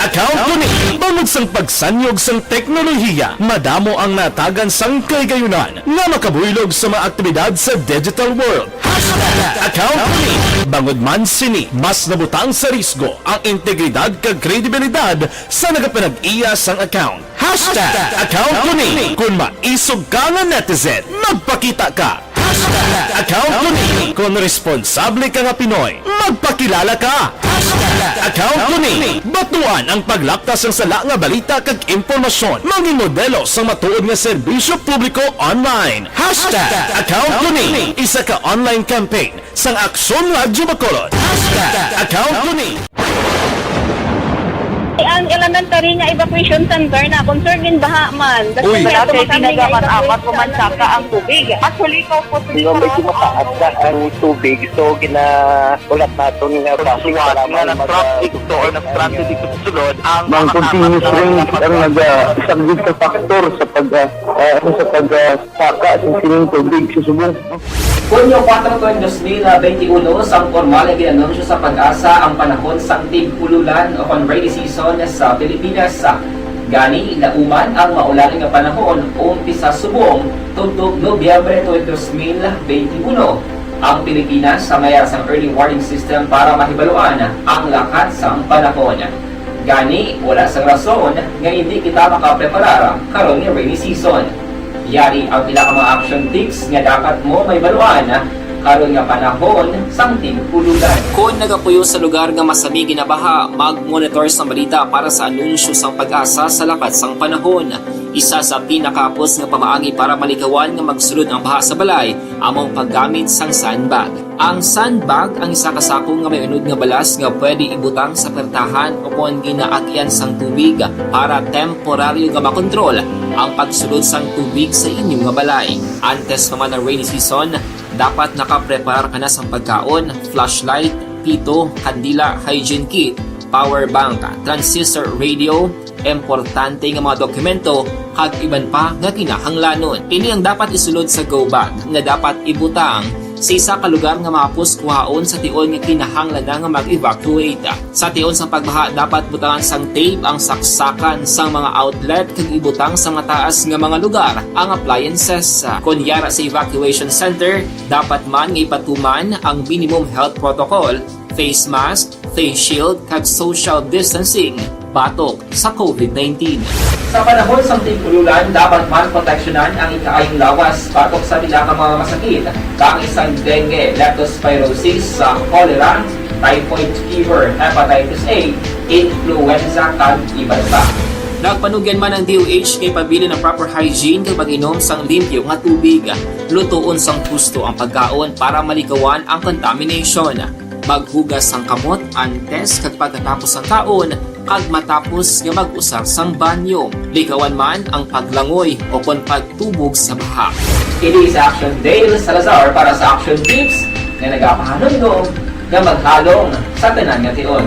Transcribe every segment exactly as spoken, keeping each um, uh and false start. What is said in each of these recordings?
Account ko ni. Bangod sang pagsanyog sang teknolohiya, madamo ang natagan sang kahigayunan nga makabuylog sa mga aktibidad sa digital world. Hashtag account ko ni. Bangod man sini, mas nabutang sa risgo ang integridad kag kredibilidad sa nagapanag-iya sang account. Hashtag account ko ni. Kon maisog ka nga netizen, magpakita ka. Hashtag account ko ni. Kon responsable ka nga Pinoy, magpakilala ka. Hashtag account ko ni. Batuan ang paglapta sang sala nga balita kag impormasyon. Mangin modelo sang matuod nga serbisyo publiko online. Hashtag account ko ni. Isa ka online campaign sang Aksyon Radyo Bacolod. Hashtag account ko ni. Ang elementary nga evacuation center na concerned in baha man. Uy. Wala kay pinagamat-amat ko man saka ang tubig. Actually, ko po. Di ba, medyo mataas na ang tubig, so ginaulat naton nga suwat nga na-stranded dito or na-stranded dito sa sulod ang mga continuous rain ang nagasaglit sa factor sa pag, ah, ah, ano, sa pag, ah, saka sa sining tubig sa subong. Hunyo kuwatro, dos mil benti uno, sang pormal nga gin-anunsyo sa PAGASA ang panahon sang tig-ululan o kon rainy season sa Pilipinas. Gani, nauman ang maulan nga panahon umpisa subong tubtob Nobyembre twenty, dos mil benti uno. Ang Pilipinas sa mayara sang early warning system para mahibaluan ang lakat sang panahon. Gani, wala sang rason nga indi kita makapreparar karon nga rainy season. Yari ang pila ka mga action tips nga dapat mo mahibaluan karon nga panahon sang tig-ululan. Kon nagapuyo sa lugar nga masami ginabaha, mag-monitor sang balita para sa anunsyo sang PAGASA sa lakat sang panahon. Isa sa pinakahapos nga pamaagi para malikawan nga magsulod ang baha sa balay amo ang paggamit sang sandbag. Ang sandbag ang isa ka sako nga may unod nga balas nga pwede ibutang sa pertahan o kon ginaagyan sang tubig para temporaryo nga makontrol ang pagsulod sang tubig sa inyo nga balay. Antes pa man ang rainy season, dapat nakapreparar ka na sang pagkaon, flashlight, pito, kandila, hygiene kit, power bank, transistor radio, importante nga mga dokumento, kag iban pa nga kinahanglanon. Ini ang dapat isulod sa go bag nga dapat ibutang sa isa ka lugar nga mahapos kuhaon sa tion nga kinahanglan na nga mag-evacuate. Sa tion sang pagbaha, dapat butangan sang tape ang saksakan sang mga outlet kag ibutang sa mataas nga mga lugar ang appliances. Kon yara sa evacuation center, dapat man nga ipatuman ang minimum health protocol, face mask, face shield, kag social distancing batok sa COVID nineteen. Sa panahon sang tig-ululan, dapat man proteksyonan ang ikaayong lawas batok sa pila ka mga masakit, kaangay sang dengue, leptospirosis, sa cholera, typhoid fever, hepatitis A, influenza, kag iban pa. Nagpanugyan man ang D O H nga ipabilin ang proper hygiene kag pag-inom sang limpyo nga tubig. Lutoon sang husto ang pagkaon para malikawan ang contamination. Maghugas sang kamot antes kag pagkatapos sang kaon kag matapos nga mag-usar sang banyo. Likawan man ang paglangoy o kon pagtubog sa baha. Ini si Action Dale Salazar para sa Action Tips nga nagapahanumdom nga maghalong sa tanan nga tion.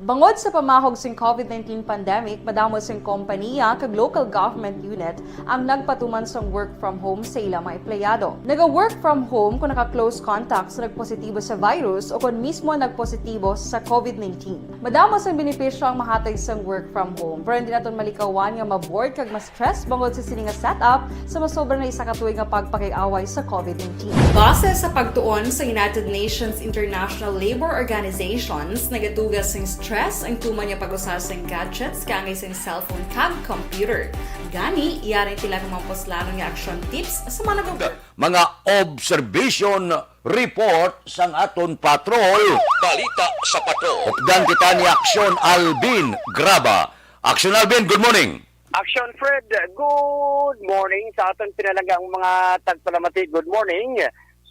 Bangod sa pamahog sing COVID nineteen pandemic, madamo sing kompaniya kag local government unit ang nagpatuman sang work from home sa ila mga empleyado. Naga-work from home kon naka-close contact sa nagpositibo sa virus o kon mismo nagpositibo sa COVID nineteen. Madamo sang benepisyo ang mahatag sang work from home, pero hindi naton malikawan nga ma-bored kag ma-stress bangod sa sini nga setup sa masobra na isa ka tuig nga pagpakig-away sa COVID nineteen. Base sa pagtuon sa United Nations International Labour Organizations, nagatuga sing stress ang tuman nga pag-usa sing gadgets kaangay sing cellphone kag computer. Gani, yari ang pila ka mga puslanon nga action tips sa mga nag- Mga observation report sang aton patrol. Balita sa patrol. Updan kita ni Aksyon Alvin Graba. Aksyon Alvin, good morning. Action Fred, good morning sa aton pinalanggang mga tagpalamati. Good morning.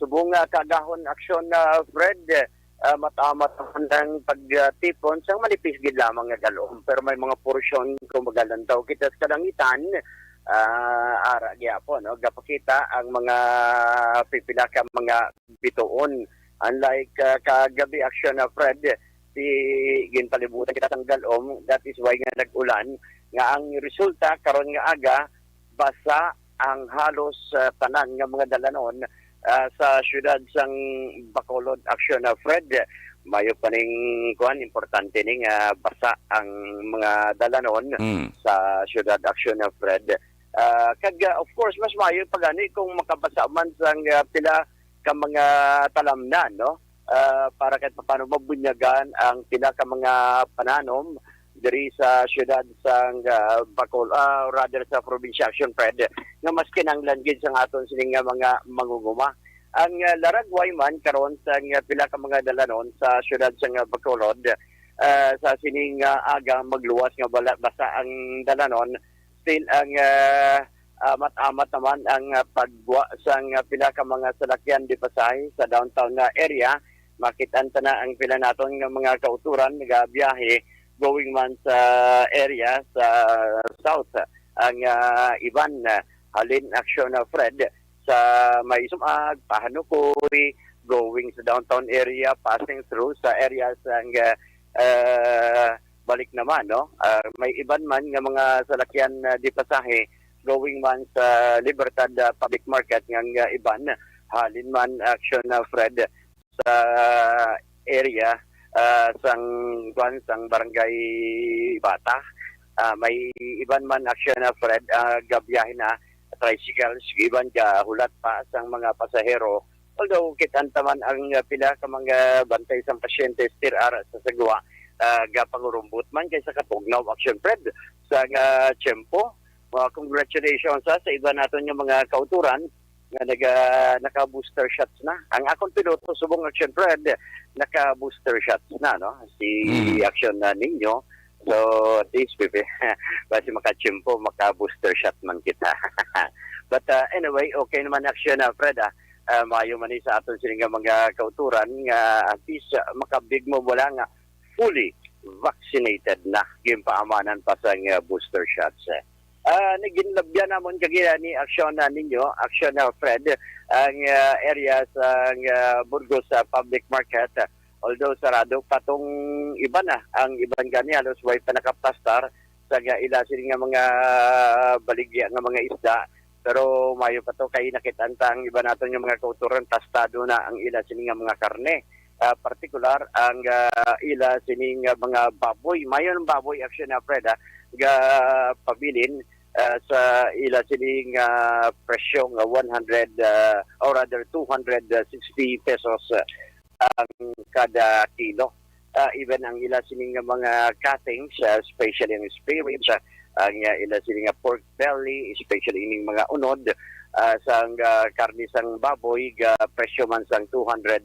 Subong nga kaagahon, Action, ah, Fred, ah, matamat ang pagtipon sang manipis gid lamang nga dal-om, pero may mga porsyon kung magalantaw kita sa kalangitan, ah, ara gyapon, no? Gapakita ang mga pipila ka mga bituon. Unlike, ah, kagabi, Action, ah, Fred, si ginpalibutan kita sang dal-om, that is why nga nag-ulan, nga ang resulta karon nga aga, basa ang halos, ah, tanan nga mga dalanon, ah, sa siyudad sang Bacolod, Action, ah, Fred. Mayo pa ning kuan, importante ni nga basa ang mga dalanon Mm. sa syudad, Action, ah, Fred. Ah, kag, ah, of course, mas mayo pa gani kung makabasa man sang, ah, pila ka mga talamnan, no? Ah, para kahit paano mabunyagan ang pila ka mga pananom diri sa syudad sang, ah, Bacol, ah, rather sa probinsya, Action, Fred, nga mas kinahanglan gid sang aton sini nga mga mangunguma. Ang, ah, laragway man karon sang, ah, pila ka mga dalanon sa syudad sang, ah, Bacolod, ah, sa sining, ah, aga magluwas nga bala-, basa ang dalanon, still ang, ah, amat-amat naman ang, ah, paggwa sang, ah, pila ka mga salakyan di pasahe sa downtown nga area. Makit-an ta na ang pila naton nga mga kauturan nagabiyahe going man sa area sa south. Ang, ah, iban, ah, halin, Action, ah, Fred, sa may Sumag, Pahanukoy, going sa downtown area, passing through sa area sang, ah, ah, balik naman, no? Ah, may iban man nga mga salakyan na di pasahe going man sa Libertad, ah, Public Market, nga, nga iban halin man, Action, ah, Fred, sa area, ah, sang, kuan, sang Barangay Bata. Ah, may iban man, Action, ah, Fred, ah, gabiyahe na tricycles, iban gahulat pa sang mga pasahero. Although, kit-an ta man ang, ah, pila ka mga bantay sang pasyente still ara sa sagwa, ah, gapangurumbot man kay sa katugnaw, Action, Fred, sa, ah, tiyempo. Ah, congratulations, ha, sa iban naton nga mga kauturan nga naga-, naka-booster shots na. Ang akon piloto subong, Action, Fred, naka-booster shots na, no? Si Mm. Action, ah, Nino. So, at least, pipi-, basi makatiyempo, maka-booster shot man kita. But, ah, anyway, okay naman, Action, ah, Fred, ah. Ah, maayo man ni sa aton sini nga mga kauturan nga at least, ah, makabig mo wala nga fully vaccinated na, ginpaamanan pa sang, ah, booster shots, eh. Ah, ni ginlabyan namon kagina ni Action, ah, Nino, Action, ah, Fred, ang, ah, area sang, ah, Burgos, ah, Public Market. Although sarado pa tong iban na, ang iban gani halos way pa nakaplastar sa nga ila sini nga mga baligya nga mga isda. Pero mayo pa to kay nakit-an ta ang iban naton nga mga kauturan, plastado na ang ila sini nga mga karne. Ah, partikular ang, ah, ila sini nga mga baboy. Mayo ang baboy, Action, ah, Fred, ah, ga pabilin, ah, sa ila sini nga presyo nga one hundred, ah, or rather two hundred sixty pesos, ah, ang kada kilo. Ah, even ang ila sini nga mga cuttings, ah, especially ang spare ribs, ah, ang, ah, ila sini nga pork belly, especially ining mga unod, ah, sang, ah, karne sang baboy, ga presyo man sang two hundred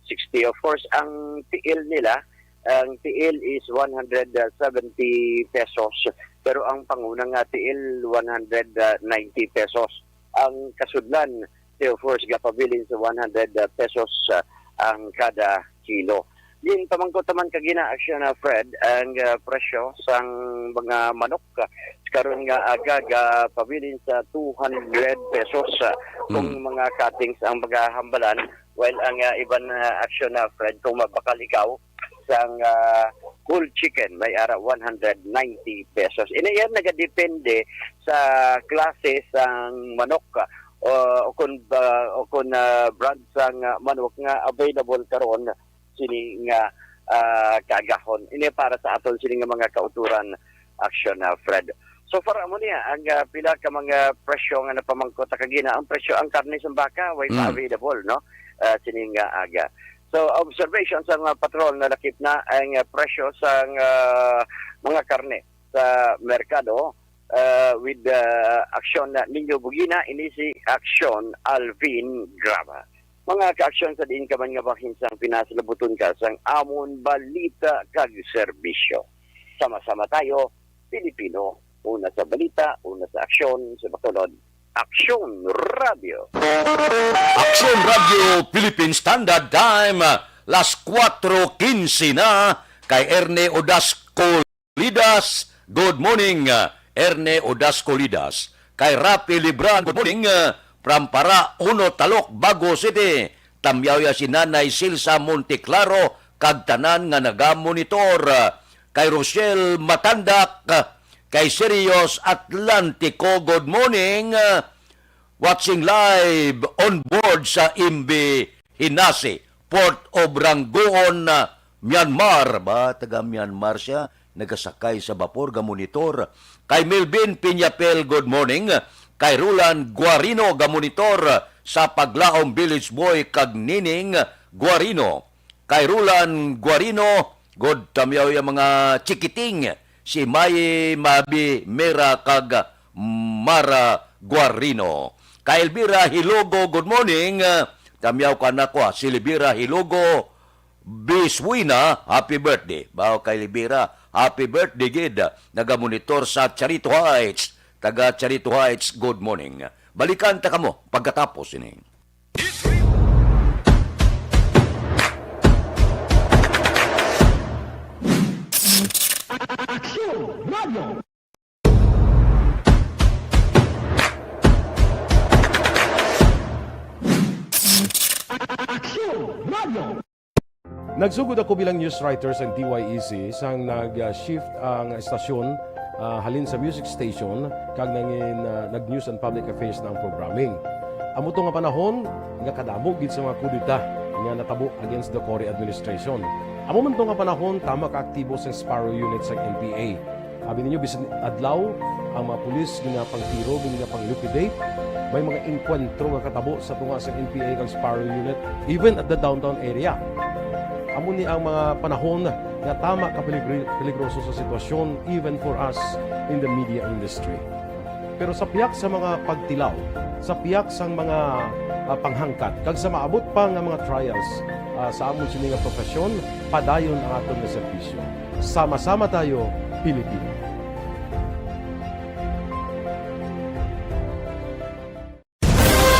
sixty. Of course, ang tiil nila, ang tiil is one hundred seventy pesos, pero ang panguna nga tiil, one hundred ninety pesos. Ang kasudlan, of course, gapabilin sa one hundred pesos, ah, ang kada kilo. Din pamangkot naman kagina, Action, ah, Fred, ang, ah, presyo sang mga manok, ah, karon nga aga gapabilin sa two hundred pesos, ah, kung Mm. mga cuttings ang paghahambalan, while ang, ah, iban, ah, Action, ah, Fred, kung mabakal ikaw sang, ah, whole chicken, may ara one hundred ninety pesos. Ini yan nagadepende sa klase sang manok, ah, o, o kung, ah, o kung, ah, brand sang, ah, manok nga available karon sini nga, ah, kaagahon. Ini para sa aton sini nga mga kauturan, Action, ah, Fred. So far, amo niya ang, ah, pila ka mga presyo nga napamangkot ta kagina. Ang presyo, ang karne sa baka, way pa Mm. available, no? Ah, sini nga aga. So, observation sa mga patrol, nalakip na ang, ah, presyo sa, ah, mga karne sa merkado, ah, with, ah, Action, ah, Nino Bugina, ini si Action Alvin Graba. Mga ka-Action, sa diin ka man nga bahin sang Pinas, labuton ka sang amon balita kag serbisyo. Sama-sama tayo, Pilipino. Una sa balita, una sa aksyon, sa Bacolod. Aksyon Radio. Aksyon Radio Philippine Standard Time, las kuwatro kinse na, kay Erne Odasco Lidas, good morning, Erne Odasco Lidas. Kay Rafi Libran, good morning, Prampara Uno, Talok, Bago City. Tamyaw ya si Nanay Silsa Monteclaro kag tanan nga nagamonitor. Kay Rochelle Matandak, kay Sirius Atlantico, good morning. Watching live on board sa M V Hinasi, Port of Rangoon, Myanmar, ba, taga Myanmar siya, nagasakay sa bapor, gamonitor. Kay Melvin Piñapel, good morning. Kay Roland Guarino, gamonitor sa Paglaom Village Boy, kag Nining Guarino. Kay Roland Guarino, good tamyaw yung mga chikiting. Si May Mabi Mera kag Mara Guarino. Kay Elvira Hilogo, good morning. Tamyaw ka na ko, ah. Si Elvira Hilogo, Biswina, happy birthday. Bao kay Libira, happy birthday gid. Nagamonitor sa Charito Heights. Taga Charito Heights, good morning. Balikan ta kamo pagkatapos ini. Aksyon Radio. Aksyon Radio. Nagsugod ako bilang news writer sa D Y E C sang nag-shift ang estasyon, ah, halin sa music station kag nangin, ah, nag-news and public affairs na ang programming. Amo to nga panahon nga kadamo gid sa mga kudeta nga natabo against the Cory administration. Amo man to nga panahon, tama ka aktibo sa Sparrow Unit sa N P A. Abi ninyo, bisan adlaw, ang mga pulis ginapangtiro, ginapang-liquidate. May mga engkwentro nga katabo sa tunga sa N P A kag Sparrow Unit, even at the downtown area. Amo ni ang mga panahon nga tama ka peligri-, peligroso sa sitwasyon, even for us in the media industry. Pero sa pihak sa mga pagtilaw, sa pihak sang mga, ah, panghangkat, kag sa maabot pa nga mga trials, ah, sa amon sini nga profesyon, padayon ang aton nga serbisyo. Sama-sama tayo, Pilipino.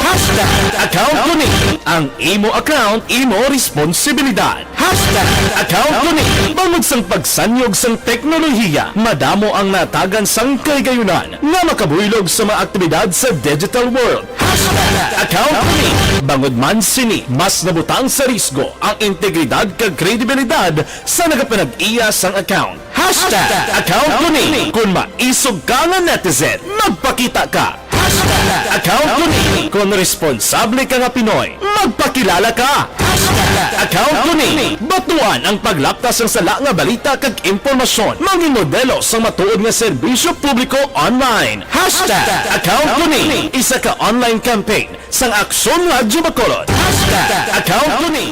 Hashtag account ko ni. Ang imo account, imo responsibilidad. Hashtag account ko ni. Bangod sang pagsanyog sang teknolohiya, madamo ang natagan sang kahigayunan nga makabuylog sa mga aktibidad sa digital world. Hashtag account ko ni. Bangod man sini, mas nabutang sa risgo ang integridad kag kredibilidad sa nagapanag-iya sang account. Hashtag account ko ni. Kung maisog ka nga netizen, magpakita ka. Hashtag account ko ni. Kung responsable ka nga Pinoy, magpakilala ka. Hashtag account ko ni. Batuan ang paglaptas sang sala nga balita kag impormasyon. Mangin modelo sang matuod nga serbisyo publiko online. Hashtag account ko ni. Isa ka online campaign sang Aksyon Radyo Bacolod. Hashtag account ko ni.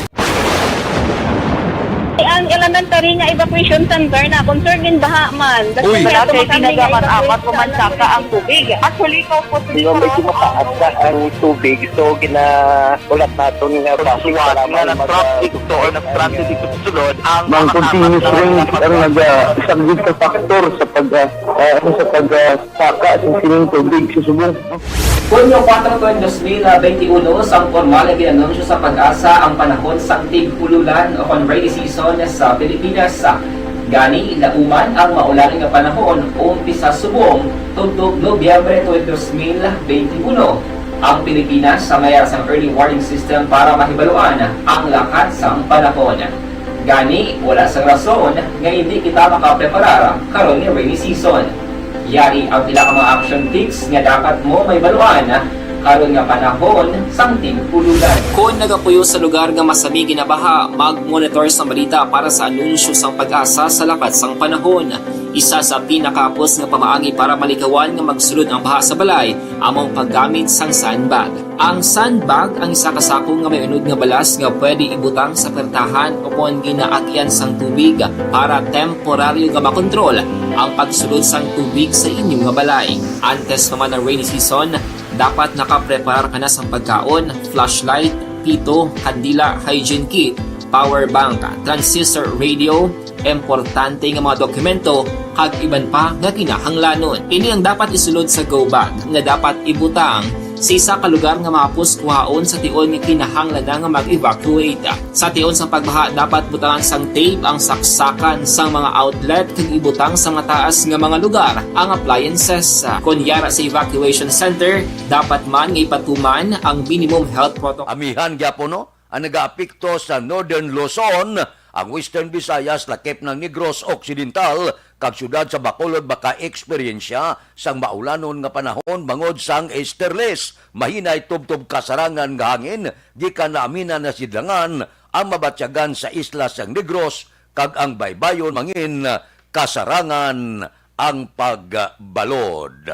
Ang elementary nga evacuation center na concern din baha man. Uy. Wala kay tinaga man, amat ko man saka ang tubig. Actually, ikaw po, di ba, medyo mataas na ang tubig. So, ginahulat naton nga traffic nga nag-traffic to or nag-transit dito sa sulod, ang mga continuous rain ang nag-, ah, isang good factor sa pag, ah, ah, ano, sa pag, ah, saka sa sining tubig sa subong. Hunyo kuwatro, dos mil benti uno, sang pormal nga gin-anunsyo sa PAGASA ang panahon sang tig-ululan o kon rainy season sa Pilipinas. Gani, lauman ang maulan nga panahon, umpisa subong tubtob Nobyembre twenty, dos mil benti uno. Ang Pilipinas sa mayara sang early warning system para mahibaluan ang lakat sang panahon. Gani, wala sang rason nga indi kita makapreparar karon nga rainy season. Yari ang pila ka mga action tips nga dapat mo mahibaluan karon nga panahon sang tig-ululan. Kon nagapuyo sa lugar nga masami ginabaha, mag-monitor sang balita para sa anunsyo sang PAGASA sa lakat sang panahon. Isa sa pinakahapos nga pamaagi para malikawan nga magsulod ang baha sa balay amo ang paggamit sang sandbag. Ang sandbag ang isa ka sako nga may unod nga balas nga pwede ibutang sa pertahan o kon ginaagyan sang tubig para temporaryo nga makontrol ang pagsulod sang tubig sa inyo nga balay. Antes pa man ang rainy season, dapat nakapreparar ka na sang pagkaon, flashlight, pito, kandila, hygiene kit, power bank, transistor radio, importante nga mga dokumento, kag iban pa nga kinahanglanon. Ini ang dapat isulod sa go bag nga dapat ibutang sa isa ka lugar nga mahapos kuhaon sa tion nga kinahanglan na nga mag-evacuate. Sa tion sang pagbaha, dapat butangan sang tape ang saksakan sang mga outlet kag ibutang sa mataas nga mga lugar ang appliances. Kon yara sa evacuation center, dapat man nga ipatuman ang minimum health protocol. Amihan gyapon, no? Ang nagaapekto sa Northern Luzon, ang Western Visayas, lakip ng Negros Occidental, kag siyudad sa Bacolod makaeksperyensya sang maulanon nga panahon bangod sang easterlies. Mahinay tubtob kasarangan nga hangin gikan naaminan na sidlangan ang mabatyagan sa isla sang Negros kag ang baybayon mangin kasarangan ang pagbalod.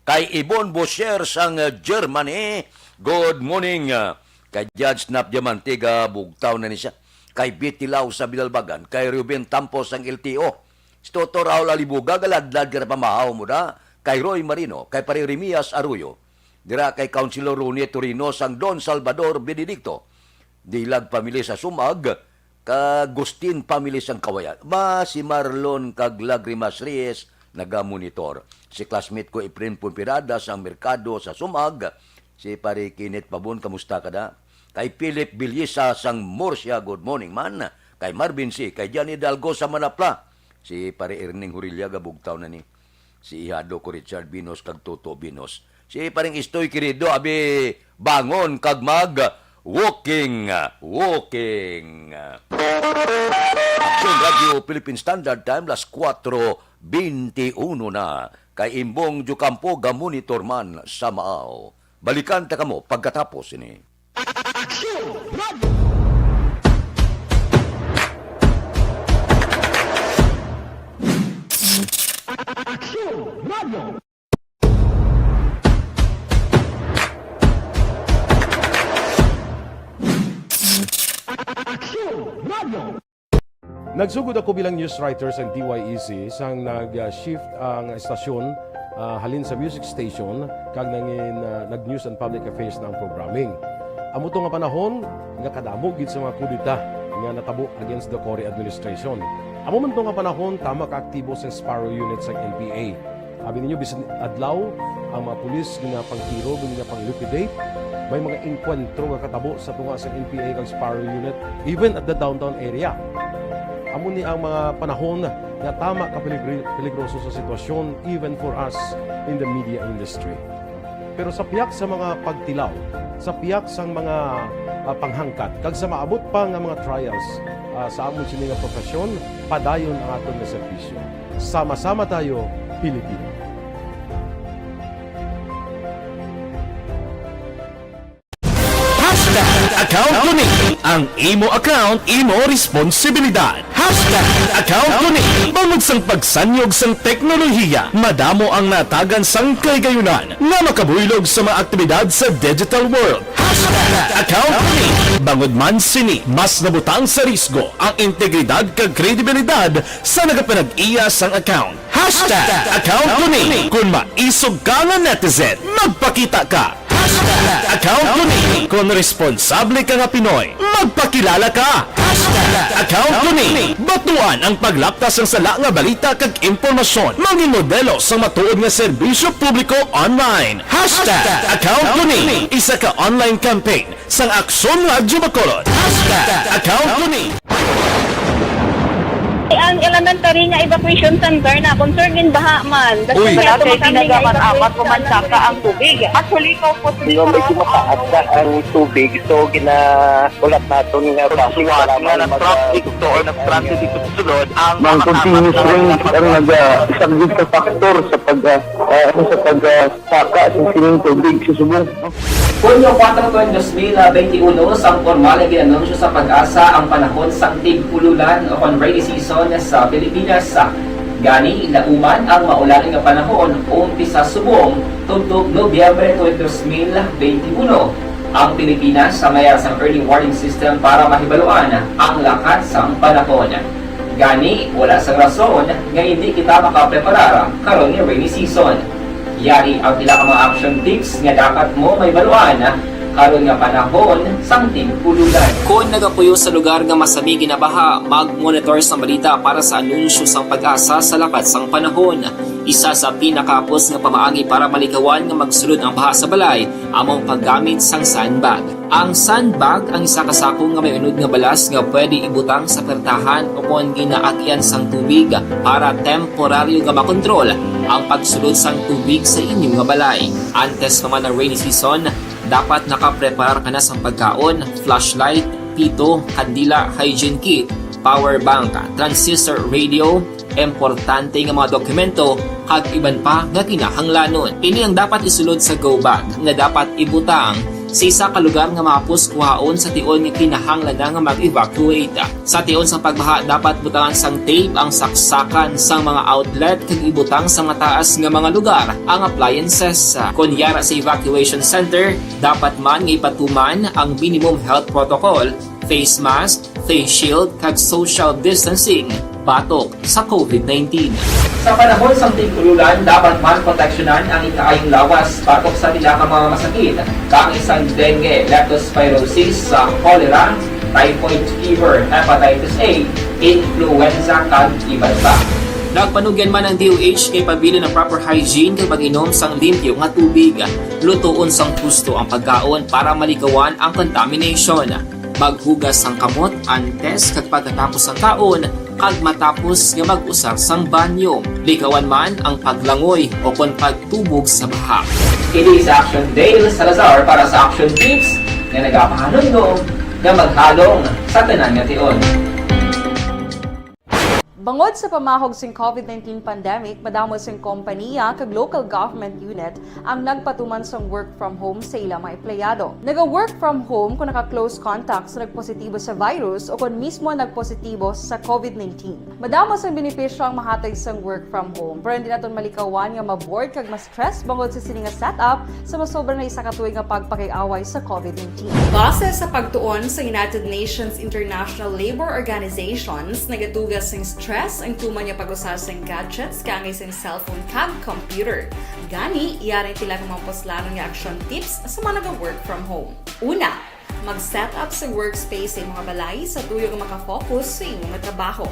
Kay Ibon Bosher sang Germany, good morning. Kay Judge Nap Diamante, ga bugtaw na ni siya. Kay Betty Lau sa Binalbagan, kay Ruben Tampo sang L T O. Si Toto Raul Alibuga, galadlad ka na pamahaw mo na. Kay Roy Marino, kay Pare Remias Arroyo. Dira kay Councilor Ronnie Torino sang Don Salvador Benedicto. Dilag pamilya sa Sumag, kag Gustin family sang Kawayan. Ba, si Marlon kag Lagrimas Reyes nagamonitor. Si classmate ko Efren Pumpirada sang Merkado sa Sumag. Si Pare Kenneth Pabon, kamusta ka da? Kay Philip Bilyesa sang Murcia, good morning man. Kay Marvin C, kay Johnny Dalgo sa Manapla. Si Pare Erning Hurilla, gabugtaw na ni. Si Ihado ko Richard Binos kag Toto Binos. Si Paring Istoy Querido, abi, bangon kag mag walking, walking. Action Radio Philippine Standard Time, las kuwatro bente uno na. Kay Imbong Jucampo, ga monitor man sa Maaw. Balikan ta kamo pagkatapos ini. Aksyon! Radyo! Aksyon! Radyo! Aksyon! Radyo! Nagsugod ako bilang news writer sa D Y E C sang nag-shift ang estasyon, ah, halin sa music station kag nangin, ah, nag-news and public affairs na ang programming. Amo to nga panahon nga kadamo gid sa mga kudeta nga natabo against the Cory administration. Amo man to nga panahon tama ka aktibo sa Sparrow Unit sa N P A. Abi ninyo, bisan adlaw, ang mga pulis ginapangtiro, ginapang-liquidate. May mga engkwentro nga katabo sa tunga sa N P A kag Sparrow Unit, even at the downtown area. Amo ni ang mga panahon nga tama ka peligri-, peligroso sa sitwasyon, even for us in the media industry. Pero sa pihak sa mga pagtilaw, sa pihak sang mga, ah, panghangkat, kag sa maabot pa nga mga trials, ah, sa amon sini nga profesyon, padayon ang aton nga serbisyo. Sama-sama tayo, Pilipino. Hashtag account ko ni. Ang imo account, imo responsibilidad. Hashtag account ko ni. Bangod sang pagsanyog sang teknolohiya, madamo ang natagan sang kahigayunan nga makabuylog sa mga aktibidad sa digital world. Hashtag account ko ni. Bangod man sini, mas nabutang sa risgo ang integridad kag kredibilidad sa nagapanag-iya sang account. Hashtag account ko ni. Kung maisog ka nga netizen, magpakita ka. Hashtag account ko ni. Kung responsable ka nga Pinoy, magpakilala ka. Hashtag account ko ni. Batuan ang paglaptas sang sala nga balita kag impormasyon. Mangin modelo sang matuod nga serbisyo publiko online. Hashtag account ko ni. Isa ka online campaign sang Aksyon Radyo Bacolod. Hashtag account ko ni. Ang elementary nga evacuation center na concern in baha man. Uy. Wala kay pinagaman apat ko man saka ang tubig. Actually, ikaw po. Nga medyo mataas na ang tubig, so ginahulat naton nga traffic, suwat nga nag-traffic to or nag-traffic ito sulod ang mga continuous rain ang nag-, ah, isang sa factor sa pag, ah, ah, ano, sa pag, ah, saka sa sining tubig sa subong. Hunyo kuwatro, dos mil benti uno, sang pormal nga gin-anunsyo sa PAGASA ang panahon sang tig-ululan o kon rainy season sa Pilipinas. Gani, lauman ang maulan nga panahon umpisa subong tubtob Nobyembre twenty, dos mil benti uno. Ang Pilipinas sa mayar sang early warning system para mahibaluan ang lakat sang panahon. Gani, wala sang rason nga indi kita makapreparar karon nga rainy season. Yari ang pila ka mga action tips nga dapat mo mahibaluan karon nga panahon sang tig-ululan. Kon nagapuyo sa lugar nga masami ginabaha, mag-monitor sang balita para sa anunsyo sang PAGASA sa lakat sang panahon. Isa sa pinakahapos nga pamaagi para malikawan nga magsulod ang baha sa balay amo ang paggamit sang sandbag. Ang sandbag ang isa ka sako nga may unod nga balas nga pwede ibutang sa pertahan o kon ginaagyan sang tubig para temporaryo nga makontrol ang pagsulod sang tubig sa inyo nga balay. Antes pa man ang rainy season, dapat nakapreparar ka na sang pagkaon, flashlight, pito, kandila, hygiene kit, power bank, transistor radio, importante nga mga dokumento, kag iban pa nga kinahanglanon. Ini ang dapat isulod sa go bag nga dapat ibutang Sa isa ka lugar nga mahapos kuhaon sa tion nga kinahanglan na nga mag-evacuate. Sa tion sang pagbaha, dapat butangan sang tape ang saksakan sang mga outlet kag ibutang sa mataas nga mga lugar ang appliances. Kon yara sa evacuation center, dapat man nga ipatuman ang minimum health protocol, face mask, face shield, kag social distancing batok sa COVID nineteen. Sa panahon sang tig-ululan, dapat man proteksyonan ang ikaayong lawas batok sa pila ka mga masakit, kaangay sang dengue, leptospirosis, sa cholera, typhoid fever, hepatitis A, influenza, kag iban pa. Nagpanugyan man ang D O H kay pabilin ang proper hygiene kag mag-inom sang limpyo nga tubig. Lutoon sang husto ang pagkaon para malikawan ang contamination. Maghugas sang kamot antes kag pagkatapos sang kaon, kag matapos nga mag-usar sang banyo. Likawan man ang paglangoy o kon pagtubog sa baha. Ini si Action Dale Salazar para sa Action Tips nga nagapahanumdom nga maghalong sa tanan nga tion. Bangod sa pamahog sing COVID nineteen pandemic, madamo sing kompanya kag local government unit ang nagpatuman sang work from home sa ila mga empleyado. Naga-work from home kon naka-close contact sa nagpositibo sa virus o kon mismo nagpositibo sa COVID nineteen. Madamo sang benepisyo ang mahatag sang work from home, pero hindi naton malikawan nga ma-bored kag ma-stress bangod sa sini nga setup sa masobra na isa ka tuig nga pagpakiaway sa COVID nineteen. Base sa pagtuon sa United Nations International Labour Organizations, nagatuga sing stress ang tuman nga pag-usa sing gadgets kaangay sing cellphone kag computer. Gani, yari ang pila ka mga puslanon nga action tips sa mga naga-work from home. Una, mag-set up sa workspace sa imong balay sa tuyo nga makafocus sa imong trabaho.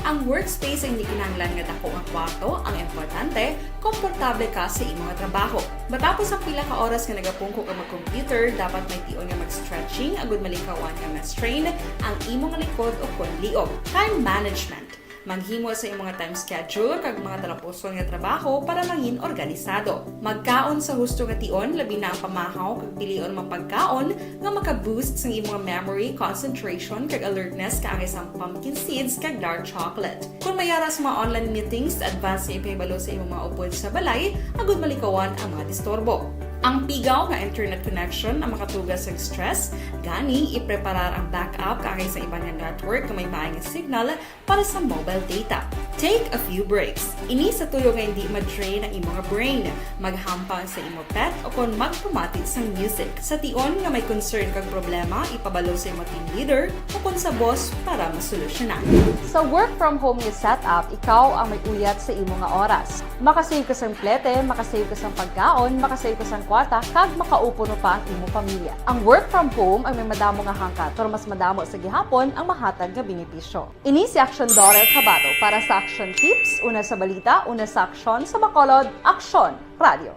Ang workspace ang hindi kinahanglan nga dako nga kwarto, ang importante, komportable ka sa imong trabaho. Matapos ang pila ka oras nga nagapungko ka mag-computer, dapat may tion nga mag-stretching agud malikawan nga ma-strain ang imong likod o kon liog. Time management. Maghimo sa imong time schedule kag mga talapuson nga trabaho para mangin organisado. Magkaon sa husto nga tion, labi na ang pamahaw kag pilion man pagkaon nga maka-boost sang imong memory, concentration, kag alertness kaangay sang pumpkin seeds kag dark chocolate. Kon may yara sa mga online meetings, advance nga ipahibalo sa imong mga upod sa balay agud malikawan ang mga disturbo. Ang pigaw nga internet connection ang makatuga sang stress, gani ipreparar ang backup kaangay sa iban nga network nga may maay nga signal para sa mobile data. Take a few breaks. Ini sa tuyo nga hindi ma-drain ang imong brain. Maghampang sa imo pet o kon magpamati sang music. Sa tion nga may concern kag problema, ipabalo sa imo team leader o kon sa boss para masolusyonan. Sa work from home nga setup, ikaw ang may uyat sa imo nga oras. Makasave ka sang plete, makasave ka sang pagkaon, makasave ka sang kwarta, kag makaupo pa ang imo pamilya. Ang work from home ay may madamo nga hangkat, pero mas madamo sa gihapon ang mahatag nga benepisyo. Ini si Aksyon Dorel Cabato para sa Aksyon Tips, una sa balita, una sa aksyon, sa Bacolod, Aksyon Radio.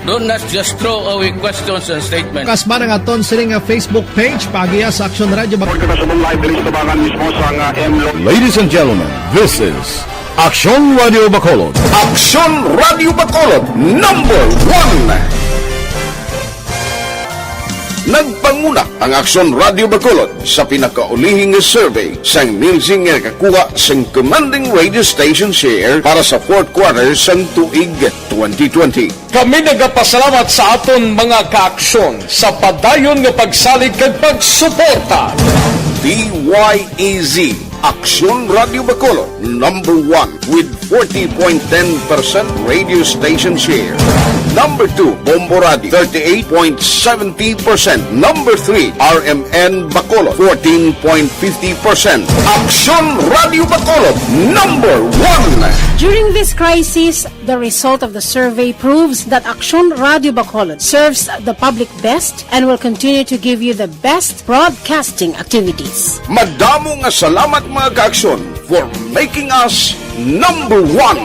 Do not just throw away questions and statements. Kasba ang aton sini nga Facebook page, paagiha sa Aksyon Radio Bac- Report ka na sa mong live diri sa tabangan mismo sa nga M Lo- Ladies and gentlemen, this is Aksyon Radio Bacolod. Aksyon Radio Bacolod, number one. Nagpanguna ang Aksyon Radio Bacolod sa pinakaulihi nga survey sang Nielsen nga nakakuha sang commanding radio station share para sa fourth quarter sang tuig twenty twenty. Kami nagapasalamat sa aton mga kaaksyon sa padayon nga pagsalig kag pagsuporta. D Y E Z, Aksyon Radio Bacolod, number one with forty point ten percent radio station share. Number two, Bombo Radio, thirty-eight point seventy percent. Number three, R M N Bacolod, fourteen point fifty percent. Aksyon Radio Bacolod, number one. During this crisis, the result of the survey proves that Aksyon Radio Bacolod serves the public best and will continue to give you the best broadcasting activities. Madamo nga salamat, mga kaaksyon, for making us number one.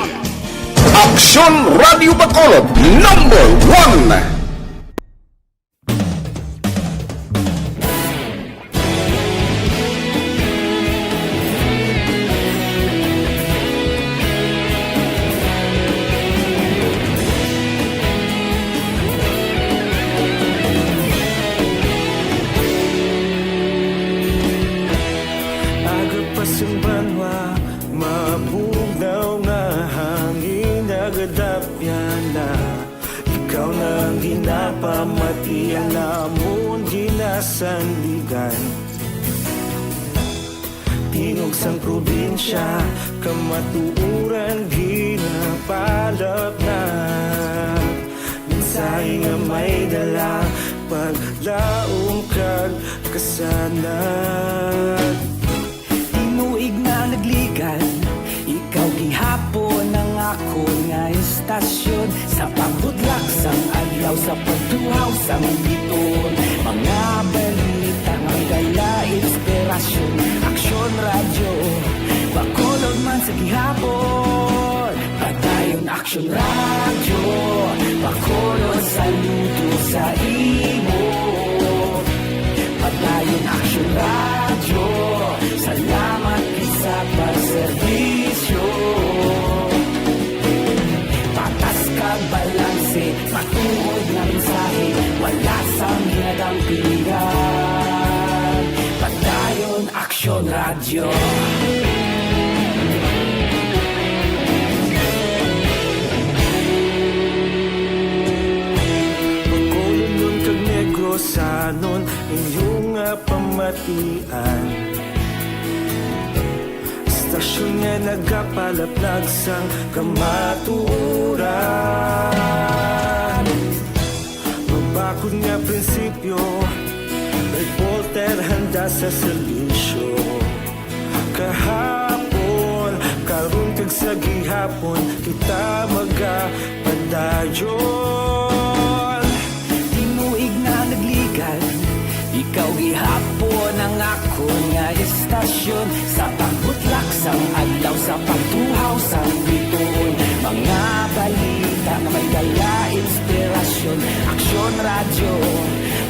Aksyon Radio Bacolod, number one. Aga pa sing banwa, mabugnaw nga hangin, nagadapyan na. Ikaw na ang Napamati ang amon ginasandigan. Tingog sang probinsya, kamatuoran ginapalapnag. Mensahe nga may dala, paglaom kag kasanag. Tinuig na nagligan, ikaw gihapon ang akon nga istasyon. Sa pagbudlak sang adlaw, sa pagtuhaw sang biton, mga balita nga may dala inspirasyon. Aksyon Radyo, Bacolod man sa gihapon. Padayon Aksyon Radyo, Bacolod, saludo sa imo. Padayon Aksyon Radyo, salamat gid sa pagserbisyo. Patas kag balanse, matuod nga mensahe, wala sang ginadampigan. Padayon Aksyon Radyo. Bacolodnon kag Negrosanon, inyo nga pamatian. Istasyon nga nagapalaplag sang kamatuoran. Mabakod nga prinsipyo, reporter handa sa serbisyo. Kahapon, karon kag sa gihapon, kita magapadayon. Tinuig na nagligan, ikaw gihapon ang akon nga istasyon. Sa pagbutlak sang adlaw, sa pagtuhaw sang bituon, mga balita nga may dala inspirasyon. Aksyon Radyo,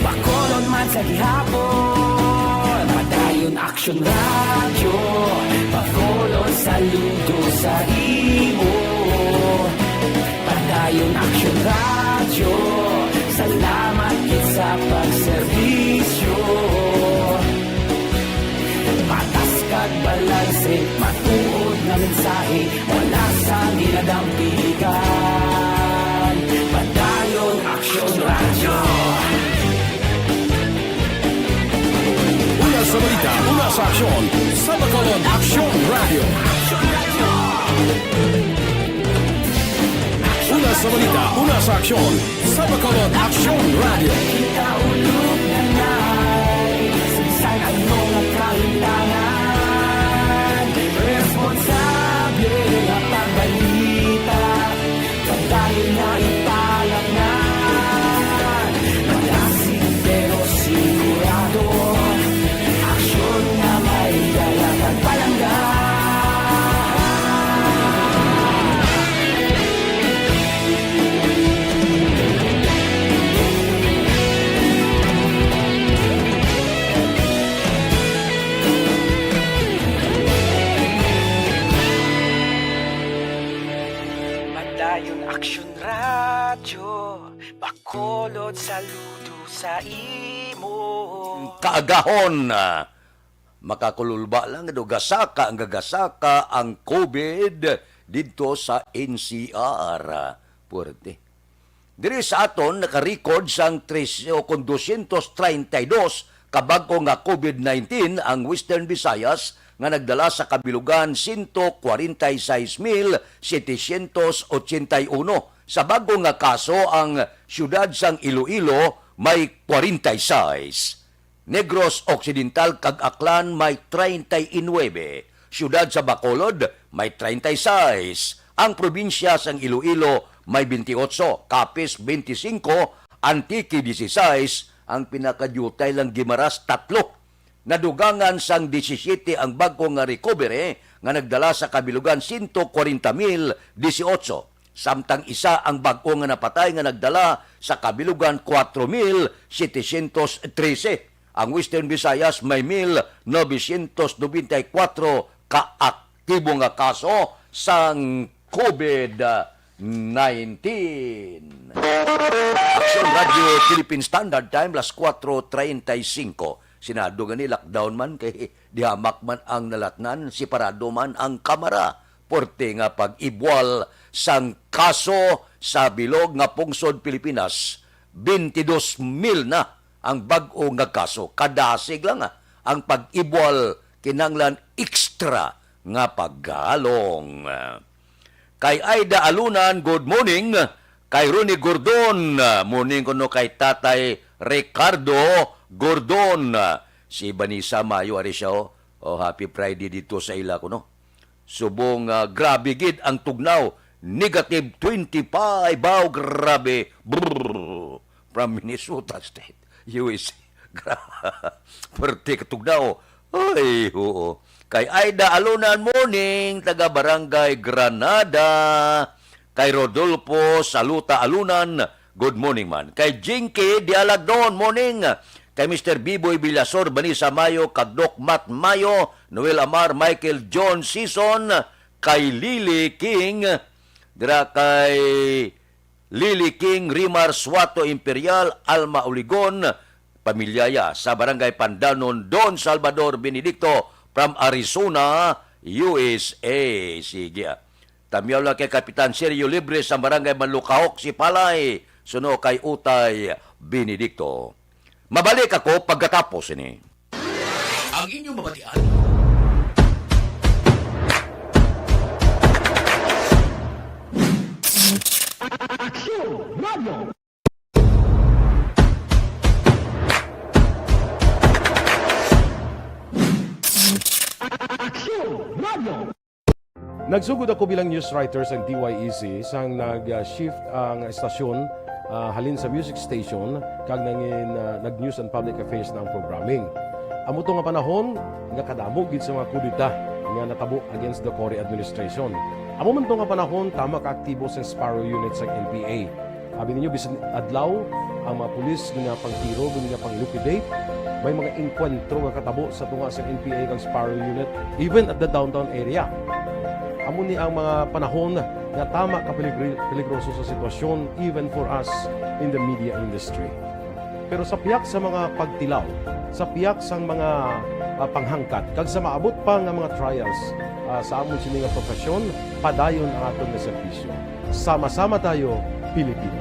Bacolod man sa gihapon. Padayon Aksyon Radyo, Bacolod, saludo sa imo. Padayon Aksyon Radyo, salamat gid sa pagserbisyo. Patas kag balanse, matuod nga mensahe, wala sang ginadampigan. Padayon Aksyon Radyo. Una sa balita, una sa aksyon, sa Bacolod Aksyon Radyo. Una sa balita, una sa aksyon, sa Bacolod Aksyon Radyo. Kita ulog na nai, sa bisan ano nga kahimtangan, responsable nga pagbalita. Padayon na ipalapnan, malasig pero sigurado. Aksyon nga may dala kag palangga. Padayon Aksyon Radyo, Bacolod, saludo sa imo. Kaagahon, ah, makakululba lang, do gasaka ang gagasaka ang COVID didto sa N C R. Puwerte. Diri sa aton, naka-record sang trese o kon dosyentos treinta y dos ka bag-o nga COVID nineteen ang Western Visayas, nga nagdala sa kabilugan sento kwarenta y seis mil setecientos ochenta y uno. Sa bag-o nga kaso, ang siyudad sang Iloilo may kwarenta y seis. Negros Occidental kag Aklan may treinta y nuebe. Siyudad sa Bacolod may treinta y seis. Ang probinsya sang Iloilo may bentiocho, Capiz bente singko, Antique dieciséis, ang pinakadiutay lang Guimaras tatlo. Nadugangan sang disisiete ang bag-o nga recovery nga nagdala sa kabilugan sento kwarenta mil disiotso. Samtang isa ang bag-o nga napatay nga nagdala sa kabilugan kwatro mil setecientos trese. Ang Western Visayas may mil novecientos nobenta y kwatro ka aktibo nga kaso sang COVID nineteen. Aksyon Radyo Philippine Standard Time, las kwatro treinta y cinco. Sinado gani, lockdown man kay dihamak man ang nalatnan, separado man ang kamara. Porte nga pag-ibwal sang kaso sa bilog nga pungsod Pilipinas Twenty-dos mil na ang bag-o nga kaso. Kadasig lang, ah, ang pag-ibwal, kinahanglan extra nga paggalong. Kay Aida Alunan, good morning. Kay Ronnie Gordon, ah, morning kuno kay Tatay Ricardo Gordon. Ah, si Vanessa Mayo, ari siya, oh. Oh, happy Friday dito sa ila kuno. Subong, ah, grabe gid ang tugnaw. Negative twenty-five. Baw, grabe. Brrr. From Minnesota State, U S A. Gra-, perte ka tugnaw. Ay, oo. Kay Aida Alunan, morning, taga Barangay Granada. Kay Rodolfo Saluta Alunan, good morning man. Kay Jinky Dialagdon, morning. Kay Mister Biboy Villasor, Vanessa Mayo, kag Doc Matt Mayo, Noel Amar, Michael John Sison, kay Lily King, dira kay Lily King, Rimar Suato Imperial, Alma Uligon, pamilya ya sa Barangay Pandanon, Don Salvador Benedicto from Arizona, U S A. Sige, ah. Tamyaw lang kay Kapitan Sergio Libre sa Barangay Manlukahok, Sipalay, suno kay Utay Benedicto. Mabalik ako pagkatapos ini. Ang inyong mabatian. Aksyon Radio. Aksyon Radio. Nagsugod ako bilang news writer sa D Y E C sang nag-shift ang estasyon, ah, halin sa music station kag nangin, ah, nag-news and public affairs na ang programming. Amo to nga panahon nga kadamo gid sa mga kudeta nga natabo against the Cory administration. Amo man to nga panahon, tama ka aktibo sa Sparrow Unit sa N P A. Abi ninyo, bisan adlaw, ang mga pulis ginapangtiro, ginapang-liquidate. May mga engkwentro nga katabo sa tunga sa N P A kag Sparrow Unit, even at the downtown area. Amo ni ang mga panahon nga tama ka peligri-, peligroso sa sitwasyon, even for us in the media industry. Pero sa pihak sa mga pagtilaw, sa pihak sang mga, ah, panghangkat, kag sa maabot pa nga mga trials, ah, sa amon sini nga profesyon, padayon ang aton nga serbisyo. Sama-sama tayo, Pilipino.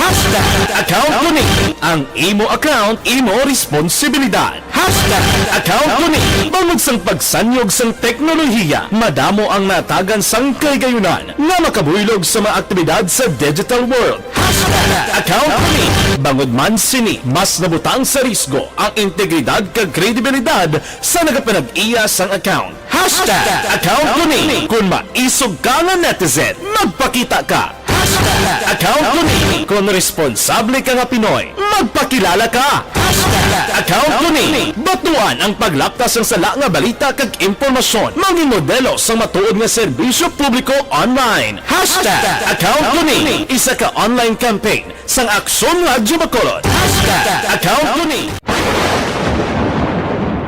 Hashtag account ko ni. Ang imo account, imo responsibilidad. Hashtag account ko ni. Bangod sang pagsanyog sang teknolohiya, madamo ang natagan sang kahigayunan nga makabuylog sa mga aktibidad sa digital world. Hashtag account ko ni. Bangod man sini, mas nabutang sa risgo ang integridad kag kredibilidad sa nagapanag-iya sang account. Hashtag account ko ni. Kon maisog ka nga netizen, magpakita ka. Hashtag account ko ni. Kon responsable ka nga Pinoy, magpakilala ka. Hashtag account ko ni. Batuan ang paglapta sang sala nga balita kag impormasyon. Mangin modelo sang matuod nga serbisyo publiko online. Hashtag account ko ni. Isa ka online campaign sang Aksyon Radyo Bacolod. Hashtag account ko ni.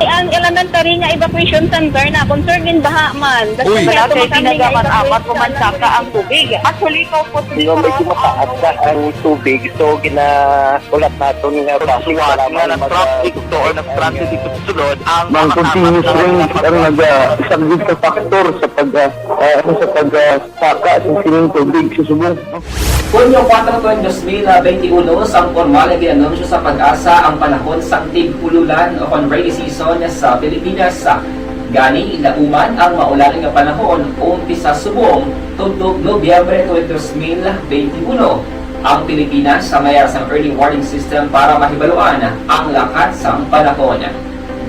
Ang elementary nga evacuation center na concern in baha man. Uy. Wala kay ginagamat-amat, human saka ang tubig. Actually, ikaw po, medyo mataas na ang tubig. So, ginahulat naton nga traffic, suwat nga nag-traffic to or nag-transit dito sa sulod ang mga continuous rain ang nag-, ah, isang big factor sa pag, ah, ah, ano, sa pag, ah, saka sa sining tubig sa subong. Hunyo kuwatro, dos mil benti uno, sang pormal nga gin-anunsyo sa PAGASA ang panahon sang tig-ululan o kon rainy season sa Pilipinas. Gani, lauman ang maulan nga panahon, umpisa subong, tubtob Nobyembre twenty, dos mil benti uno. Ang Pilipinas may ara sang early warning system para mahibaluan ang lakat sang panahon.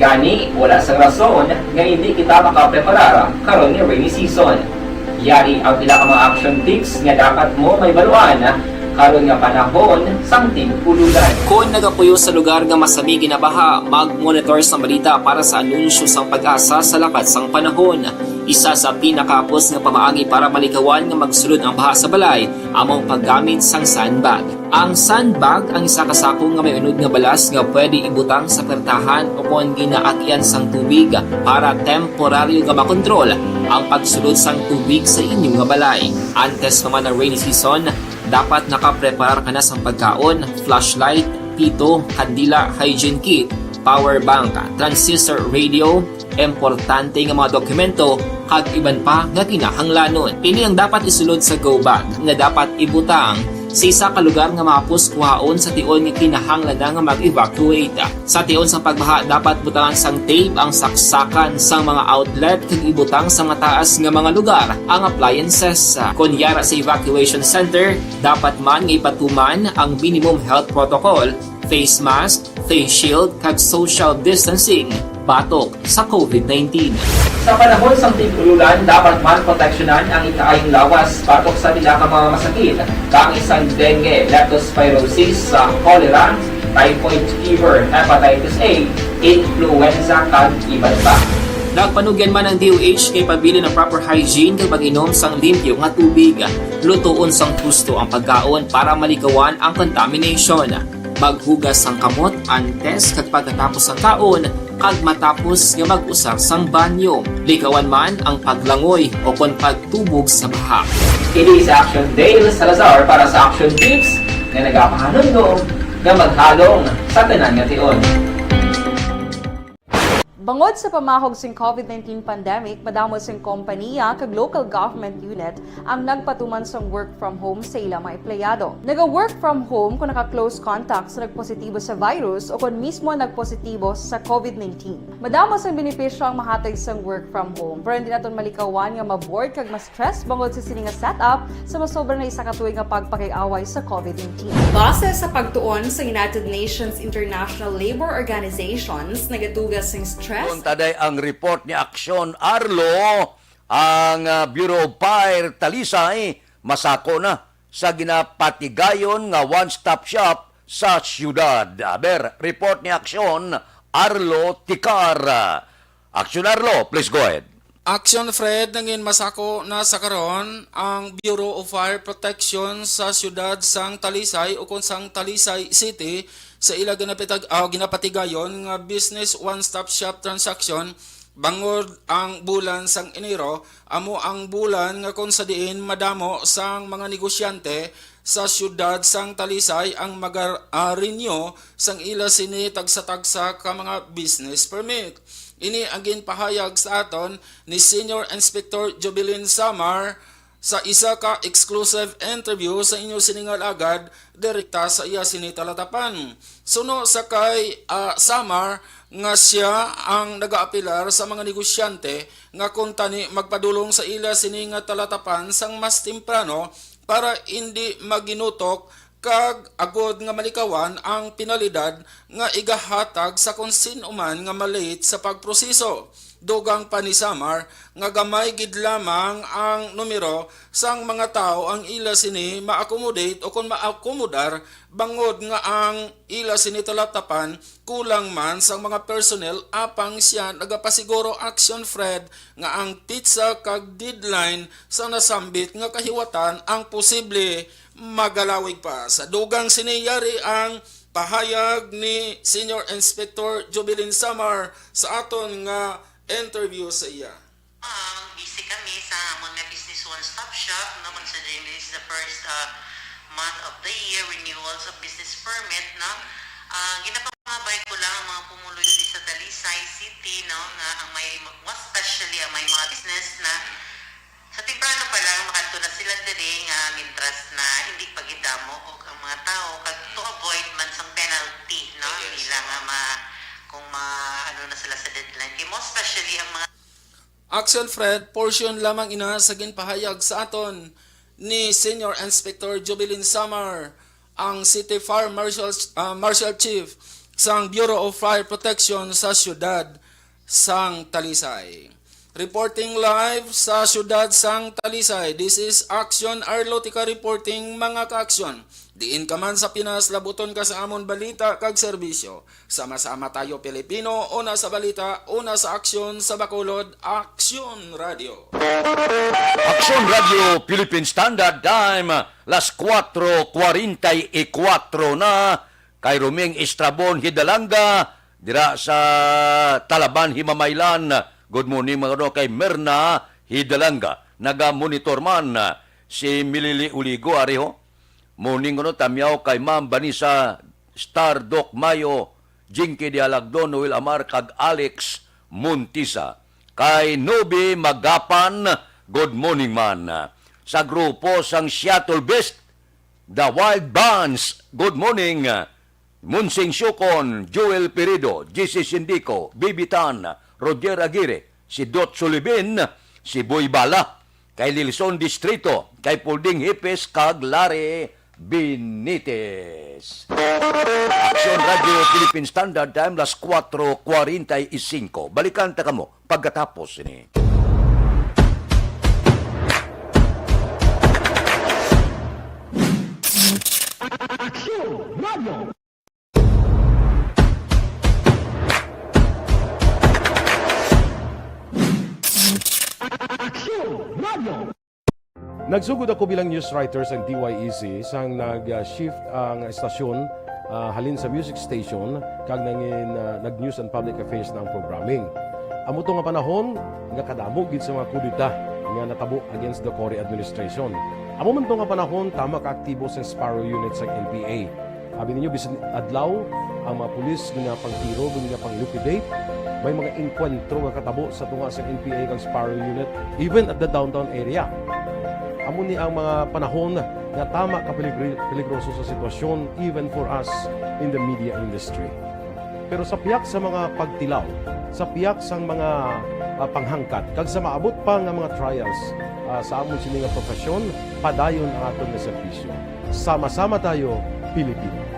Gani, wala sang rason nga indi kita makapreparar karon nga rainy season. Yari ang pila ka mga action tips nga dapat mo mahibaluan karon nga panahon sang tig-ululan. Kon nagapuyo sa lugar nga masami ginabaha, mag-monitor sang balita para sa anunsyo sang PAGASA sa lakat sang panahon. Isa sa pinakahapos nga pamaagi para malikawan nga magsulod ang baha sa balay amo ang paggamit sang sandbag. Ang sandbag ang isa ka sako nga may unod nga balas nga pwede ibutang sa pertahan o kon ginaagyan sang tubig para temporaryo nga makontrol ang pagsulod sang tubig sa inyo nga balay. Antes pa man ang rainy season, dapat nakapreparar ka na sang pagkaon, flashlight, pito, kandila, hygiene kit, power bank, transistor radio, importante nga mga dokumento, kag iban pa nga kinahanglanon. Ini ang dapat isulod sa go bag nga dapat ibutang sa isa ka lugar nga mahapos kuhaon sa tion nga kinahanglan na nga mag-evacuate. Sa tion sang pagbaha, dapat butangan sang tape ang saksakan sang mga outlet kag ibutang sa mataas nga mga lugar ang appliances. Kon yara sa evacuation center, dapat man nga ipatuman ang minimum health protocol, face mask, face shield, kag social distancing batok sa COVID nineteen. Sa panahon sang tig-ulan, dapat man proteksyonan ang ikaayong lawas batok sa pila ka mga masakit, kaangay sang dengue, leptospirosis, sa cholera, typhoid fever, hepatitis A, influenza, kag iban pa. Nagpanugyan man ang D O H kay pabilin ang proper hygiene kag pag-inom sang limpyo nga tubig. Lutoon sang husto ang pagkaon para malikawan ang contamination. Maghugas sang kamot antes kag pagkatapos sang kaon, kag matapos nga mag-usar sang banyo. Likawan man ang paglangoy o kon pagtubog sa baha. Kini si Action Dale Salazar para sa Action Tips nga nagapahanumdom nga maghalong sa tanan nga tion. Bangod sa pamahog sing COVID nineteen pandemic, madamo sing kompaniya kag local government unit ang nagpatuman sang work from home sa ila mga empleyado. Naga-work from home kung naka-close contact sa nagpositibo sa virus o kon mismo nagpositibo sa COVID nineteen. Madamo sang benepisyo ang mahatag sang work from home, pero hindi naton malikawan nga ma-bored kag ma-stress bangod sa sini nga setup sa masobra na isa ka tuig nga pagpakig-away sa COVID nineteen. Base sa pagtuon sa United Nations International Labor Organizations, nagaduga sing stress. Kung taday ang report ni Aksyon Arlo, ang, ah, Bureau of Fire Talisay masako na sa ginapatigayon nga one-stop shop sa siyudad. Aber, report ni Aksyon Arlo Ticar. Aksyon Arlo, please go ahead. Action Fred, nangin masako na sa karon ang Bureau of Fire Protection sa siyudad sang Talisay ukon sang Talisay City sa ila ginapitag-, ah, ginapatigayon nga business one-stop shop transaction bangod ang bulan sang Enero amo ang bulan nga kon sa diin madamo sang mga negosyante sa siyudad sang Talisay ang maga-, ah, renew sang ila sini tagsa-tagsa ka mga business permit. Ini ang ginpahayag sa aton ni Senior Inspector Jovelyn Samar sa isa ka exclusive interview sa inyo sini nga alagad direkta sa iya sini talatapan. Suno sa kay, ah, Samar nga siya ang nagaapelar sa mga negosyante nga kuntani magpadulong sa ila sini nga talatapan sang mas temprano para indi maginutok kag agod nga malikawan ang penalidad nga igahatag sa kon sin-o man nga ma-late sa pagproseso. Dugang pa ni Samar nga gamay gid lamang ang numero sang mga tawo ang ila sini ma-accommodate o kon ma-accommodar bangod nga ang ila sini talatapan kulang man sang mga personnel apang siya nagapasiguro Action Fred nga ang petsa kag deadline sa nasambit nga kahiwatan ang posible magalawig pa. Sa dugang sini yari ang pahayag ni Senior Inspector Jovelyn Samar sa aton nga interview sa iya. Ah, busy kami sa amon nga business one-stop shop, no? Considering this is the first, ah, month of the year, renewals of business permit, no? Ah, ginapangabay ko lang ang mga pumuluyo di sa Talisay City, no? Nga ang may, most especially ang may mga business na sa temprano pa lang, makadto na sila diri nga mintras na hindi pa gidamo og ang mga tawo, kag to avoid man sang penalty, no? Yes, nila nga ma-, kung ma-, ano na sila sa deadline. Kay most especially ang mga Action Fred, portion lamang ina sa ginpahayag sa aton ni Senior Inspector Jovelyn Samar, ang City Fire Marshal, ah, Marshal Chief sang Bureau of Fire Protection sa siyudad sang Talisay. Reporting live sa siyudad sang Talisay, this is Action Arlotica reporting, mga ka-aksyon. Diin ka man sa Pinas, labuton ka sa amon balita kag serbisyo. Sama-sama tayo, Pilipino, una sa balita, una sa aksyon, sa Bacolod, Aksyon Radio. Aksyon Radio Philippine Standard Time, las cuatro cuarenta y cuatro na. Kay Roming Estrabon Hidalanga, dira sa Talaban, Himamaylan. Good morning, mga ano, kay Merna Hidalanga. Naga-monitor man si Milili Uligo, ari ho. Morning kuno, tamyaw kay Ma'am Vanessa Star, Doc Mayo, Jinky Dialagdo, Noel Amar, kag Alex Montisa. Kay Nobi Magapan, good morning man. Sa grupo sang Seattle Best, The Wild Bands, good morning. Monsing Siokon, Joel Peredo, G C Sindico, Bibi Tan, Roger Aguirre, si Dot Sulibin, si Boy Bala, kay Lilson Distrito, kay Pulding Hipes, kag Larry Benitez. Action Radio Philippine Standard Time, las kuwatro kwarenta y singko. Balikan ta kamo pagkatapos sini. Action Radio! Action Radio! Nagsugod ako bilang news writer sang D Y E C sang nag-shift ang estasyon, ah, halin sa music station kag nangin, ah, nag-news and public affairs na ang programming. Amo to nga panahon nga kadamo gid sa mga kudeta nga natabo against the Cory administration. Amo man to nga panahon tama ka aktibo sang Sparrow Unit sang N P A. Abi ninyo, bisan adlaw, ang mga pulis ginapangtiro, ginapang-liquidate. May mga engkwentro nga katabo sa tunga sang N P A kag Sparrow Unit, even at the downtown area. Amo ni ang mga panahon nga tama ka peligri-, peligroso sa sitwasyon, even for us in the media industry. Pero sa pihak sa mga pagtilaw, sa pihak sang mga, ah, panghangkat, kag sa maabot pa nga mga trials, ah, sa amon sini nga profesyon, padayon ang aton nga serbisyo. Sama-sama tayo, Pilipino.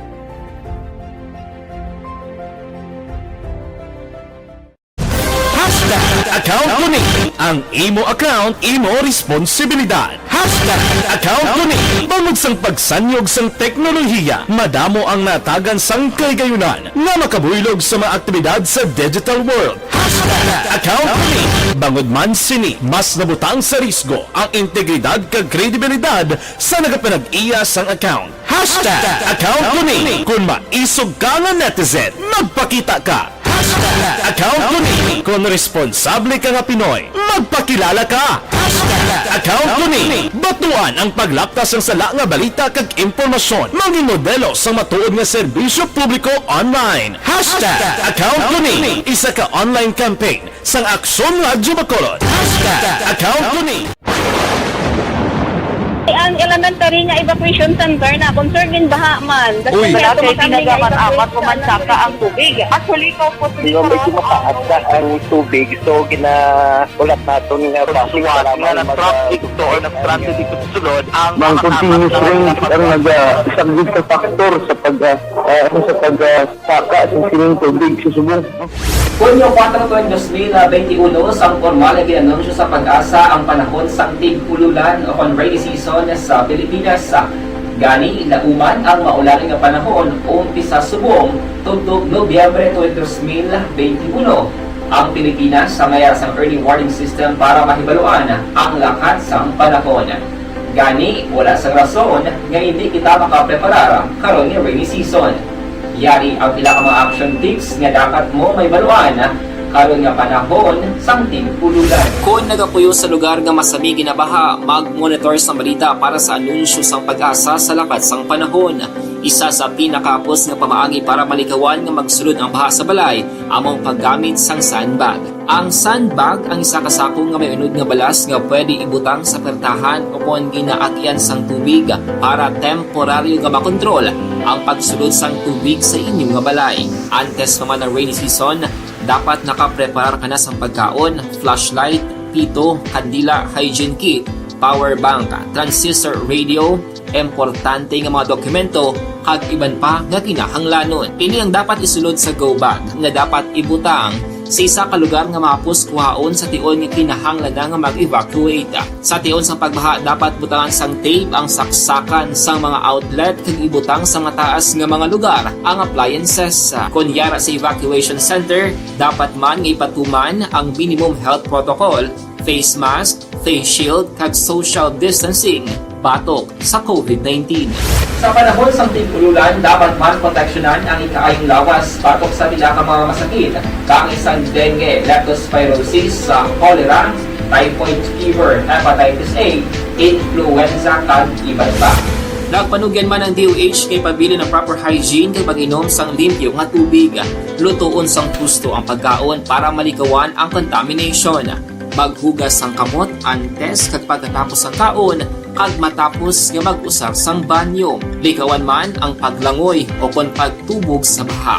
Hashtag account ko ni. Ang imo account, imo responsibilidad. Hashtag account ko ni. Bangod sang pagsanyog sang teknolohiya, madamo ang natagan sang kahigayonan nga makabuylog sa mga aktibidad sa digital world. Hashtag account ko ni. Bangod man sini, mas nabutang sa risgo ang integridad kag kredibilidad sa nagapanag-iya sang account. Hashtag account ko ni. Kung maisog ka nga netizen, magpakita ka. Hashtag account ko ni. Kung responsable ka nga Pinoy, magpakilala ka. Hashtag account ko ni. Batuan ang paglaptas sang sala nga balita kag impormasyon. Maging modelo sang matuod nga serbisyo publiko online. Hashtag account ko ni. Isa ka online campaign sang Aksyon Radyo Bacolod. Hashtag account ko ni. Ang elementary nga evacuation center na concern din baha man. Uy. Dati Malate, kami Tinaga, nga man apat evacuation o man saka ang tubig. Actually, ikaw po, Di ba, medyo mataas na ang tubig, so ginaulat naton nga Sa basi suwat kailangan nga mag- na-trapped dito or na-stranded dito sa sulod, ang Mang mga continuous apat na rain ang naga-, isang good factor sa pag, ah, ah, ano, sa pag, ah, saka sa sining tubig sa subong. Hunyo kuwatro, dos mil benti uno, sang pormal nga gin-anunsyo sa PAGASA ang panahon sang tig-ululan o kon rainy season sa Pilipinas. Gani, nauman ang maulan nga panahon umpisa subong tubtob Nobyembre twenty, dos mil benti uno. Ang Pilipinas sa mayara sang early warning system para mahibaluan ang lakat sang panahon. Gani, wala sang rason nga indi kita makapreparar karon nga rainy season. Yari ang pila ka mga action tips nga dapat mo mahibaluan karon nga panahon sang tig-ululan. Kon nagapuyo sa lugar nga masami ginabaha, mag-monitor sang balita para sa anunsyo sang PAGASA sa lakat sang panahon. Isa sa pinakahapos nga pamaagi para malikawan nga magsulod ang baha sa balay amo ang paggamit sang sandbag. Ang sandbag ang isa ka sako nga may unod nga balas nga pwede ibutang sa pertahan o kon ginaagian sang tubig para temporaryo nga makontrol ang pagsulod sang tubig sa inyo nga balay. Antes pa man ang rainy season, dapat nakapreparar ka na sang pagkaon, flashlight, pito, kandila, hygiene kit, power bank, transistor radio, importante nga mga dokumento, kag iban pa nga kinahanglanon. Ini ang dapat isulod sa go bag nga dapat ibutang sa isa ka lugar nga mahapos kuhaon sa tion nga kinahanglan na nga mag-evacuate. Sa tion sang pagbaha, dapat butangan sang tape ang saksakan sang mga outlet kag ibutang sa mataas nga mga lugar ang appliances. Kon yara sa evacuation center, dapat man nga ipatuman ang minimum health protocol, face mask, face shield, kag social distancing batok sa COVID nineteen. Sa panahon sang tig-ululan, dapat man proteksyonan ang ikaayong lawas batok sa pila ka mga masakit, kaangay sang dengue, leptospirosis, sa cholera, typhoid fever, hepatitis A, influenza, kag iban pa. Nagpanugyan man ang D O H kay pabilin ang proper hygiene kag pag-inom sang limpyo nga tubig. Lutoon sang husto ang pagkaon para malikawan ang contamination. Maghugas sang kamot antes kag pagkatapos sang kaon kag matapos nga mag-usar sang banyo. Likawan man ang paglangoy o kon pagtubog sa baha.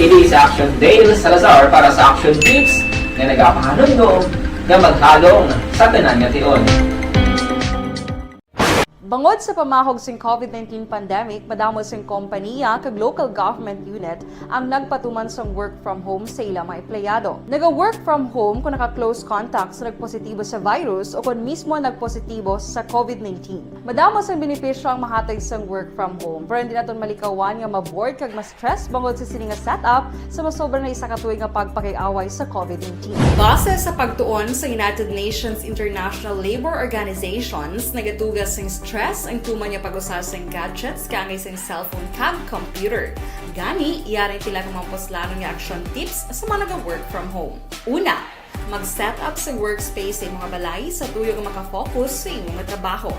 Ini si Action Dale Salazar para sa Action Tips nga nagapahanumdom nga maghalong sa tanan nga tion. Bangod sa pamahog sing COVID nineteen pandemic, madamo sing kompaniya kag local government unit ang nagpatuman sang work from home sa ila mga empleyado. Naga-work from home kung naka-close contact sa nagpositibo sa virus o kon mismo nagpositibo sa COVID nineteen. Madamo sang benepisyo ang mahatag sang work from home, pero hindi naton malikawan nga ma-bored kag ma-stress bangod sa sini nga setup sa masobra na isa ka tuig nga pagpakig-away sa COVID nineteen. Base sa pagtuon sa United Nations International Labor Organizations, nagatuga sing stress ang tuman nga pag-usa sing gadgets kaangay sing cellphone kag computer. Gani, yari ang pila ka mga puslanon nga action tips sa mga naga-work from home. Una, mag-set up sa workspace sa imong balay sa tuyo nga makafocus sa imong trabaho.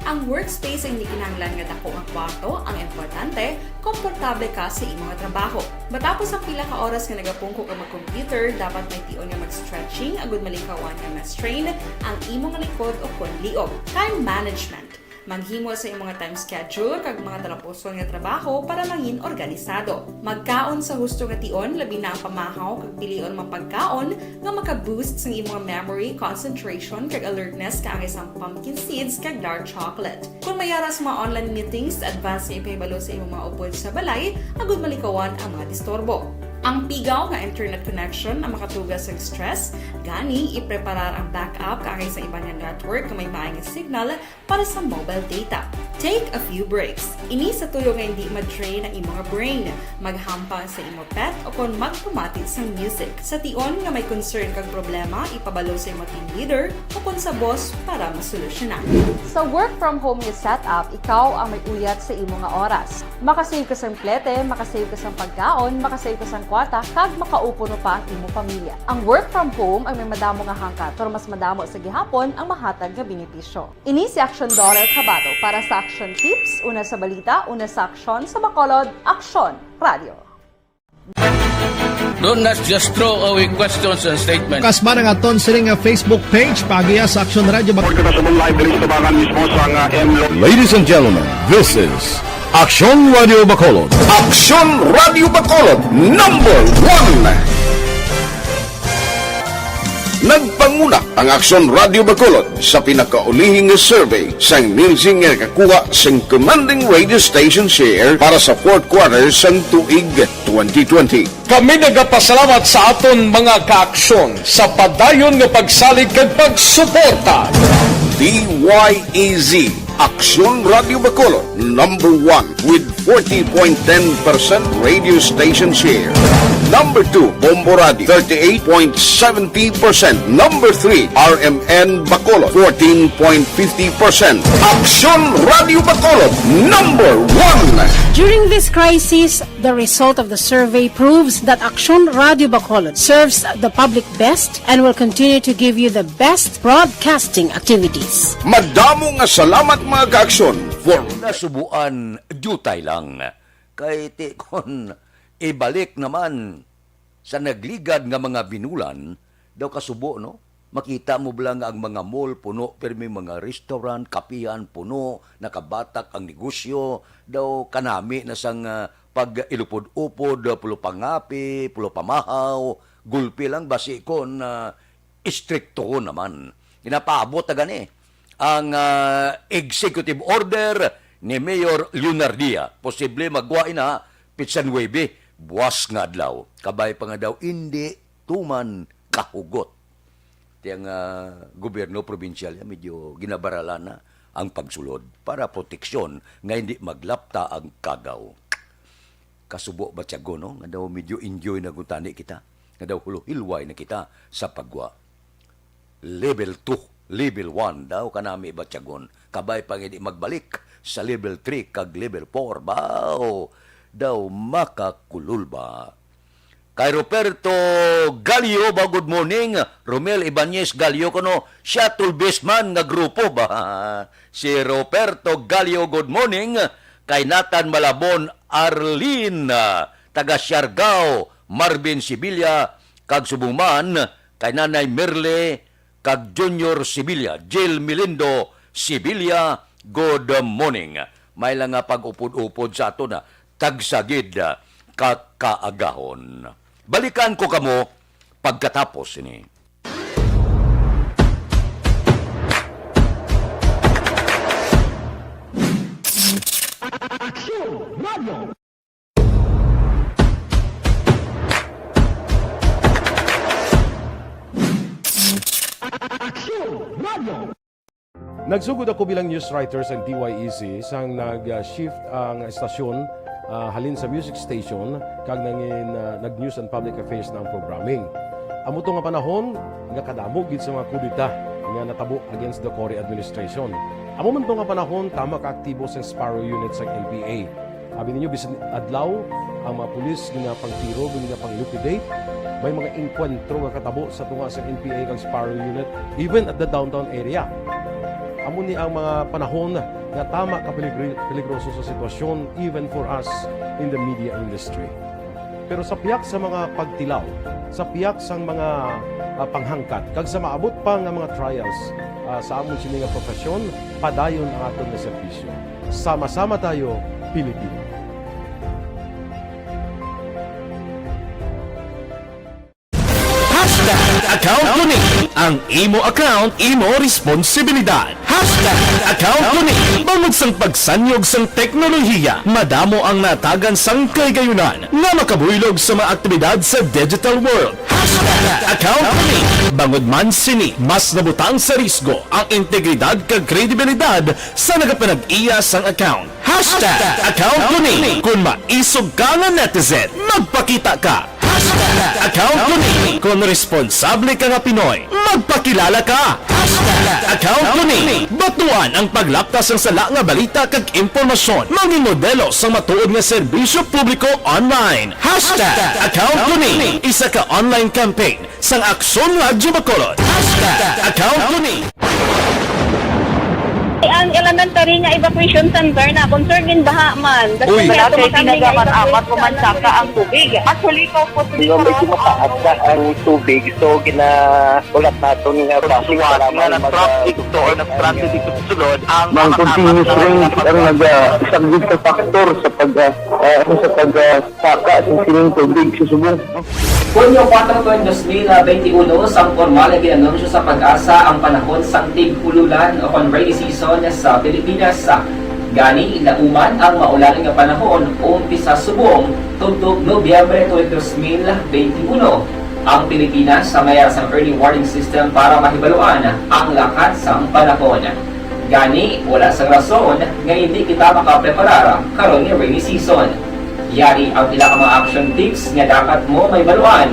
Ang workspace ay hindi kinahanglan nga dako nga kwarto ang importante, komportable ka sa imong trabaho. Matapos ang pila ka oras nga nagapungko ka mag-computer, dapat may tion nga mag-stretching agud malikawan nga ma-strain ang imong likod o kon liog. Time management. Maghimo sa imong time schedule kag mga talapuson nga trabaho para mangin organisado. Magkaon sa husto nga tion, labi na ang pamahaw kag pilion mga pagkaon nga maka-boost sang imong memory, concentration kag alertness kaangay sang pumpkin seeds kag dark chocolate. Kung may ara sa mga online meetings, advance nga ipahibalo sa imong mga upod sa balay agud malikawan ang mga disturbo. Ang pigaw nga internet connection ang makatuga sang stress, gani ipreparar ang backup kaangay sa iban nga network nga may maayo nga signal para sa mobile data. Take a few breaks. Ini sa tuyo nga hindi ma-drain ang imo nga brain. Maghampang sa imo pet o kon magpamati sang music. Sa tion nga may concern kag problema, ipabalo sa imo team leader o kon sa boss para masolusyonan. Sa work from home nga setup, ikaw ang may uyat sa imo nga oras. Makasave ka sang plete, makasave ka sang pagkaon, makasave ka sang kwarta, kag makaupuno pa ang imo pamilya. Ang work from home ang may madamo nga hangkat, pero mas madamo sa gihapon ang mahatag nga benepisyo. Ini si Action Dollar Kabato para sa Action Tips, una sa balita, una sa aksyon, sa Bacolod, Aksyon Radio. Don't not just throw away questions and statements. Kasba nga aton sini nga Facebook page, paagiha sa Aksyon Radio Bacolod. Kita sa live diri sa tabangan mismo sa nga M Lo. Ladies and gentlemen, this is Aksyon Radio Bacolod. Aksyon Radio Bacolod, number one. Nagpanguna ang Aksyon Radio Bacolod sa pinakaulihing nga survey sang NILSI nga nakakuha sing commanding radio station share para sa fourth quarter sang tuig twenty twenty. Kami nagapasalamat sa aton mga kaaksyon sa padayon nga pagsalig kag pagsuporta. D Y E Z, Aksyon Radio Bacolod, number one with forty point ten percent radio station share. Number two, Bombo Radio, thirty-eight point seventy percent. Number three, R M N Bacolod, fourteen point fifty percent. Aksyon Radio Bacolod, number one. During this crisis, the result of the survey proves that Aksyon Radio Bacolod serves the public best and will continue to give you the best broadcasting activities. Madamo nga salamat, mga kaaksyon, for Nasubuan, diutay lang. Kay ti kon ibalik naman sa nagligad nga mga binulan, daw kasubo, no? Makita mo bala nga ang mga mall puno, pirmi mga restaurant, kapihan puno, nakabatak ang negosyo, daw kanami na sang ah, pag-ilupod-upod, pulo pangapi, pulo pamahaw, gulpi lang basi kon ah, istrikto naman. Ginapaabot na gani ang ah, executive order ni Mayor Leonardia. Posible magwa ina pitsa nuebe, buwas nga adlaw. Kabay pa nga daw indi tuman kahugot. Ti ang ah, gobyerno probinsyal ya medyo ginabaralan na ang pagsulod para proteksyon nga hindi maglapta ang kagaw. Kasubo ba tiyago, no? Nga daw medyo enjoy na gutani kita. Nga daw huluhilway na kita sa pagwa. Level two, level one daw kanami ba tiyagon. Kabay pa nga di magbalik sa level three kag level four. Baw, daw makakulol ba? Kay Roberto Gallo ba, good morning. Romel Ibanez Gallo, kuno Shuttle Best Man nga grupo ba? Si Roberto Gallo, good morning. Kay Nathan Malabon, Arlene, ah, taga Siargao, Marvin Sibilia, kag subong man kay Nanay Merle kag Junior Sibilia, Jill Melindo Sibilia, good morning. May lang nga pag-upod-upod sa ato na, tagsa gid ka kaagahon. Balikan ko kamo pagkatapos ini. Aksyon Radio. Aksyon Radio. Nagsugod ako bilang news writer sa D Y E C sang nag-shift ang estasyon, ah, halin sa music station kag nangin, ah, nag-news and public affairs na ang programming. Amo to nga panahon nga kadamo gid sa mga kudeta nga natabo against the Cory administration. Amo man to nga panahon tama ka aktibo sang Sparrow Unit sang N P A. Abi ninyo, bisan adlaw, ang mga pulis ginapangtiro, ginapang-liquidate. May mga engkwentro nga katabo sa tunga sa N P A kag Sparrow Unit, even at the downtown area. Amo ni ang mga panahon nga tama ka peligri-, peligroso sa sitwasyon, even for us in the media industry. Pero sa pihak sa mga pagtilaw, sa pihak sang mga, ah, panghangkat, kag sa maabot pa nga mga trials, ah, sa amon sini nga profesyon, padayon ang aton nga serbisyo. Sama-sama tayo, Pilipino. Hashtag account ko ni. Ang imo account, imo responsibilidad. Hashtag account ko ni. Bangod sang pagsanyog sang teknolohiya, madamo ang natagan sang kahigayonan nga makabuylog sa mga aktibidad sa digital world. Hashtag account ko ni. Bangod man sini, mas nabutang sa risgo ang integridad kag kredibilidad sa nagapanag-iya sang account. Hashtag account ko ni. Kung maisog ka nga netizen, magpakita ka. Hashtag account ko ni. Kung responsable ka nga Pinoy, magpakilala ka. Hashtag account ko ni. Batuan ang paglapta sang sala nga balita kag impormasyon. Maging modelo sang matuod nga serbisyo publiko online. Hashtag account ko ni. Isa ka online campaign sang Aksyon Radyo Bacolod. Hashtag account ko ni. Ang elementary nga evacuation center na concern gid baha man. Uy. Wala kay tinaga man amat ko man saka ang tubig. Actually, ko po. Medyo mataas na ang tubig, so ginaulat naton nga suwat nga nag-traffic to or nag-traffic dito sa sulod ang mga continuous rains ang nagasaglit sa factor sa pag, ah, ah, sa pag, ah, saka sa sining tubig sa subong. Hunyo kuwatro, dos mil benti uno, sang pormal nga gin-anunsyo sa PAGASA ang panahon sang tig-ululan o kon rainy season sa Pilipinas. Gani, lauman ang maulan nga panahon umpisa subong tubtob Nobyembre tuig dos mil benti uno. Ang Pilipinas may ara sang early warning system para mahibaluan ang lakat sang panahon. Gani, wala sang rason nga indi kita makapreparar karon nga rainy season. Yari ang pila ka mga action tips nga dapat mo mahibaluan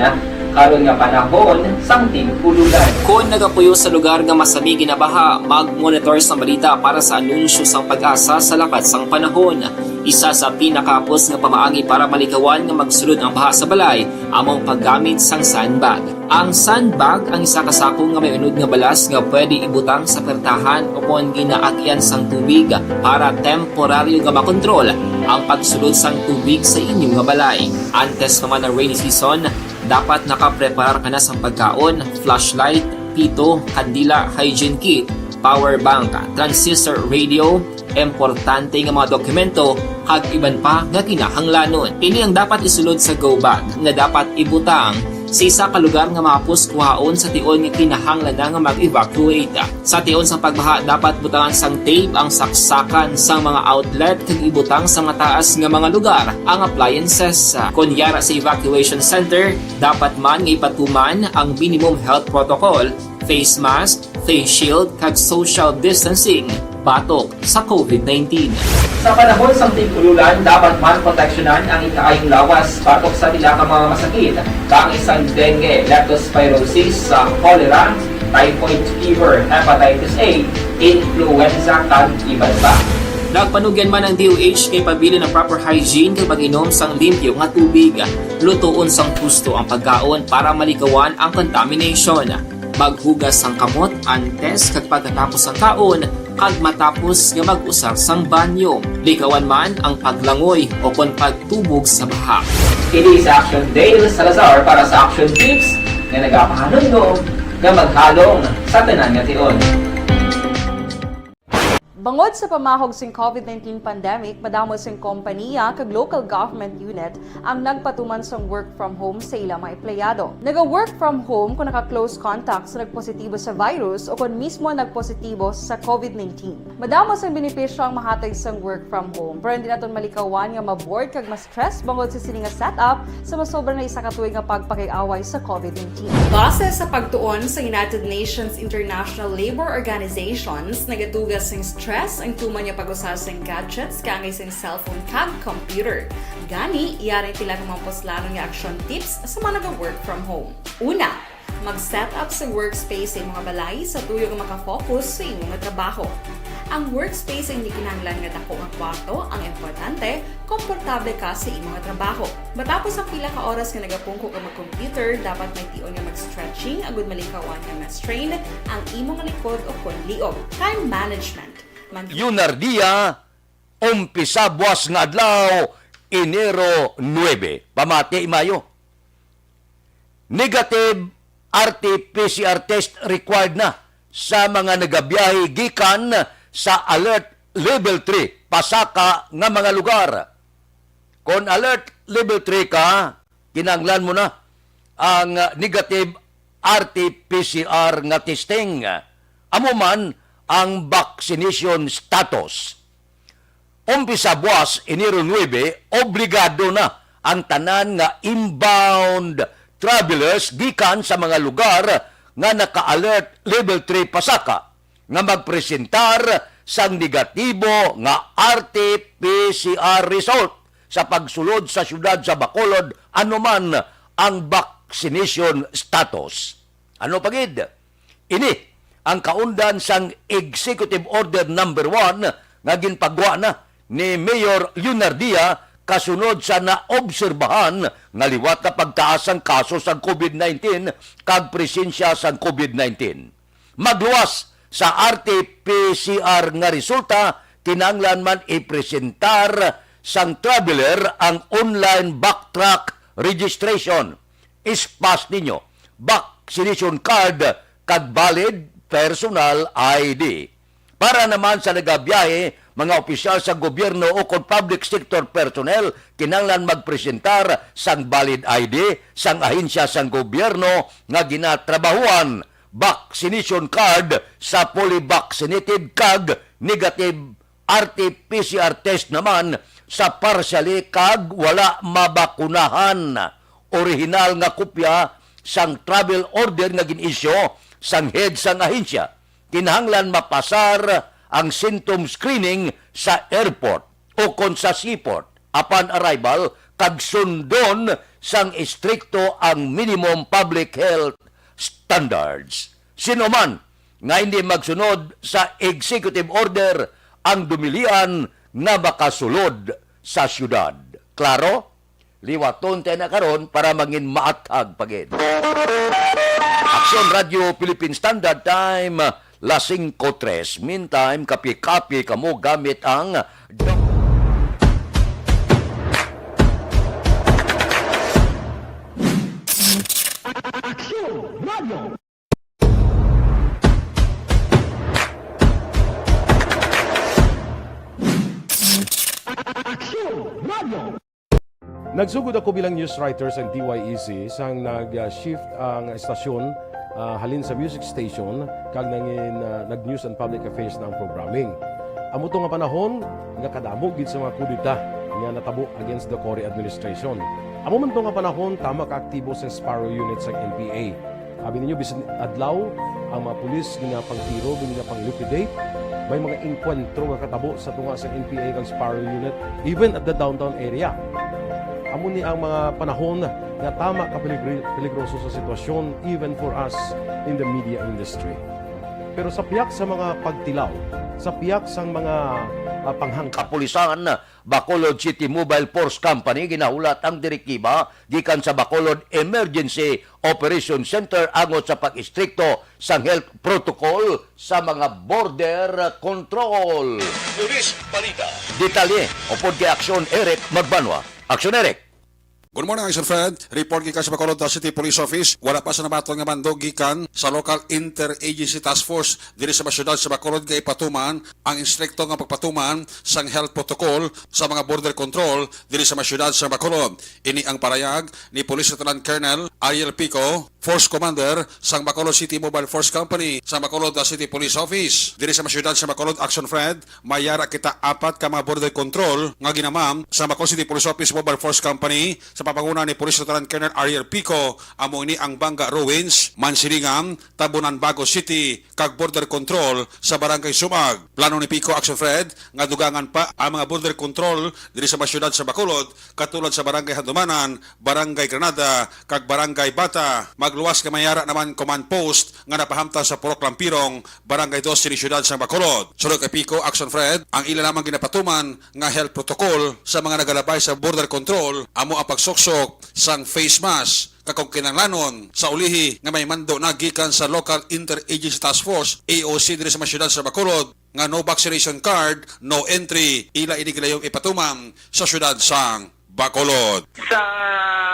karon nga panahon sang tig-ululan. Kon nagapuyo sa lugar nga masami ginabaha, mag-monitor sang balita para sa anunsyo sang PAGASA sa lakat sang panahon. Isa sa pinakahapos nga pamaagi para malikawan nga magsulod ang baha sa balay amo ang paggamit sang sandbag. Ang sandbag ang isa ka sako nga may unod nga balas nga pwede ibutang sa pertahan o kon ginaagyan sang tubig para temporaryo nga makontrol ang pagsulod sang tubig sa inyo nga balay. Antes pa man ang rainy season, dapat nakapreparar ka na sang pagkaon, flashlight, pito, kandila, hygiene kit, power bank, transistor radio, importante nga mga dokumento, kag iban pa nga kinahanglanon. Ini ang dapat isulod sa go bag nga dapat ibutang sa isa ka lugar nga mahapos kuhaon sa tion nga kinahanglan na nga mag-evacuate. Sa tion sang pagbaha, dapat butangan sang tape ang saksakan sang mga outlet kag ibutang sa mataas nga mga lugar ang appliances. Kon yara sa evacuation center, dapat man nga ipatuman ang minimum health protocol, face mask, face shield, kag social distancing batok sa COVID nineteen. Sa panahon sang tig-ululan, dapat man proteksyonan ang ikaayong lawas batok sa pila ka mga masakit, kaangay sang dengue, leptospirosis, sa cholera, typhoid fever, hepatitis A, influenza, kag iban pa. Nagpanugyan man ang D O H kay pabilin ang proper hygiene kag pag-inom sang limpyo nga tubig. Lutoon sang husto ang pagkaon para malikawan ang contamination. Maghugas sang kamot antes kag pagkatapos sang kaon kag matapos nga mag-usar sang banyo. Likawan man ang paglangoy o kon pagtubog sa baha. Kini sa Action Dale Salazar para sa Action Tips nga nagapahanumdom nga maghalong sa tanan nga tion. Bangod sa pamahog sing COVID nineteen pandemic, madamo sing kompaniya kag local government unit ang nagpatuman sang work from home sa ila mga empleyado. Naga-work from home kung naka-close contact sa nagpositibo sa virus o kon mismo nagpositibo sa COVID nineteen. Madamo sang benepisyo ang mahatag sang work from home, pero hindi naton malikawan nga ma-bored kag ma-stress bangod sa sini nga setup sa masobra na isa ka tuig nga pagpakig-away sa COVID nineteen. Base sa pagtuon sa United Nations International Labour Organizations, nagaduga sing stress ang tuman nga pag-usa sing gadgets kaangay sing cellphone kag computer. Gani, yari ang pila ka mga puslanon nga action tips sa mga naga-work from home. Una, mag-set up sa workspace sa imong balay sa tuyo nga makafocus sa imong trabaho. Ang workspace hindi kinahanglan nga dako nga kwarto ang importante, komportable ka sa imong trabaho. Matapos ang pila ka oras nga nagapungko ka mag-computer, dapat may tion nga mag-stretching agud malikawan nga ma-strain ang imong likod o kon liog. Time management. Man- Yunardia, umpisa buwas nga adlaw, Enero nuebe. Pamati, Mayo. Negative R T P C R test required na sa mga nagabiyahe gikan sa Alert Level three pasaka nga mga lugar. Kon Alert Level three ka, kinahanglan mo na ang negative R T P C R nga testing. Amo man ang vaccination status. Umpisa buwas, Enero nuebe, obligado na ang tanan nga inbound travelers gikan sa mga lugar nga naka-alert level three pasaka nga magpresentar sang negatibo nga R T P C R result sa pagsulod sa siyudad sa Bacolod, ano man ang vaccination status. Ano pa gid? Ini ang kaundan sang Executive Order Number One nga ginpagwa na ni Mayor Leonardia kasunod sa naobserbahan nga liwat nga pagtaas sang kaso sang COVID nineteen kag presensya sang COVID nineteen. Magluwas sa R T P C R nga resulta, kinahanglan man ipresentar sang traveler ang online backtrack registration, S-pass ninyo, vaccination card, kag valid personal I D. Para naman sa nagabiyahe, mga opisyal sa gobyerno ukon public sector personnel, kinahanglan magpresentar sang valid I D sang ahensya sang gobyerno nga ginatrabahuan, vaccination card sa fully vaccinated kag negative R T P C R test naman sa partially kag wala mabakunahan. Orihinal nga kopya sang travel order nga gin-issue sang head sang ahensya. Kinahanglan mapasar ang symptom screening sa airport ukon sa seaport upon arrival kag sundon sang estrikto ang minimum public health standards. Sino man nga hindi magsunod sa executive order ang dumilian nga makasulod sa siyudad. Klaro? Liwaton tayo na karon para mangin maathag pa gid. Aksyon Radio Philippine Standard Time, las singko tres. Meantime, kapi-kapi kamo gamit ang Aksyon Radio. Aksyon Radio. Nagsugod ako bilang news writer sa D Y E C sang nag-shift ang estasyon, ah, halin sa music station kag nangin, ah, nag-news and public affairs na ang programming. Amo to nga panahon nga kadamo gid sa mga kudeta nga natabo against the Cory administration. Amo man to nga panahon tama ka aktibo sang Sparrow Unit sang N P A. Abi ninyo, bisan adlaw, ang mga pulis ginapangtiro, ginapang-liquidate. May mga engkwentro nga katabo sa tunga sa N P A kag Sparrow Unit, even at the downtown area. Amo ni ang mga panahon nga tama ka peligri-, peligroso sa sitwasyon, even for us in the media industry. Pero sa piyak sa mga pagtilaw, sa piyak sang mga Panghangkap. Kapulisan, Bacolod City Mobile Force Company, ginahulat ang direktiba gikan sa Bacolod Emergency Operation Center angot sa pag-istrikto sang health protocol sa mga border control. Police Balita. Detalye upod kay Aksyon Eric Magbanwa. Aksyon Eric. Good morning, Action Fred. Report gikan sa Bacolod City Police Office. Wala pa sa nabaton nga mando gikan sa local interagency task force diri sa mga syudad sa Bacolod nga ipatuman ang istrikto nga pagpatuman sang health protocol sa mga border control diri sa mga syudad sa Bacolod. Ini ang parayag ni Police Lieutenant Colonel Ariel Pico, Force Commander sang Bacolod City Mobile Force Company sa Bacolod City Police Office. Diri sa mga syudad sa Bacolod, Action Fred, may yara kita apat ka mga border control nga ginamam sa Bacolod City Police Office Mobile Force Company sa pagpanguna ni Police Lieutenant Colonel Ariel Pico. Amo ini ang Banga Ruins, Mansilingan, Tabunan Bago City, kag border control sa Barangay Sumag. Plano ni Pico, Action Fred, nga dugangan pa ang mga border control diri sa mga syudad sa Bacolod, katulad sa Barangay Handumanan, Barangay Granada, kag Barangay Bata. Magluwas nga may yara naman command post nga napahamtang sa Purok Lampirong, Barangay Dos, diri syudad sang Bacolod. Suno kay Pico, Action Fred, ang ila lamang ginapatuman nga health protocol sa mga nagalabay sa border control amo ang pagsuksok sang face mask, kag kung kinahanglanon, sa ulihi nga may mando na gikan sa Local Interagency Task Force, A O C, diri sa mga syudad sa Bacolod, nga no vaccination card, no entry, ila ini gilayong ipatuman sa syudad sang Bacolod. Sa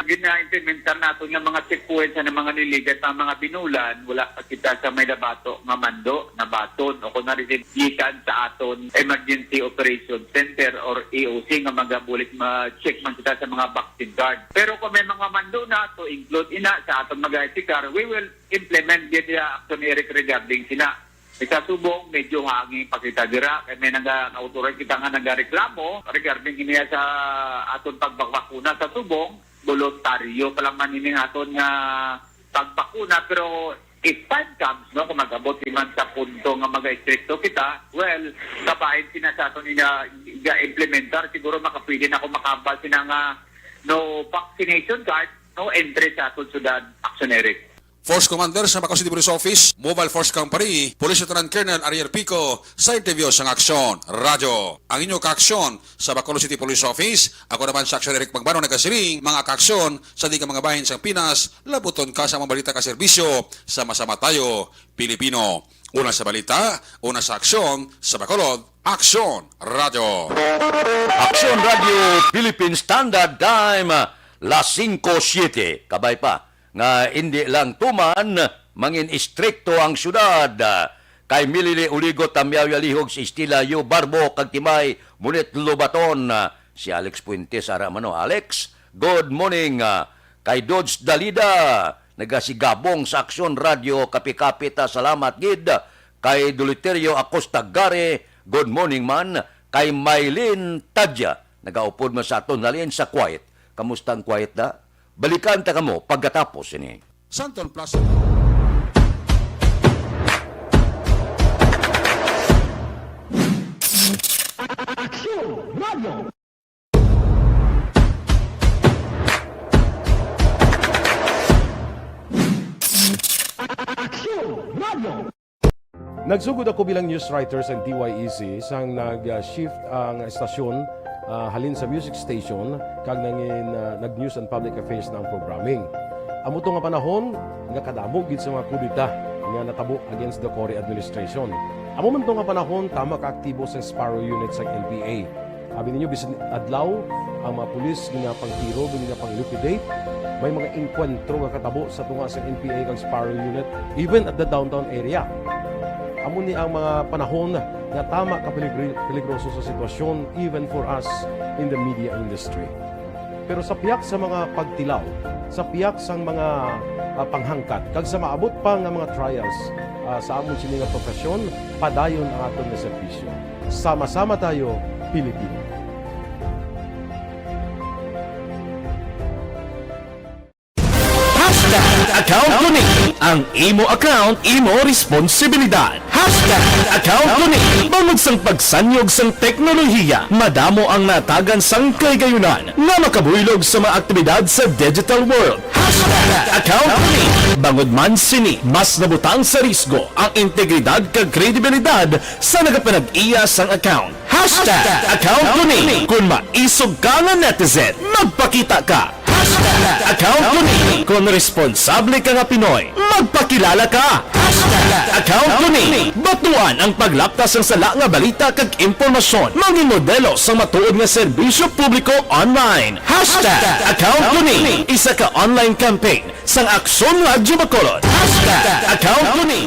gina-implementar naton nga mga checkpoints sa mga niligat sa mga binulan, wala pa kita sa may nabato nga mando, nabaton, o kung na-receive gikan sa aton Emergency Operation Center or E O C nga magabulig ma-check man kita sa mga vaccine card. Pero kung may mga mando na to include ina sa aton mga I C card, we will implement gid ya, Action Eric, regarding sila. Sa subong, medyo hangin pa kita dira, kay may naga-authorize kita nga nagareklamo regarding niya sa aton pagbakbakuna sa subong. Voluntaryo pa lang man ini nga aton nga pagbakuna, pero if time comes, no, kung mag-abot man sa punto nga mag-estrikto kita, well, kabahin sina sa aton ina ga-implementar, siguro makapwede na ako makabal sina nga no vaccination card, no entry sa aton syudad, Action Eric. Force Commander sa Bacolod City Police Office Mobile Force Company, Police Lieutenant Colonel Ariel Pico, sa interview sang Aksyon Radyo. Ang inyo kaaksyon sa Bacolod City Police Office, ako naman si Aksyon Eric Magbano nagasiling, mga kaaksyon sa di ka mga bahin sang Pinas, labuton ka sa mga balita ka serbisyo, sama-sama tayo, Pilipino. Una sa balita, una sa aksyon, sa Bacolod, Aksyon Radyo. Aksyon Radyo Philippine Standard Time, las singko siete. Kabay pa nga indi lang tuman mangin istrikto ang syudad. Kay Milili Uligot, Tamyaw Yalihog, si Estila Yu Barbo, kag Timay Munit Lobaton. Si Alex Fuentes, ara man, no? Alex, good morning. Ah, kay Dodge Dalida, nagasigabong sa Aksyon Radyo, kapi-kapi ta, salamat gid. Kay Duliterio Acosta Gare, good morning man. Kay Mylene Tadya, nagaupod man sa aton halin sa quiet. Kamusta ang quiet da? Balikan ta kamo pagkatapos ini. Santon Plaza. Aksyon Radyo. Aksyon Radyo. Nagsugod ako bilang news writer sa D Y E C sang nag-shift ang estasyon, ah, halin sa music station kag nangin, ah, nag-news and public affairs na ang programming. Amo to nga panahon nga kadamo gid sa mga kudeta nga natabo against the Cory administration. Amo man to nga panahon tama ka aktibo sang Sparrow Unit sang N P A. Abi ninyo, bisan adlaw, ang mga pulis ginapangtiro, ginapang-liquidate. May mga engkwentro nga katabo sa tunga sa N P A kag Sparrow Unit, even at the downtown area. Amo ni ang mga panahon nga tama ka peligri-, peligroso sa sitwasyon, even for us in the media industry. Pero sa pihak sa mga pagtilaw, sa pihak sang mga, ah, panghangkat, kag sa maabot pa nga mga trials, ah, sa amon sini nga profesyon, padayon ang aton nga serbisyo. Sama-sama tayo, Pilipino. Hashtag account ko ni. Ang imo account, imo responsibilidad. Hashtag account ko ni. Bangod sang pagsanyog sang teknolohiya, madamo ang natagan sang kahigayunan nga makabuylog sa mga aktibidad sa digital world. Hashtag account ko ni. Bangod man sini, mas nabutang sa risgo ang integridad kag kredibilidad sa nagapanag-iya sang account. Hashtag account ko ni. Kung maisog ka nga netizen, magpakita ka. Hashtag account ko ni. Kung responsable ka nga Pinoy, magpakilala ka. Hashtag account ko ni. Batuan ang paglapta sang sala nga balita kag impormasyon. Mangin modelo sang matuod nga serbisyo publiko online. Hashtag account ko ni. Isa ka online campaign sang Aksyon Radyo Bacolod. Hashtag account ko ni.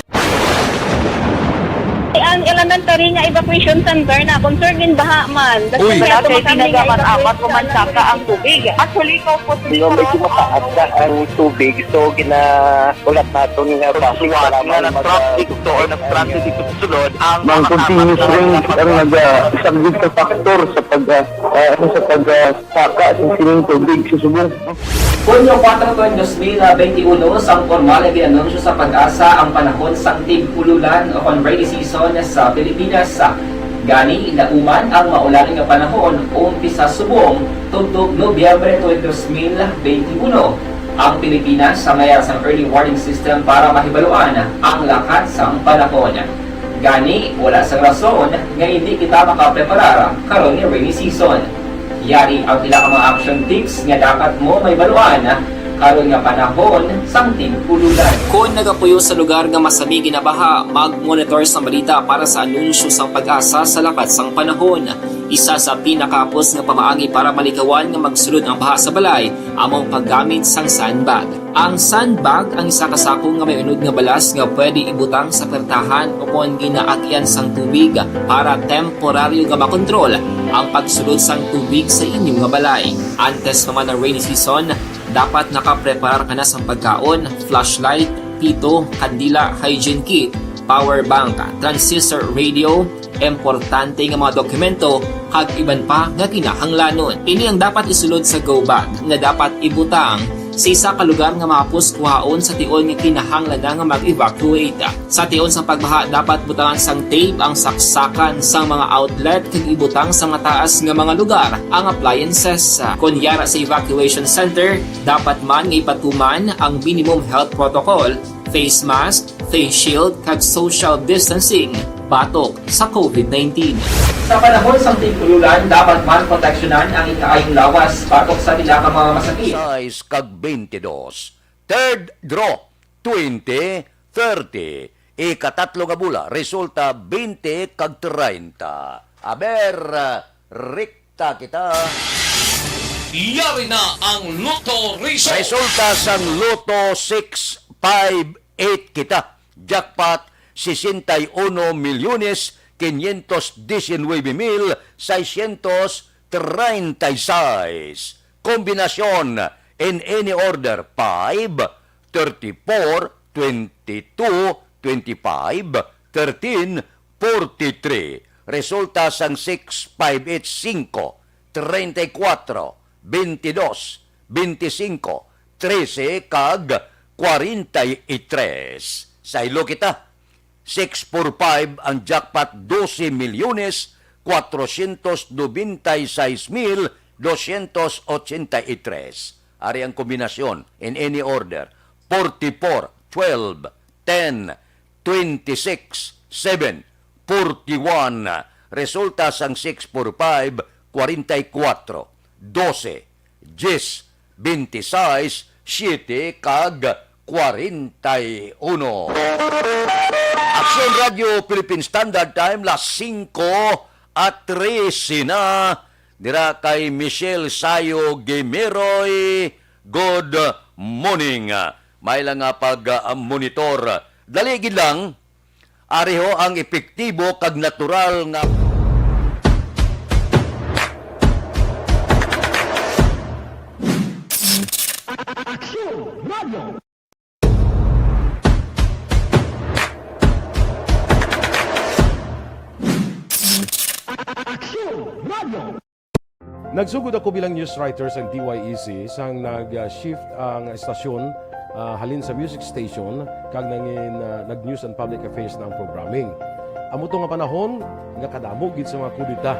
Ang elementary nga evacuation center na, concern in baha man. Uy. Wala kay tinaga man, apat ko man saka ang tubig. Actually, ikaw po, Hindi, medyo mataas na ang tubig. So, ginahulat naton nga base nga para nag-traffic to or nag-transit dito sa sulod, ang mga continuous rain ang nag-, ah, isang big factor sa pag, ah, ah, ano, sa pag, ah, saka sa sining tubig sa subong. Hunyo kuwatro, dos mil benti uno, sang pormal nga gin-anunsyo sa PAGASA ang panahon sang tig-ululan o kon rainy season sa Pilipinas. Gani, lauman ang maulan nga panahon umpisa subong tubtob Nobyembre twenty, dos mil benti uno. Ang Pilipinas may ara sang early warning system para mahibaluan ang lakat sang panahon. Gani, wala sang rason nga indi kita makapreparar karon nga rainy season. Yari ang pila ka mga action tips nga dapat mo mahibaluan karon nga panahon sang tig-ululan. Kon nagapuyo sa lugar nga masami ginabaha, mag-monitor sa balita para sa anunsyo sang PAGASA sa lakat sang panahon. Isa sa pinakahapos nga pamaagi para malikawan nga magsulod ang baha sa balay amo ang paggamit sang sandbag. Ang sandbag ang isa ka sako nga may unod nga balas nga pwede ibutang sa pertahan o kon ginaagyan sang tubig para temporaryo nga makontrol ang pagsulod sang tubig sa inyo nga balay. Antes pa man ang rainy season, dapat nakapreparar ka na sang pagkaon, flashlight, pito, kandila, hygiene kit, power bank, transistor radio, importante nga mga dokumento, kag iban pa nga kinahanglanon. Ini ang dapat isulod sa go bag nga dapat ibutang sa isa ka lugar nga mahapos kuhaon sa tion nga kinahanglan na nga mag-evacuate. Sa tion sang pagbaha, dapat butangan sang tape ang saksakan sang mga outlet kag ibutang sa mataas nga mga lugar ang appliances. Kon yara sa evacuation center, dapat man nga ipatuman ang minimum health protocol, face mask, face shield, kag social distancing batok sa COVID nineteen. Sa panahon sang tig-ululan, dapat man proteksyonan ang ikaayong lawas batok sa pila ka mga masakit. Sais kag bentidós. Third draw, twenty thirty. Ikatatlo nga bola, resulta bente kag treinta. Aber, rekta kita. Yari na ang Lotto Result. Resulta sang Lotto six five eight kita. Jackpot, sesenta y uno milyones quinientos diecinueve mil seiscientos treinta y seis. Kombinasyon, in any order, five, thirty-four, twenty-two, twenty-five, thirteen, forty-three. Resulta sang six five eight, singko, treinta y cuatro, bentidós, benti singko, trese, kag kwarenta y tres. Saylo kita. Six four five ang jackpot, doce milyones cuatrocientos noventa y seis mil doscientos ochenta y tres. Ari ang kombinasyon, in any order: forty-four, twelve, ten, twenty-six, seven, forty-one. Resulta sang six four five, kwarenta y kuwatro, dose, diyes, benti sais, siyete, kag kwarenta y uno. Aksyon Radyo Philippine Standard Time, las singko at trese na. Dira kay Michelle Sayo Gimeroy, good morning. May lang nga pag-monitor. Dali gid lang. Ari ho ang epektibo kag natural nga Aksyon Radio. Aksyon Radio. Nagsugod ako bilang news writer sa D Y E C sang nag-shift ang estasyon, ah, halin sa music station kag nangin, ah, nag-news and public affairs na ang programming. Amo to nga panahon nga kadamo gid sa mga kudeta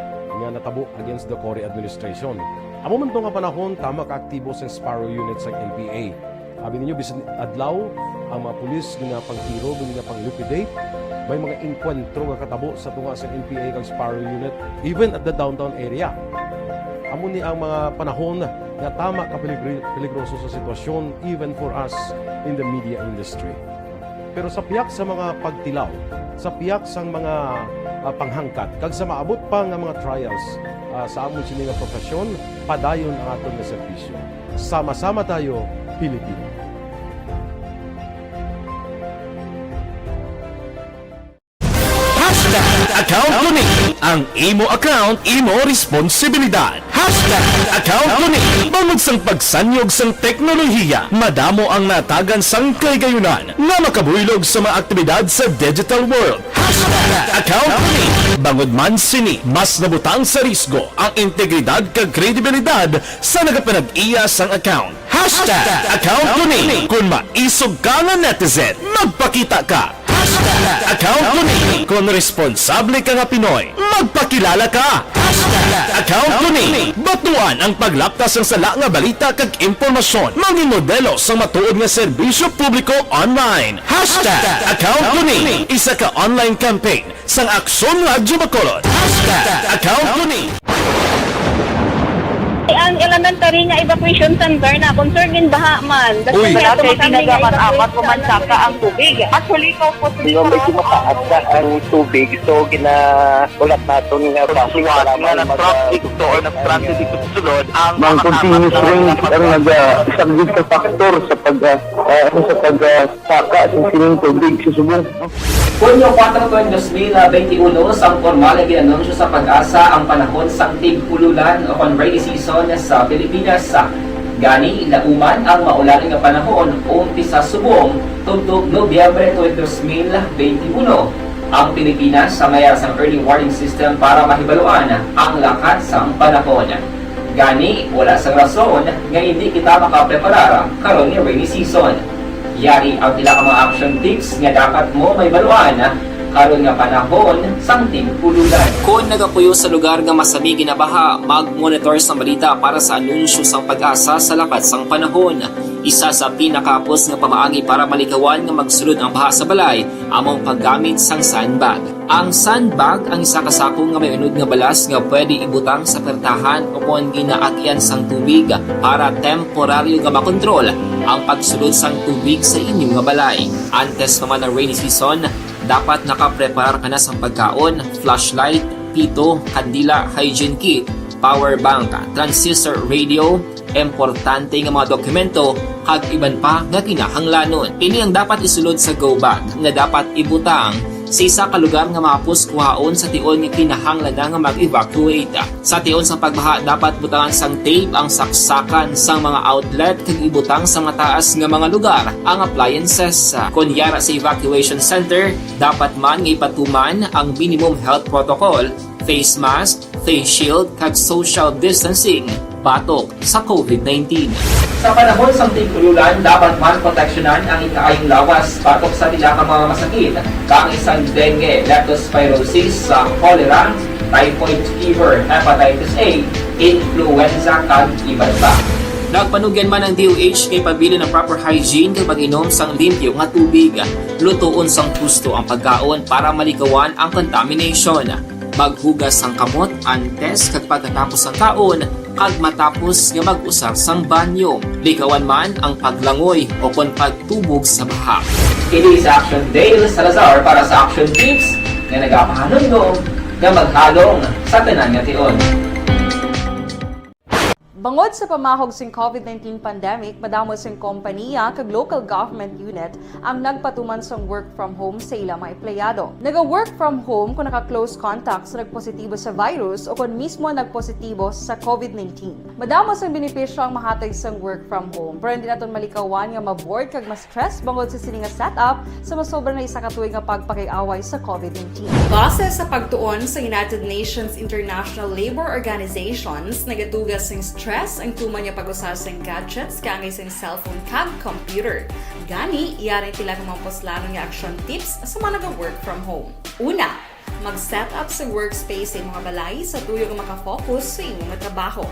nga natabo against the Cory administration. Amo man to nga panahon tama ka aktibo sang Sparrow Unit sang N P A. Abi ninyo, bisan adlaw, ang mga pulis ginapangtiro, ginapang-liquidate. May mga engkwentro nga katabo sa tunga sa N P A kag Sparrow Unit, even at the downtown area. Amo ni ang mga panahon nga tama ka peligri-, peligroso sa sitwasyon, even for us in the media industry. Pero sa piyak sa mga pagtilaw, sa piyak sang mga, ah, panghangkat, kag sa maabot pa nga mga trials, ah, sa amon sini nga profesyon, padayon ang aton nga serbisyo. Sama-sama tayo, Pilipino. Hashtag account ko ni. Ang imo account, imo responsibilidad. Hashtag account ko ni. Bangod sang pagsanyog sang teknolohiya, madamo ang natagan sang kahigayunan nga makabuylog sa mga aktibidad sa digital world. Hashtag account ko ni. Bangod man sini, mas nabutang sa risgo ang integridad kag kredibilidad sa nagapanag-iya sang account. Hashtag account ko ni. Kung maisog ka nga netizen, magpakita ka. Hashtag account ko ni. Kung responsable ka nga Pinoy, magpakilala ka. Hashtag account ko ni. Batuan ang paglaptas sang sala nga balita kag impormasyon. Mangin modelo sang matuod nga serbisyo publiko online. Hashtag account ko ni. Isa ka online campaign sang Aksyon Radyo Bacolod. Hashtag account ko ni. Ang elementary nga evacuation center na concern din baha man. Uy. Wala kay tinaga man amat ko man saka ang tubig. Actually, ko po sa Yung medyo mataas na ang tubig, so ginaulat naton nga Suwat nga nag-traffic to or nag-transit dito sa sulod ang Mang mga continuous tapat na rain ang nagsagbit sa factor sa pag, ah, ah, ano, sa pag, ah, saka sa sining tubig sa subong. Hunyo kuwatro, dos mil benti uno, sang pormal nga gin-anunsyo sa PAGASA ang panahon sang tig-ululan o kon rainy season sa Pilipinas. Gani, lauman ang maulan nga panahon umpisa subong tubtob Nobyembre tuig dos mil benti uno. Ang Pilipinas sa mayar sang early warning system para mahibaluan ang lakat sang panahon. Gani, wala sang rason nga indi kita makapreparar karon nga rainy season. Yari ang pila ka mga action tips nga dapat mo mahibaluan karon nga panahon sang tig-ululan. Kon nagapuyo sa lugar nga masami ginabaha, mag-monitor sang balita para sa anunsyo sang PAGASA sa lakat sang panahon. Isa sa pinakahapos nga pamaagi para malikawan nga magsulod ang baha sa balay amo ang paggamit sang sandbag. Ang sandbag ang isa ka sako nga may unod nga balas nga pwede ibutang sa pertahan o kon ginaagyan sang tubig para temporaryo nga makontrol ang pagsulod sang tubig sa inyo nga balay. Antes pa man ang rainy season, dapat nakapreparar ka na sang pagkaon, flashlight, pito, kandila, hygiene kit, power bank, transistor radio, importante nga mga dokumento, kag iban pa nga kinahanglanon. Ini ang dapat isulod sa go bag nga dapat ibutang sa isa ka lugar nga mahapos kuhaon sa tion nga kinahanglan na nga mag-evacuate. Sa tion sang pagbaha, dapat butangan sang tape ang saksakan sang mga outlet kag ibutang sa mataas nga mga lugar ang appliances. Kon yara sa evacuation center, dapat man nga ipatuman ang minimum health protocol, face mask, face shield, kag social distancing batok sa COVID nineteen. Sa panahon sang tig-ululan, dapat man proteksyonan ang ikaayong lawas batok sa pila ka mga masakit, kaangay sang dengue, leptospirosis, sa cholera, typhoid fever, hepatitis A, influenza, kag iban pa. Nagpanugyan man ang D O H nga ipabilin ang proper hygiene kag pag-inom sang limpyo nga tubig. Lutoon sang husto ang pagkaon para malikawan ang contamination. Maghugas sang kamot antes kag pagkatapos sang kaon, kag matapos nga mag-usar sang banyo. Likawan man ang paglangoy o kon pagtubog sa baha. Ini si Action Dale Salazar para sa Action Tips nga nagapahanumdom nga maghalong sa tanan nga tion. Bangod sa pamahog sing COVID nineteen pandemic, madamo sing kompanya kag local government unit ang nagpatuman sang work from home sa ila mga empleyado. Naga-work from home kung naka-close contact sa nagpositibo sa virus o kung mismo nagpositibo sa COVID nineteen. Madamo sang benepisyo ang mahatag sang work from home, pero hindi naton malikawan nga ma-bored kag ma-stress bangod sa sini nga setup sa masobra na isa ka tuig nga pagpakig-away sa COVID nineteen. Base sa pagtuon sa United Nations International Labor Organizations, nagaduga sing stress ang tuman nga pag-usa sing gadgets kaangay sing cellphone kag computer. Gani, yari ang pila ka mga puslanon nga action tips sa mga naga-work from home. Una, mag-set up sa workspace sa imong balay sa tuyo nga makafocus sa imong trabaho.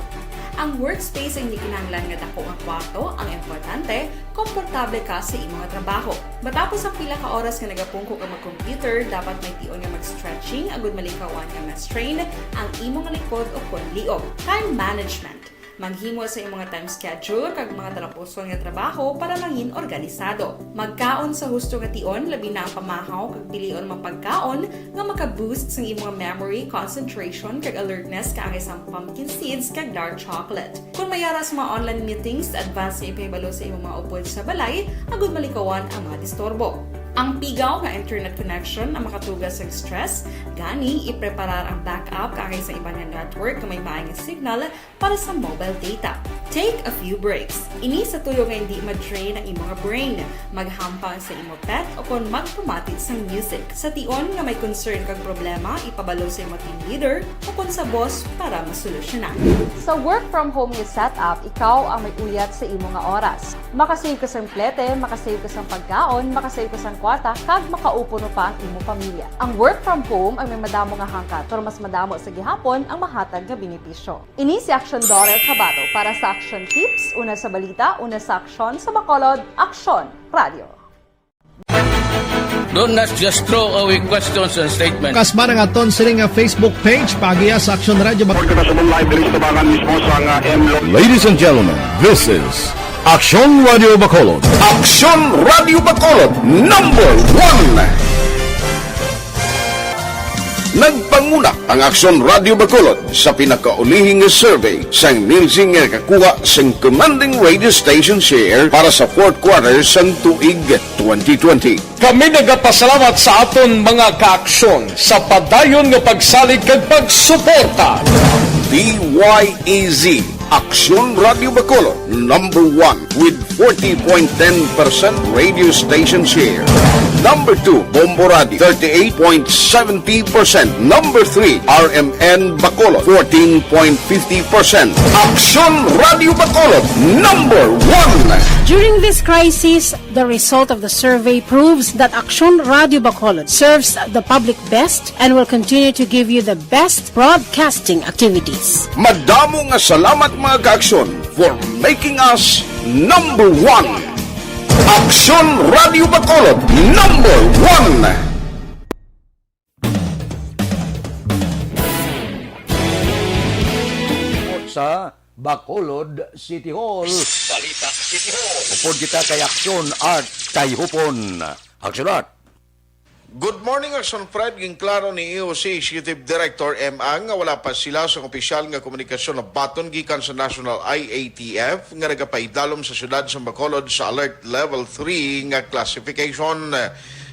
Ang workspace ay hindi kinahanglan nga dako nga kwarto, ang importante, komportable ka sa imo nga trabaho. Matapos ang pila ka oras nga nagapungko ka mag-computer, dapat may tion nga mag-stretching agud malikawan nga ma-strain ang imo nga likod ukon liog. Time management. Maghimo sa imo nga time schedule kag mga talapuson nga trabaho para mangin organisado. Magkaon sa husto nga tion, labi na ang pamahaw kag pilion mga pagkaon nga maka-boost sang imo nga memory, concentration, kag alertness, kaangay sang pumpkin seeds kag dark chocolate. Kon may ara sa mga online meetings, advance nga ipahibalo sa imo mga upod sa balay agud malikawan ang mga disturbo. Ang pigaw nga internet connection ang makatuga sang stress, gani ipreparar ang backup kaangay sa iban nga network nga may maay nga signal para sa mobile data. Take a few breaks. Ini sa tuyo nga hindi ma-drain ang imo nga brain. Maghampang sa imo pet o kon magpamati sang music. Sa tion nga may concern kag problema, ipabalo sa imo team leader o kon sa boss para masolusyonan. Sa work from home nga setup, ikaw ang may uyat sa imo nga oras. Makasave ka sang plete, makasave ka sang pagkaon, makasave ka sang kwarta, kag makaupod pa ang imo pamilya. Ang work from home ang may madamo nga hangkat, pero mas madamo sa gihapon ang mahatag nga benepisyo. Ini si Aksyon Dorel Cabato para sa Aksyon Tips, una sa balita, una sa aksyon, sa Bacolod, Aksyon Radio. Do not just throw away questions and statements. Kasma ang aton sini nga Facebook page, paagiha sa Aksyon Radio Bac- Report kita sa live diri sa Tabangan mismo sa nga M Lo- Ladies and gentlemen, this is Aksyon Radio Bacolod. Aksyon Radio Bacolod, number one. Nagpanguna ang Aksyon Radio Bacolod sa pinakaulihing nga survey sang Nielsen nga nakakuha sang commanding radio station share para sa fourth quarter sang tuig twenty twenty. Kami nagapasalamat sa aton mga kaaksyon sa padayon nga pagsalig kag pagsuporta. D Y E Z, Aksyon Radio Bacolod, number one with forty point ten percent radio station share. Number two, Bombo Radio, thirty-eight point seventy percent. Number three, R M N Bacolod, fourteen point fifty percent. Aksyon Radio Bacolod, number one. During this crisis, the result of the survey proves that Aksyon Radio Bacolod serves the public best and will continue to give you the best broadcasting activities. Madamo nga salamat, mga kaaksyon, for making us number one. Aksyon Radio Bacolod, number one. Sa Bacolod City Hall. Balita City Hall. Upod kita kay Aksyon Art Tayhupon. Aksyon Art. Good morning, Aksyon Fred. Ginklaro ni E O C Executive Director M. Ang nga wala pa sila sa opisyal nga komunikasyon na baton gikan sa National I A T F nga nagapaidalom sa siyudad sa Bacolod sa Alert Level three nga classification.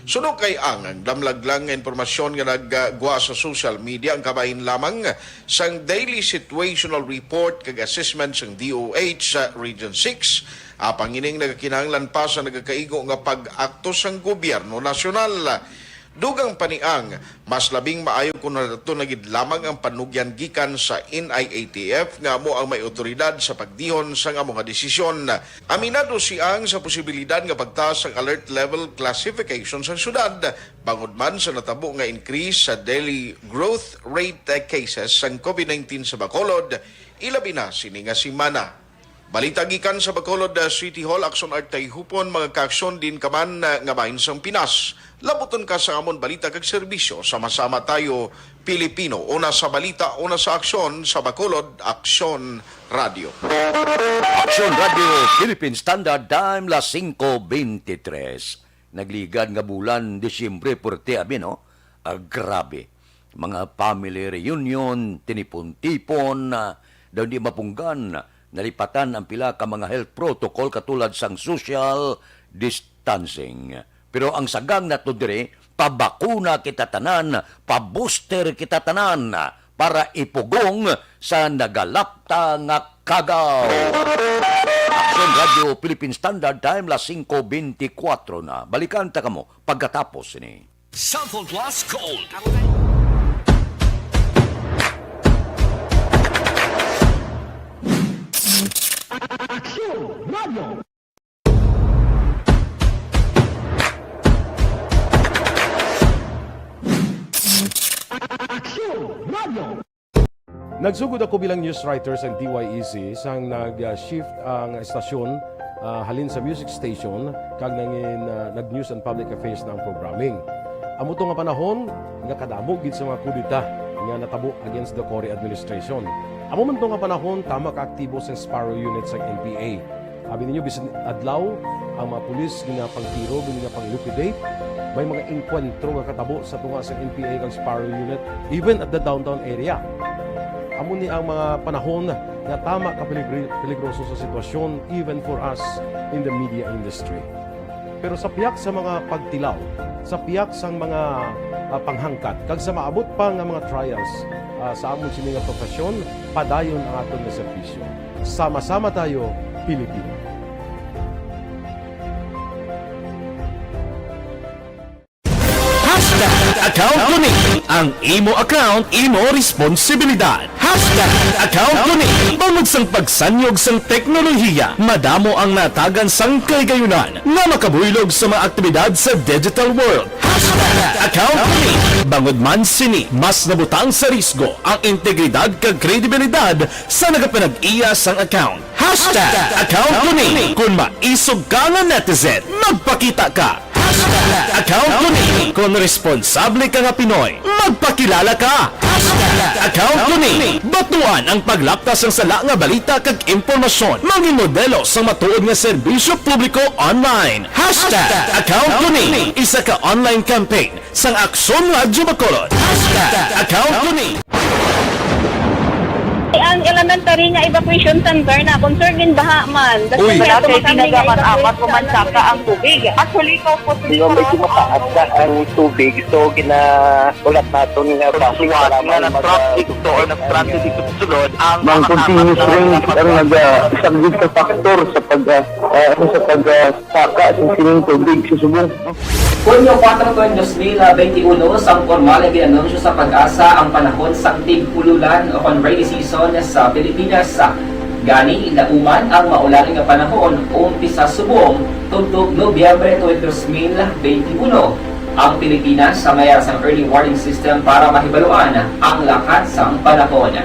Suno kay Ang, ang damlag lang nga impormasyon nga naggwa sa social media ang kabahin lamang sang daily situational report kag assessment sang D O H sa Region six. Apang ining nagakinahanglan pa sa nagakaigo nga pag-akto sang gobyerno nasyonal. Dugang pa ni Ang, mas labing maayo kon nato na gid lamang ang panugyan gikan sa N I A T F nga amo ang may awtoridad sa pagdihon sang amo nga desisyon. Aminado si Ang sa posibilidad nga pagtaas ang alert level classification sang syudad, bangod man sa natabo nga increase sa daily growth rate cases sang COVID nineteen sa Bacolod, ilabi na sini nga semana. Balita gikan sa Bacolod, uh, City Hall, Aksyon Art Tayhupon, mga kaaksyon, diin ka man, uh, nga bahin sang Pinas. Labuton ka sa amon balita kag serbisyo. Sama-sama tayo, Pilipino. Una sa balita, una sa aksyon, sa Bacolod, Aksyon Radio. Aksyon Radio, Philippine Standard Time, las singko beintitrés. Nagligad nga bulan, Disyembre, puwerte abi, no? Ah, grabe. Mga family reunion, tinipon-tipon, ah, daw di mapunggan, nalipatan ang pila ka mga health protocol katulad sang social distancing. Pero ang sagang nato diri, pabakuna kita tanan, pa-booster kita tanan, para ipugong sa nagalapta nga kagaw. Aksyon Radio Philippine Standard Time, las singko beintikwatro na. Balikan ta kamo pagkatapos sini. Cellphone Plus Gold. Aksyon Radio. Aksyon Radio. Nagsugod ako bilang news writer sa D Y E C sang nag-shift ang estasyon, ah, halin sa music station kag nangin, ah, nag-news and public affairs na ang programming. Amo to nga panahon nga kadamo gid sa mga kudeta nga natabo against the Cory administration. Amo man to nga panahon tama ka aktibo sang Sparrow Unit sang N P A. Abi ninyo, bisan adlaw, ang mga pulis ginapangtiro, ginapang-liquidate. May mga engkwentro nga katabo sa tunga sa N P A kag Sparrow Unit, even at the downtown area. Amo ni ang mga panahon nga tama ka peligri-, peligroso sa sitwasyon, even for us in the media industry. Pero sa pihak sa mga pagtilaw, sa pihak sang mga, ah, panghangkat, kag sa maabot pa nga mga trials, ah, sa amon sini nga profesyon, padayon ang aton nga serbisyo. Sama-sama tayo, Pilipino. Hashtag account ko ni. Ang imo account, imo responsibilidad. Hashtag account ko ni. Bangod sang pagsanyog sang teknolohiya, madamo ang natagan sang kahigayunan nga makabuylog sa mga aktibidad sa digital world. Hashtag account ko ni. Bangod man sini, mas nabutang sa risgo ang integridad kag kredibilidad sa nagapanag-iya sang account. Hashtag account ko ni. Kung maisog ka nga netizen, magpakita ka. Hashtag account ko ni. Kung responsable ka nga Pinoy, magpakilala ka. Hashtag account ko ni. Batuan ang paglapta sang sala nga balita kag impormasyon. Mangin modelo sang matuod nga serbisyo publiko online. Hashtag account ko ni. Isa ka online campaign sang Aksyon Radyo Bacolod. Hashtag account ko ni. Ang elementary nga evacuation center na concerned din baha man. Uy. Wala kay pinagaman apat o mansaka ang tubig. Actually, ko po Di ba medyo mataas na ang tubig, so ginaulat naton nga basi Suwat nga na-traffic to or na-stranded dito sa sulod ang Mang mga continuous apat na rain ang nagasuggest sa factor sa pag, ah, ah, ano, sa pag, ah, saka sa sining tubig sa subong. Hunyo kuwatro tuig dos mil benti uno, sang pormal nga gin-anunsyo sa PAGASA ang panahon sang tig-ululan o kon rainy season sa Pilipinas. Gani, nauman ang maulan nga panahon umpisa subong tubtob Nobyembre tuig dos mil benti uno. Ang Pilipinas sa mayar sang early warning system para mahibaluan ang lakat sang panahon.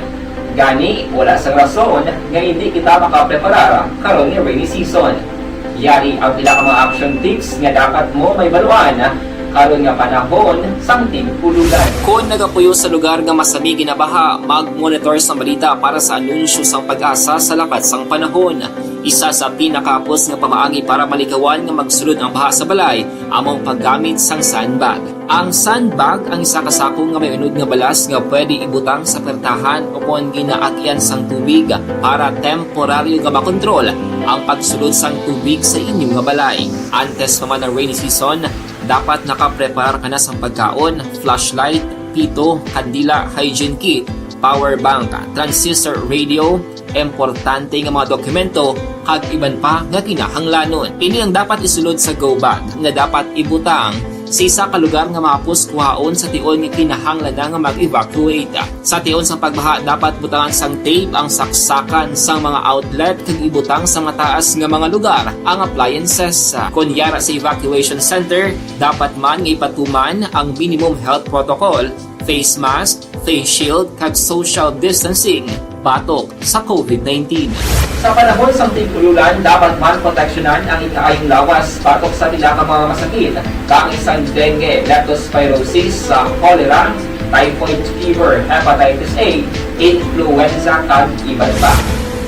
Gani, wala sang rason nga indi kita makapreparar karon nga rainy season. Yari ang pila ka mga action tips nga dapat mo mahibaluan karon nga panahon sang tig-ululan. Kon nagapuyo sa lugar nga masami ginabaha, mag-monitor sang balita para sa anunsyo sang PAGASA sa lakat sang panahon. Isa sa pinakahapos nga pamaagi para malikawan nga magsulod ang baha sa balay amo ang paggamit sang sandbag. Ang sandbag ang isa ka sako nga may unod nga balas nga pwede ibutang sa pwertahan o kon ginaagyan sang tubig para temporaryo nga makontrol ang pagsulod sang tubig sa inyo nga balay. Antes pa man ang rainy season, dapat nakapreparar ka na sang pagkaon, flashlight, pito, kandila, hygiene kit, power bank, transistor radio, importante nga mga dokumento, kag iban pa nga kinahanglanon. Ini ang dapat isulod sa go bag nga dapat ibutang sa isa ka lugar nga mahapos kuhaon sa tion nga kinahanglan na nga mag-evacuate. Sa tion sang pagbaha, dapat butangan sang tape ang saksakan sang mga outlet kag ibutang sa mataas nga mga lugar ang appliances. Kon yara sa evacuation center, dapat man nga ipatuman ang minimum health protocol, face mask, face shield, kag social distancing batok sa COVID nineteen. Sa panahon sang tig-ululan, dapat man proteksyonan ang ikaayong lawas batok sa pila ka mga masakit, kaangay sang dengue, leptospirosis, sa cholera, typhoid fever, hepatitis A, influenza, kag iban pa.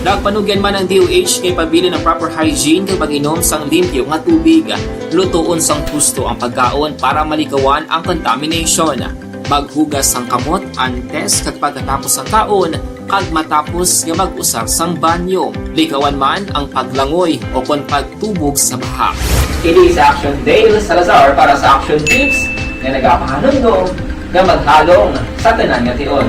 Nagpanugyan man ang D O H nga ipabilin ang proper hygiene kag pag-inom sang limpyo nga tubig. Lutoon sang husto ang pagkaon para malikawan ang contamination. Maghugas sang kamot antes kag pagkatapos sang kaon kag matapos nga mag-usar sang banyo. Likawan man ang paglangoy o kon pagtubog sa baha. Kini si Action Dale Salazar para sa Action Tips nga nagapahanumdom nga maghalong sa tanan nga tion.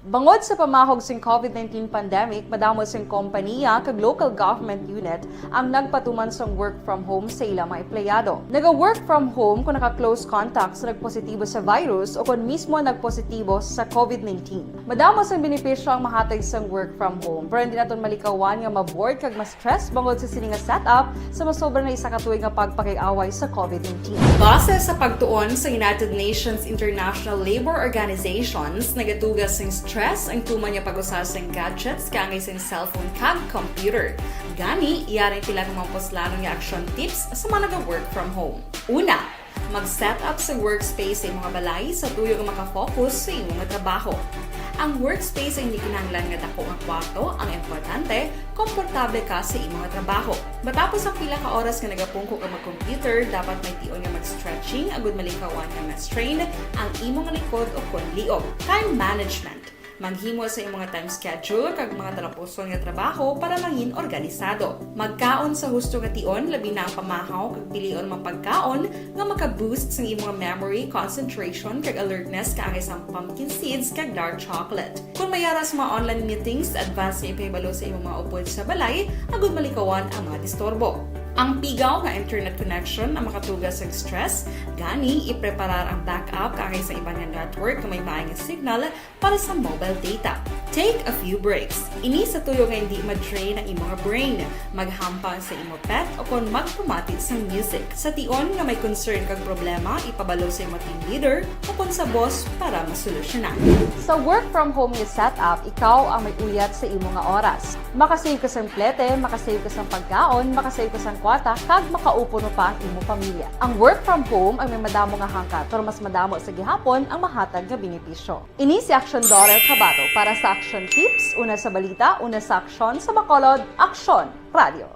Bangod sa pamahog sing COVID nineteen pandemic, madamo sing kompanya kag local government unit ang nagpatuman sang work from home sa ilang mga empleyado. Naga-work from home kung naka-close contact sa nagpositibo sa virus o kon mismo nagpositibo sa COVID nineteen. Madamo sang benepisyo ang mahatag sang work from home, pero hindi naton malikawan nga ma-bored kag ma-stress bangod sa sini nga setup sa masobra na isa ka tuig nga pagpakig-away sa COVID nineteen. Base sa pagtuon sa United Nations International Labour Organizations, nagatuga sing stress ang tuman nga pag-usa sing gadgets kaangay sing cellphone kag computer. Gani, yari pila ka mga puslanon nga action tips sa mga naga-work from home. Una, mag-set up sa workspace sa imong balay sa tuyo nga makafocus sa imong trabaho. Ang workspace ay hindi kinahanglan nga dako nga kwarto, ang importante, komportable ka sa imong trabaho. Matapos ang pila ka oras nga nagapungko ka mag-computer, dapat may tion nga mag-stretching agud malikawan nga ma-strain ang imong likod o kon liog. Time management. Maghimo sa imong time schedule kag mga talapuson nga trabaho para mangin organisado. Magkaon sa husto nga tion, labi na ang pamahaw kag pilion mga pagkaon nga maka-boost sang imong memory, concentration, kag alertness kaangay sang pumpkin seeds kag dark chocolate. Kung may ara sa mga online meetings, advance nga ipahibalo sa imong mga upod sa balay agud malikawan ang mga disturbo. Ang pigaw nga internet connection ang makatuga sa stress, gani ipreparar ang backup kaangay sa iban nga network nga may maay nga signal para sa mobile data. Take a few breaks. Ini sa tuyo nga hindi ma-drain ang imong brain. Maghampang sa imo pet o kon magpamati sang music. Sa tion nga may concern kag problema, ipabalo sa imo team leader o kon sa boss para masolusyonan. Sa work from home nga setup, ikaw ang may uyat sa imo nga oras. Makasave ka sang plete, makasave ka sang pagkaon, makasave ka sang kwarta, kag makaupo pa ang imo pamilya. Ang work from home ang may madamo nga hangkat, pero mas madamo sa gihapon ang mahatag nga benepisyo. Ini si Action Daryl Cabato para sa Action Tips, una sa balita, una sa aksyon, sa Bacolod, Aksyon Radio.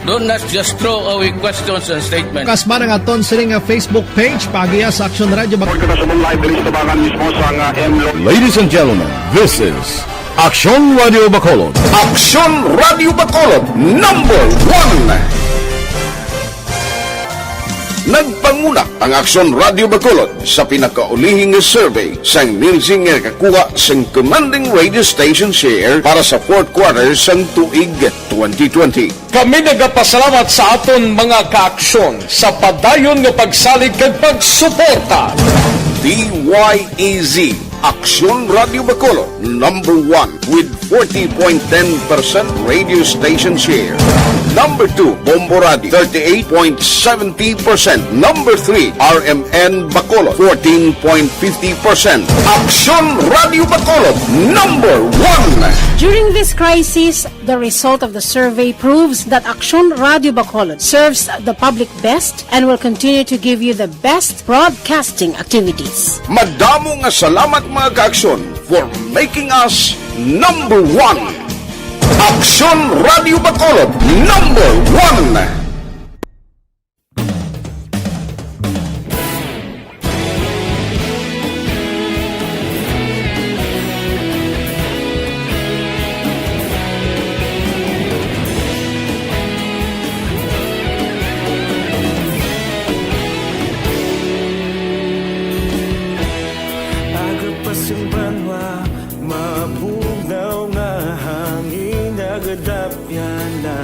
Do not just throw away questions and statements. Kasman ang aton sini nga Facebook page, paagiha sa Action Radio Bac- Report kita sa live diri sa tabangan mismo sa nga M Lo- Ladies and gentlemen, this is Action Radio Bacolod. Action Radio Bacolod, number one. Nagpanguna ang Action Radio Bacolod sa pinakaulihi nga survey sang Nielsen nga nakakuha sang commanding radio station share para sa fourth quarter sang tuig twenty twenty. Kami nagapasalamat sa aton mga kaaksyon sa padayon nga pagsalig kag pagsuporta. D Y E Z, Aksyon Radio Bacolod, number one with forty point ten percent radio station share. Number two, Bombo Radio, thirty-eight point seventy percent. Number three, R M N Bacolod, fourteen point fifty percent. Aksyon Radio Bacolod, number one. During this crisis, the result of the survey proves that Aksyon Radio Bacolod serves the public best and will continue to give you the best broadcasting activities. Madamo nga salamat, mga kaaksyon, for making us number one. Aksyon Radio Bacolod, number one. Agapas ang banwa, mabugnaw nga hangin, nagadapyan na.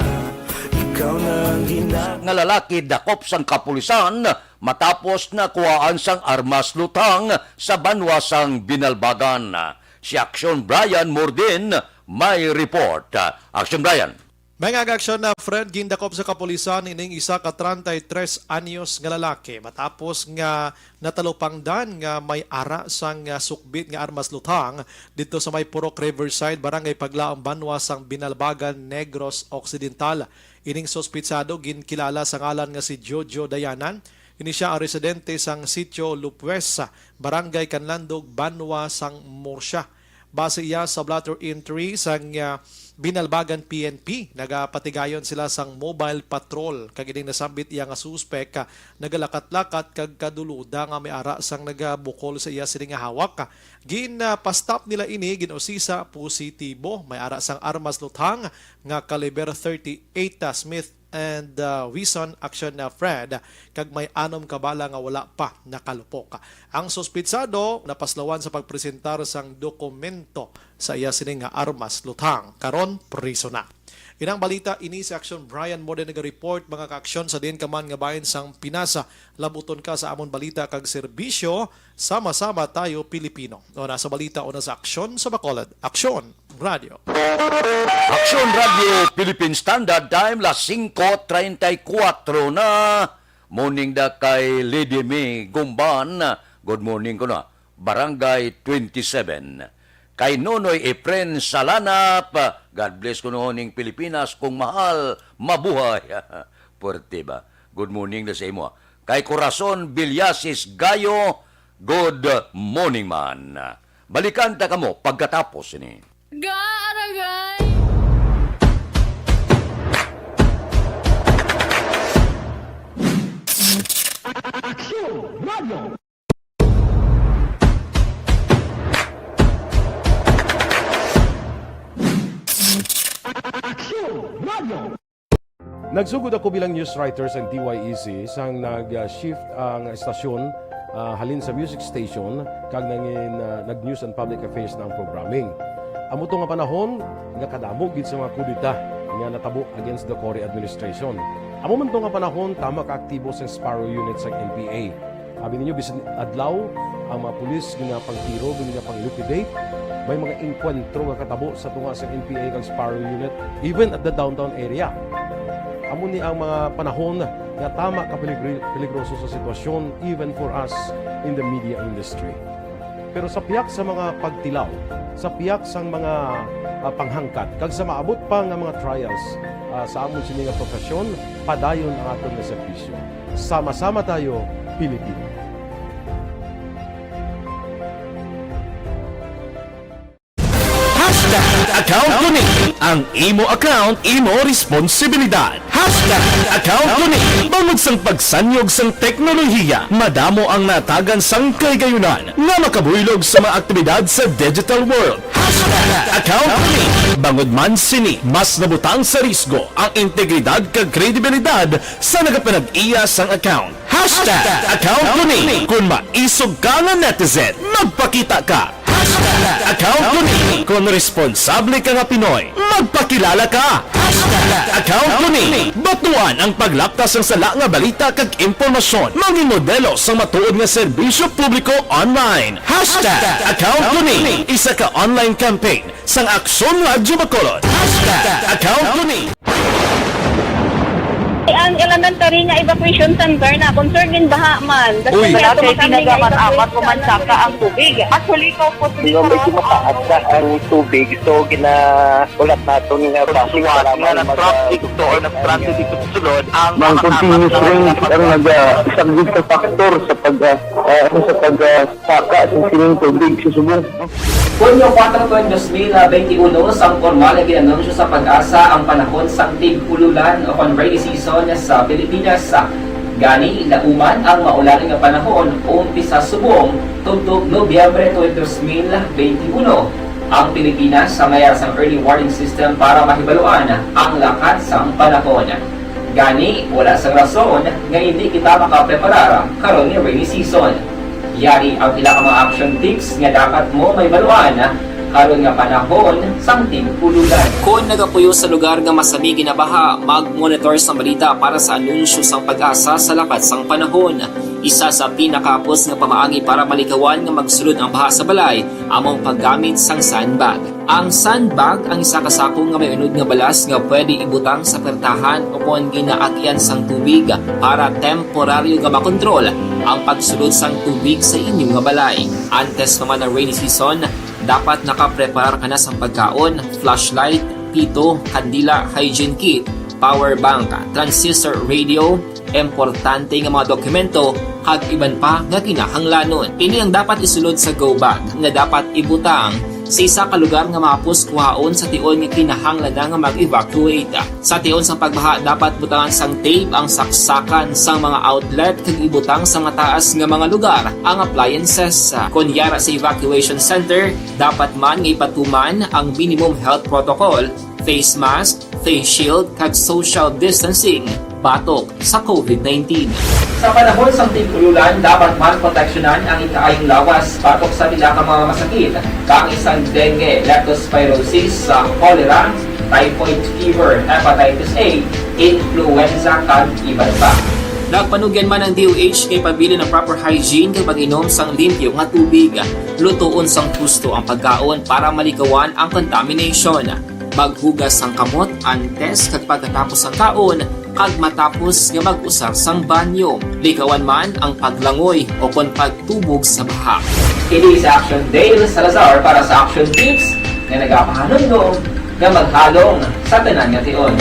Ikaw na ang gina- Nga lalaki dakop sang kapulisan matapos nakuhaan sang armas luthang sa banwa sang Binalbagan. Si Aksyon Brian Mordin may report. Aksyon Brian. Mga kaaksyon, na Fred, gindakop sa kapulisan ining isa ka treinta y tres anyos nga lalaki matapos nga natalupangdan nga may ara sang, ah, sukbit nga armas luthang didto sa may Purok Riverside, Barangay Paglaom, banwa sang Binalbagan, Negros Occidental. Ining suspitsado ginkilala sa ngalan nga si Jojo Dayanan. Ini sia ang residente sang Sitio Lupues, Barangay Canlandog, banwa sang Murcia. Base iya sa blotter entry sang, ah, Binalbagan P N P, nagapatigayon sila sang mobile patrol, kag ining nasambit iya nga suspek, ah, nagalakat-lakat kag kaduluda nga may ara sang nagabukol sa iya sini nga hawak. Gin, ah, pa-stop nila ini, gin-usisa, positibo, may ara sang armas luthang nga caliber thirty-eight, ah, Smith and, uh, Wison Action na Fred, kag may anom ka bala nga wala pa nakalupok. Ang suspitsado napaslawan sa pagpresentar sang dokumento sa iya sini nga armas, luthang karon priso na. Inang balita ini si Action Brian Mode naga-report, mga ka-aksyon, sa diin ka man nga bahin sang Pinas. Labuton ka sa amon balita kag serbisyo, sama-sama tayo Pilipino. O na sa balita o na sa aksyon sa Bacolod. Aksyon Radio. Aksyon Radio Philippine Standard Time, las singko treinta y cuatro na. Morning da kay Lady May Gumban. Good morning ko na. Barangay twenty-seven. Kay Nonoy Efren Salanap, God bless ko noon ning Pilipinas, kung mahal, mabuhay. Puwerte ba? Good morning na sa imo. Kay Corazon Villasis Gayo, good morning man. Balikan ta kamo pagkatapos ni. Gaaragay! Aksyon Radio! Aksyon Radio! Nagsugod ako bilang news writer sa D Y E C sang nag-shift ang estasyon, ah, halin sa music station kag nangin, ah, nag-news and public affairs na ang programming. Amo to nga panahon nga kadamo gid sa mga kudeta nga natabo against the Cory administration. Amo man to nga panahon tama ka aktibo sa Sparrow Unit sang N P A. Abi ninyo, bisan adlaw, ang mga pulis ginapangtiro, ginapang-liquidate. May mga engkwentro nga katabo sa tunga sa N P A kag Sparrow Unit, even at the downtown area. Amo ni ang mga panahon nga tama ka peligri-, peligroso sa sitwasyon, even for us in the media industry. Pero sa piyak sa mga pagtilaw, sa piyak sang mga, ah, panghangkat, kag sa maabot pa nga mga trials, ah, sa amon sini nga profesyon, padayon ang aton nga serbisyo. Sama-sama tayo, Pilipino. Hashtag account ko ni. Ang imo account, imo responsibilidad. Hashtag account ko ni. Bangod sang pagsanyog sang teknolohiya, madamo ang natagan sang kahigayunan nga makabuylog sa mga aktibidad sa digital world. Hashtag account ko ni. Bangod man sini, mas nabutang sa risgo ang integridad kag kredibilidad sa nagapanag-iya sang account. Hashtag account ko ni. Kung maisog ka nga netizen, magpakita ka. Hashtag account ko ni. Kung responsable ka nga Pinoy, magpakilala ka. Hashtag account ko ni. Batuan ang paglapkas sang sala nga balita kag impormasyon. Mangin modelo sang matuod nga serbisyo publiko online. Hashtag account ko ni. Isa ka online campaign sang Aksyon Radyo Bacolod. Hashtag account ko ni. Ang elementary nga evacuation center na concern din baha man. Uy. Wala kay tinaga man apat o man saka ang tubig. Actually, ko po. Medyo mataas na ang tubig, so ginaulat naton nga basi nga para nag-traffic to or nag-traffic dito sa sulod ang mga continuous rain ang nagasaglit sa factor sa pag, ah, ah, ano, sa pag, ah, saka sa sining tubig sa subong. Hunyo kuwatro, dos mil benti uno, sang pormal nga gin-anunsyo sa PAGASA ang panahon sang tig-ululan o kon rainy season sa Pilipinas. Gani, lauman ang maulan nga panahon umpisa subong tubtob Nobyembre twenty, dos mil benti uno. Ang Pilipinas sa mayar sang early warning system para mahibaluan ang lakat sang panahon. Gani, wala sang rason nga indi kita makapreparar karon nga rainy season. Yari ang pila ka mga action tips nga dapat mo mahibaluan karon nga panahon sang tig-ululan. Kon nagapuyo sa lugar nga masami ginabaha, mag-monitor sang balita para sa anunsyo sang PAGASA sa lakat sang panahon. Isa sa pinakahapos nga pamaagi para malikawan nga magsulod ang baha sa balay amo ang paggamit sang sandbag. Ang sandbag ang isa ka sako nga may unod nga balas nga pwede ibutang sa pertahan o kon ginaagyan sang tubig para temporaryo nga makontrol ang pagsulod sang tubig sa inyo nga balay. Antes pa man ang rainy season, dapat nakapreparar ka na sang pagkaon, flashlight, pito, kandila, hygiene kit, power bank, transistor radio, importante nga mga dokumento, kag iban pa nga kinahanglanon. Ini ang dapat isulod sa go bag nga dapat ibutang sa isa ka lugar nga mahapos kuhaon sa tion nga kinahanglan na nga mag-evacuate. Sa tion sang pagbaha, dapat butangan sang tape ang saksakan sang mga outlet kag ibutang sa mataas nga mga lugar ang appliances. Kon yara sa evacuation center, dapat man nga ipatuman ang minimum health protocol, face mask, face shield, kag social distancing batok sa COVID nineteen. Sa panahon sang tig-ululan, dapat man proteksyonan ang ikaayong lawas batok sa pila ka mga masakit, kaangay sang dengue, leptospirosis, sa cholera, typhoid fever, hepatitis A, influenza, kag iban pa. Nagpanugyan man ang D O H nga ipabilin ang proper hygiene kag pag-inom sang limpyo nga tubig. Lutoon sang husto ang pagkaon para malikawan ang contamination. Maghugas sang kamot antes kag pagkatapos sang kaon, kag matapos nga mag-usar sang banyo. Likawan man ang paglangoy o kon pagtubog sa baha. Kini si Action Dale Salazar para sa Action Tips nga nagapahanumdom nga maghalong sa tanan nga tion.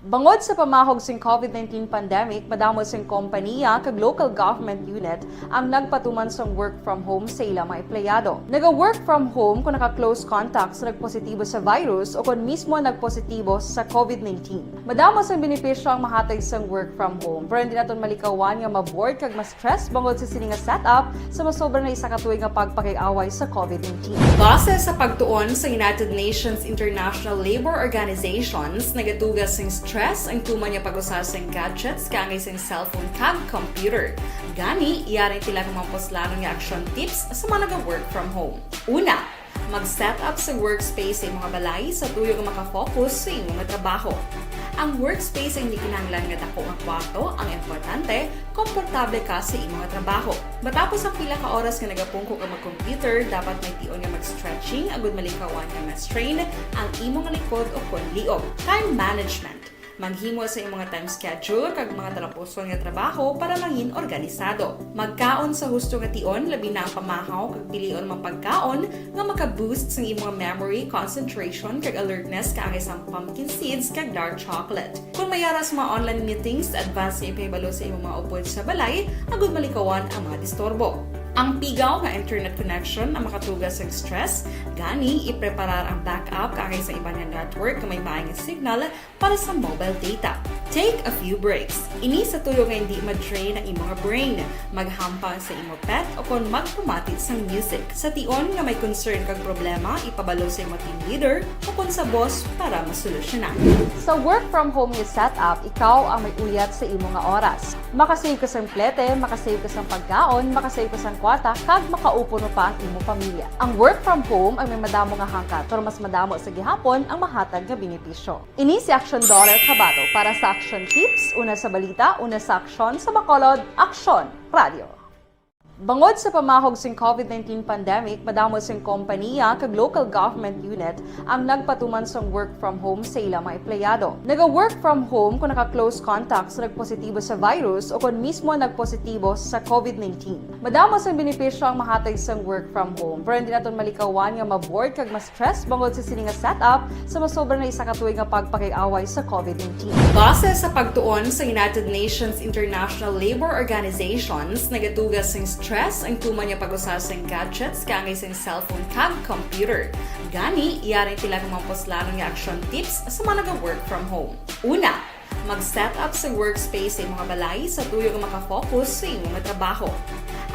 Bangod sa pamahog sing COVID nineteen pandemic, madamo sing kompaniya kag local government unit ang nagpatuman sang work from home sa ila mga empleyado. Naga-work from home kung naka-close contact sa nagpositibo sa virus o kon mismo nagpositibo sa COVID nineteen. Madamo sang benepisyo ang mahatag sang work from home, pero hindi naton malikawan nga ma-bored kag ma-stress bangod sa sini nga setup sa masobra na isa ka tuig nga pagpakig-away sa COVID nineteen. Base sa pagtuon sa United Nations International Labor Organizations, nagatuga sing stress ang tuman nga pag-usa sing gadgets kaangay sing cellphone kag computer. Gani, yari ang pila ka mga puslanon nga action tips sa mga naga-work from home. Una, mag-set up sa workspace sa imo nga balay sa tuyo nga makafocus sa imo nga trabaho. Ang workspace ang hindi kinahanglan nga dako nga kwarto, ang importante, komportable ka sa imo nga trabaho. Matapos ang pila ka oras nga nagapungko ka mag-computer, dapat may tion nga mag-stretching agud malikawan nga ma-strain ang imo nga likod o kon liog. Time management. Maghimo sa imo nga time schedule kag mga talapuson nga trabaho para mangin organisado. Magkaon sa husto nga tion, labi na ang pamahaw kag pilion man pagkaon nga maka-boost sang imo nga memory, concentration, kag alertness kaangay sang pumpkin seeds kag dark chocolate. Kung may ara sa mga online meetings, advance nga ipahibalo sa imo mga upod sa balay agud malikawan ang mga disturbo. Ang pigaw nga internet connection ang makatuga sang stress, gani ipreparar ang backup kaangay sa iban nga network nga may maayong signal para sa mobile data. Take a few breaks. Ini sa tuyo nga hindi ma-drain ang imo nga brain. Maghampang sa imo pet o kon magpamati sang music. Sa tion nga may concern kag problema, ipabalo sa imo team leader o kon sa boss para masolusyonan. Sa work from home nga setup, ikaw ang may uyat sa imo nga oras. Makasave ka sang plete, makasave ka sang pagkaon, makasave ka sang kwarta, kag makaupo pa ang imo pamilya. Ang work from home ang may madamo nga hangkat, pero mas madamo sa gihapon ang mahatag nga benepisyo. Ini si Action Dollar Kabato para sa Action Tips, una sa balita, una sa aksyon, sa Bacolod, Aksyon Radio. Bangod sa pamahog sing COVID nineteen pandemic, madamo sing kompaniya kag local government unit ang nagpatuman sang work from home sa ila mga empleyado. Naga-work from home kung naka-close contact sa nagpositibo sa virus o kon mismo nagpositibo sa COVID nineteen. Madamo sang benepisyo ang mahatag sang work from home, pero hindi naton malikawan nga ma-bored kag ma-stress bangod sa sini nga setup sa masobra na isa ka tuig nga pagpakig-away sa COVID nineteen. Base sa pagtuon sa United Nations International Labor Organizations, nagatuga sing stress ang tuman nga pag-usa sing gadgets kaangay sing cellphone kag computer. Gani, yari ang pila ka mga puslanon nga action tips sa mga naga-work from home. Una, mag-set up sa workspace sa imo nga balay sa tuyo nga makafocus sa imo nga trabaho.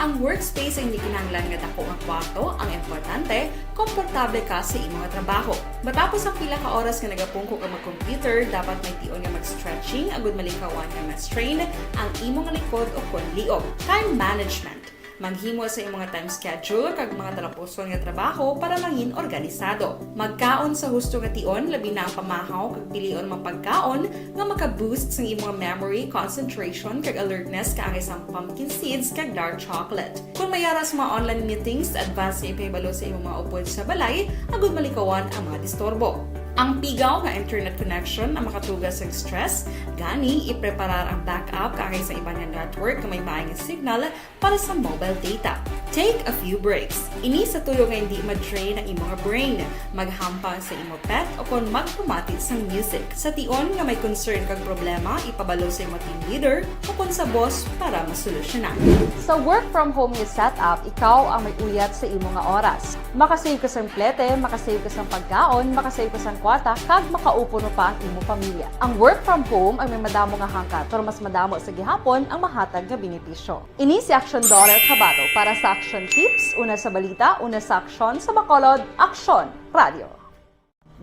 Ang workspace ang hindi kinahanglan nga dako nga kwarto, ang importante, komportable ka sa imo nga trabaho. Matapos ang pila ka oras nga nagapungko ka mag-computer, dapat may tion nga mag-stretching agud malikawan nga ma-strain ang imo nga likod o kon liog. Time management. Maghimo sa imo nga time schedule kag mga talapuson nga trabaho para mangin organisado. Magkaon sa husto nga tion, labi na ang pamahaw kag pilion man pagkaon nga maka-boost sang imo nga memory, concentration, kag alertness kaangay sang pumpkin seeds kag dark chocolate. Kung may ara sa mga online meetings, advance nga ipahibalo sa imo mga upod sa balay agud malikawan ang mga disturbo. Ang pigaw nga internet connection ang makatuga sang stress, gani ipreparar ang backup kaangay sa iban nga network nga may maayong signal para sa mobile data. Take a few breaks. Ini sa tuyo nga hindi ma-drain ang imo nga brain. Maghampang sa imo pet o kon magpamati sang music. Sa tion nga may concern kag problema, ipabalo sa imo team leader o kon sa boss para masolusyonan. Sa work from home nga setup, ikaw ang may uyat sa imo nga oras. Makasave ka sang plete, makasave ka sang pagkaon, makasave ka sang kwarta, kag makaupo pa ang imo pamilya. Ang work from home ang may madamo nga hangkat, pero mas madamo sa gihapon ang mahatag nga benepisyo. Ini si Action Dollar Kabato para sa Action Tips, una sa balita, una sa aksyon, sa Bacolod, Aksyon Radio.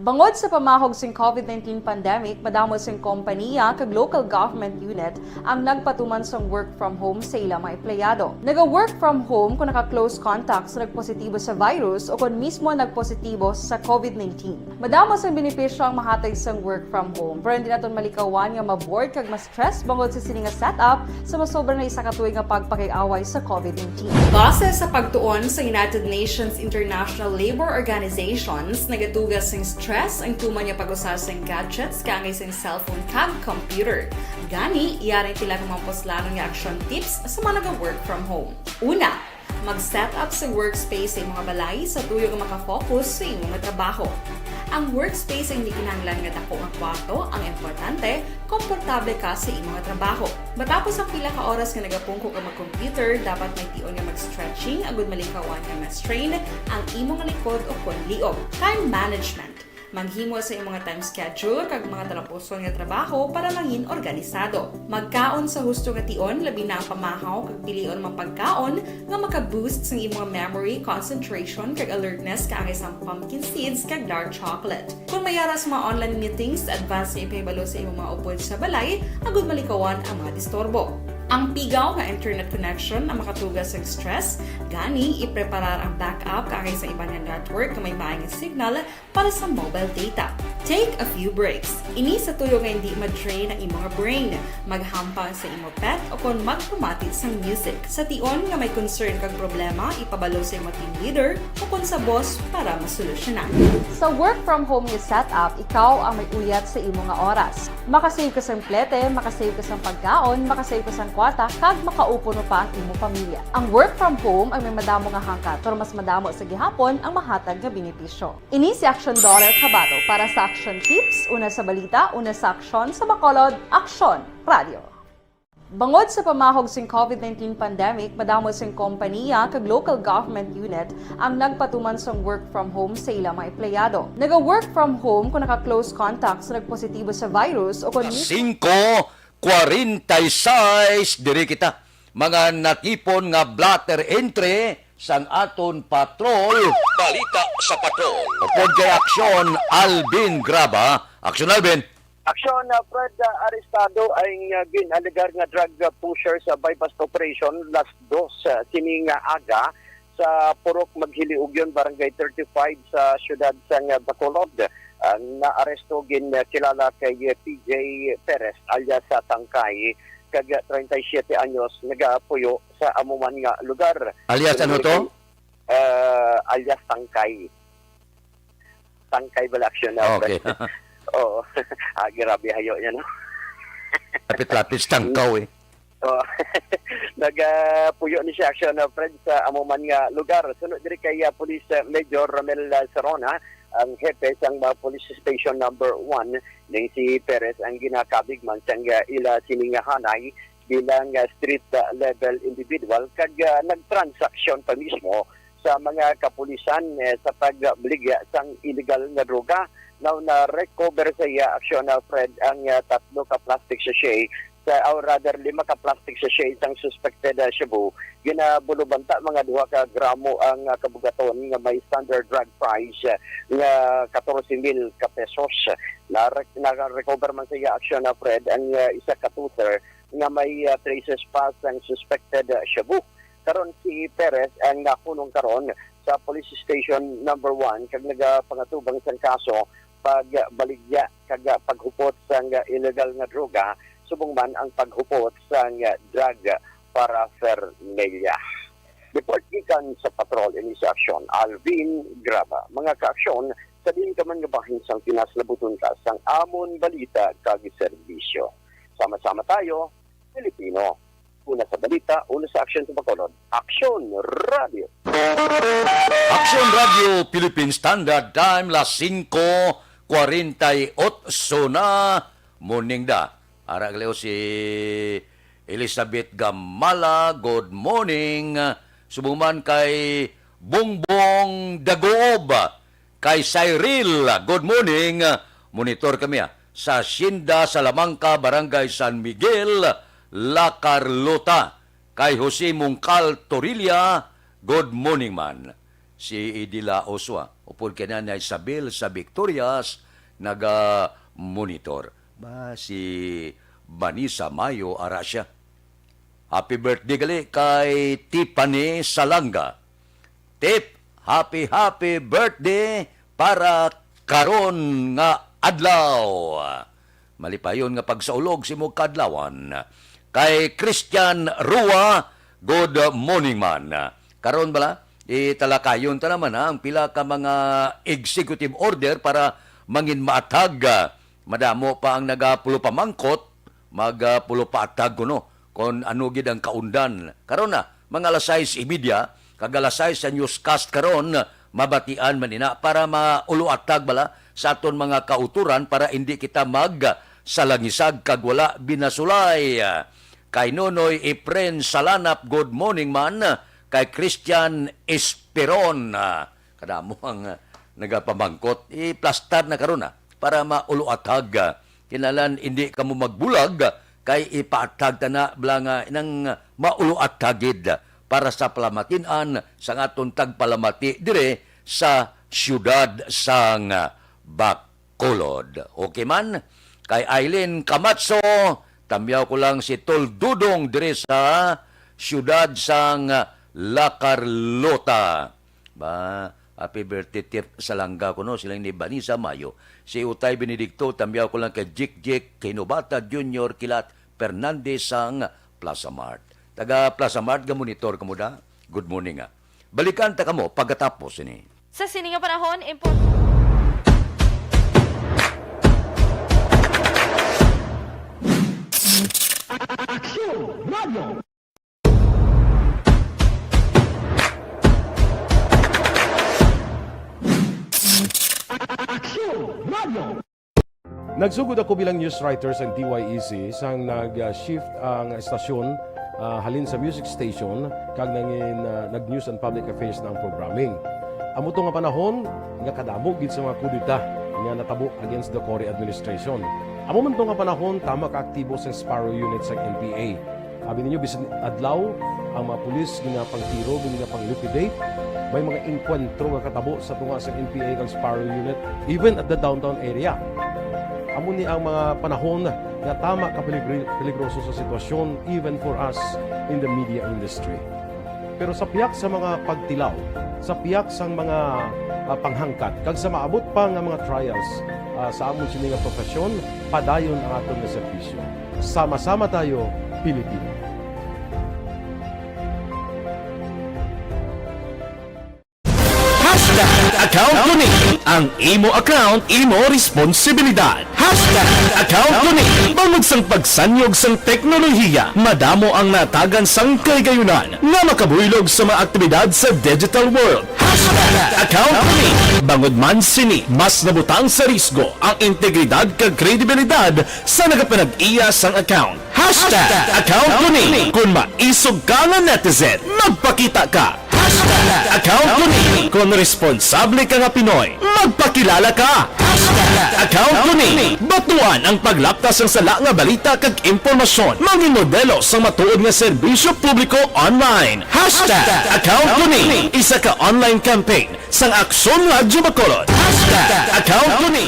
Bangod sa pamahog sing COVID nineteen pandemic, madamo sing kompaniya kag local government unit ang nagpatuman sang work from home sa ila mga empleyado. Naga-work from home kon naka-close contact sa nagpositibo sa virus o kon mismo nagpositibo sa COVID nineteen. Madamo sang benepisyo ang mahatag sang work from home, pero hindi naton malikawan nga ma-bored kag ma-stress bangod sa sini nga setup sa masobra na isa ka tuig nga pagpakig-away sa COVID nineteen. Base sa pagtuon sa United Nations International Labour Organizations, nagatuga sing stress ang tuman nga pag-usa sing gadgets kaangay sing cellphone kag computer. Gani, yari ang pila ka mga puslanon nga action tips sa mga naga-work from home. Una, mag-set up sa workspace sa imong balay sa tuyo nga makafocus sa imong trabaho. Ang workspace ang hindi kinahanglan nga dako nga kwarto, ang importante, komportable ka sa imong trabaho. Matapos ang pila ka oras nga nagapungko ka mag-computer, dapat may tion nga mag-stretching agud malikawan nga ma-strain ang imong likod o kon liog. Time management. Maghimo sa imong time schedule kag mga talapuson nga trabaho para mangin organisado. Magkaon sa husto nga tion, labi na ang pamahaw kag pilion mga pagkaon nga maka-boost sang imong memory, concentration, kag alertness kaangay sang pumpkin seeds kag dark chocolate. Kung may ara sa mga online meetings, advance nga ipahibalo sa imong mga upod sa balay agud malikawan ang mga disturbo. Ang pigaw nga internet connection ang makatuga sa stress, gani ipreparar ang backup kaangay sa iban nga network nga may maayong signal para sa mobile data. Take a few breaks. Ini sa tuyo nga hindi ma-drain ang imong brain. Maghampang sa imo pet o kon magpamati sang music. Sa tion nga may concern kag problema, ipabalo sa imo team leader o kon sa boss para masolusyonan. Sa work from home nga setup, ikaw ang may uyat sa imo nga oras. Makasave ka sang plete, makasave ka sang pagkaon, makasave ka sang kwarta, kag makaupo pa ang imo pamilya. Ang work from home ang may madamo nga hangkat, pero mas madamo sa gihapon ang mahatag nga benepisyo. Ini si Action Daughter Kabato para sa Action Tips, una sa balita, una sa aksyon, sa Bacolod, Action Radio. Bangod sa pamahog sing COVID nineteen pandemic, madamo sing kompaniya kag local government unit ang nagpatuman sang work from home sa ila mga empleyado. Naga-work from home kung naka-close contact sa nagpositibo sa virus o kung mismo Singko kwarenta y seis, diri kita, mga natipon nga blotter entry sang aton patrol. Balita sa patrol. Upod kay Aksyon Alvin Graba. Aksyon Alvin. Aksyon, uh, Fred, uh, arestado ang, uh, gin-alegar nga drug, uh, pusher sa buy-bust operation las dos, uh, sini nga aga sa Purok Maghiliugyon, Barangay thirty-five sa siyudad sang, uh, Bacolod. Ang naaresto gin, uh, kilala kay, uh, P J Perez alias sa Tangkay, kag, uh, treinta y siete anyos, nagapuyo sa amo man nga lugar. Alias ano to? Uh, alias Tangkay. Tangkay bala, Aksyon, uh, Okay. Fred. Oo. Ah, grabe hayo niya, no? Lapit-lapit sa tangkaw, eh. Oh. Nagapuyo ni siya, Aksyon, uh, Fred, sa amo man nga lugar. Sunod diri kay, uh, Police, uh, Major Romel, uh, Sarona, ang hepe sang, uh, Police Station Number One, ning si Perez ang ginakabig man sang, uh, ila sini nga hanay bilang, uh, street, uh, level individual kag, uh, nagtransaksyon pa mismo sa mga kapulisan, eh, sa pagbaligya sang illegal nga droga. Now, na-recover sa iya, Aksyon, uh, Fred, ang, uh, tatlo ka plastic sachet sa, or rather, lima ka plastic sachet sang suspected, uh, shabu. Ginabulubanta mga duha ka gramo ang, uh, kabugaton nga may standard drug price, uh, nga katorse mil ka pesos. Na-, na-recover man sa iya, Aksyon, uh, Fred, ang, uh, isa ka toother nga may, uh, traces pa sang suspected, uh, shabu. Karon si Perez ang nakunong karon sa Police Station Number One kag nagapangatubang sang kaso pagbaligya kag paghupot sang illegal nga droga, subong man ang paghupot sang drug paraphernalia. Report gikan sa Patrol, ini si Aksyon Alvin Graba. Mga ka-aksyon, sa diin ka man nga bahin sang Pinas, labuton ka sang amon balita kag serbisyo. Sama-sama tayo, Pilipino. Una sa balita, una sa aksyon sa Bacolod. Aksyon Radio. Aksyon Radio Philippine Standard Time, las singko kwarenta y otso na. Morning da. Ara gali si Elizabeth Gamala, good morning. Subong man kay Bongbong Daguob. Kay Cyril, good morning. Monitor kami, ah, sa Hacienda Salamanca, Barangay San Miguel, La Carlota. Kay Jose Mungcal Torilla, good morning man. Si Idila Oswa. Upod kay Nanay Isabel sa Victorias, naga-monitor. Ba, si Vanessa Mayo, ara siya. Happy birthday gali kay Tiffany Salanga. Tip, happy, happy birthday para karon nga adlaw. Malipayon nga pagsaulog sa imong kaadlawan. Kay Christian Rua, good morning, man. Karon bala, italakayon ta naman, ha, ang pila ka mga executive order para mangin maathag. Madamo pa ang nagapulopamangkot, magapulopaathag kuno kon ano gid ang kaundan. Karon na, mga alas sais y media, kag alas sais sa newscast karon, mabatian man ina para mauloathag bala sa aton mga kautoran para indi kita magsalangisag kag wala binasulay. Kay Nonoy Efren Salanap, good morning, man. Kay Christian Esperon, ah, kadamo ang, ah, nagapamangkot. Iplastar na karon, ah, para mauloathag, ah. Kinahanglan indi kamo magbulag, ah, kay ipaathag ta na bala nga inang mauloathag gid para sa palamatin-an sang aton tagpalamati dire sa siyudad sang Bacolod. Okay man, kay Aileen Camacho, tamyaw ko lang si Tol Dudong dire sa siyudad sang La Carlota. Ba, happy birthday, Tip Salanga, kuno siling ni Vanessa Mayo. Si Utay Benedicto, tamyaw ko lang kay Jik Jik Kinubata Junior Kilat Fernandez sang Plaza Mart. Taga Plaza Mart, ga-monitor kamo da. Good morning, ah. Balikan ta kamo pagkatapos ini. Sa sini nga panahon, import- Aksyon Radio. Aksyon Radio. Nagsugod ako bilang news writer sa T Y E C sang nag-shift ang estasyon, ah, halin sa music station kag nangin, ah, nag-news and public affairs na ang programming. Amo to nga panahon nga kadamo gid sa mga kudeta nga natabo against the Cory administration. Amo man to nga panahon, tama ka aktibo sang Sparrow Unit sang N P A. Abi ninyo, bisan adlaw, ang mga pulis ginapangtiro, ginapang-liquidate. May mga engkwentro nga katabo sa tunga sa N P A kag Sparrow Unit, even at the downtown area. Amo ni ang mga panahon nga tama ka peligri-, peligroso sa sitwasyon, even for us in the media industry. Pero sa pihak sa mga pagtilaw, sa pihak sang mga, ah, panghangkat, kag sa maabot pa nga mga trials, ah, sa amon sini nga profesyon, padayon ang aton nga serbisyo. Sama-sama tayo, Pilipino. Hashtag account ko ni. Ang imo account, imo responsibilidad. Hashtag account ko ni. Bangod sang pagsanyog sang teknolohiya, madamo ang natagan sang kaligayunan nga makabuylog sa mga aktibidad sa digital world. Hashtag account ko ni. Bangod man sini, mas nabutang sa risgo ang integridad kag kredibilidad sa nagapanag-iya sang account. Hashtag account ko ni. Kung maisog ka nga netizen, magpakita ka. Hashtag account ko ni. Kung responsable ka nga Pinoy, magpakilala ka. Hashtag account ko ni. Batuan ang paglapta sang sala nga balita kag impormasyon. Mangin modelo sang matuod nga serbisyo publiko online. Hashtag account ko ni. Isa ka online campaign sang Aksyon Radyo Bacolod. Hashtag account ko ni.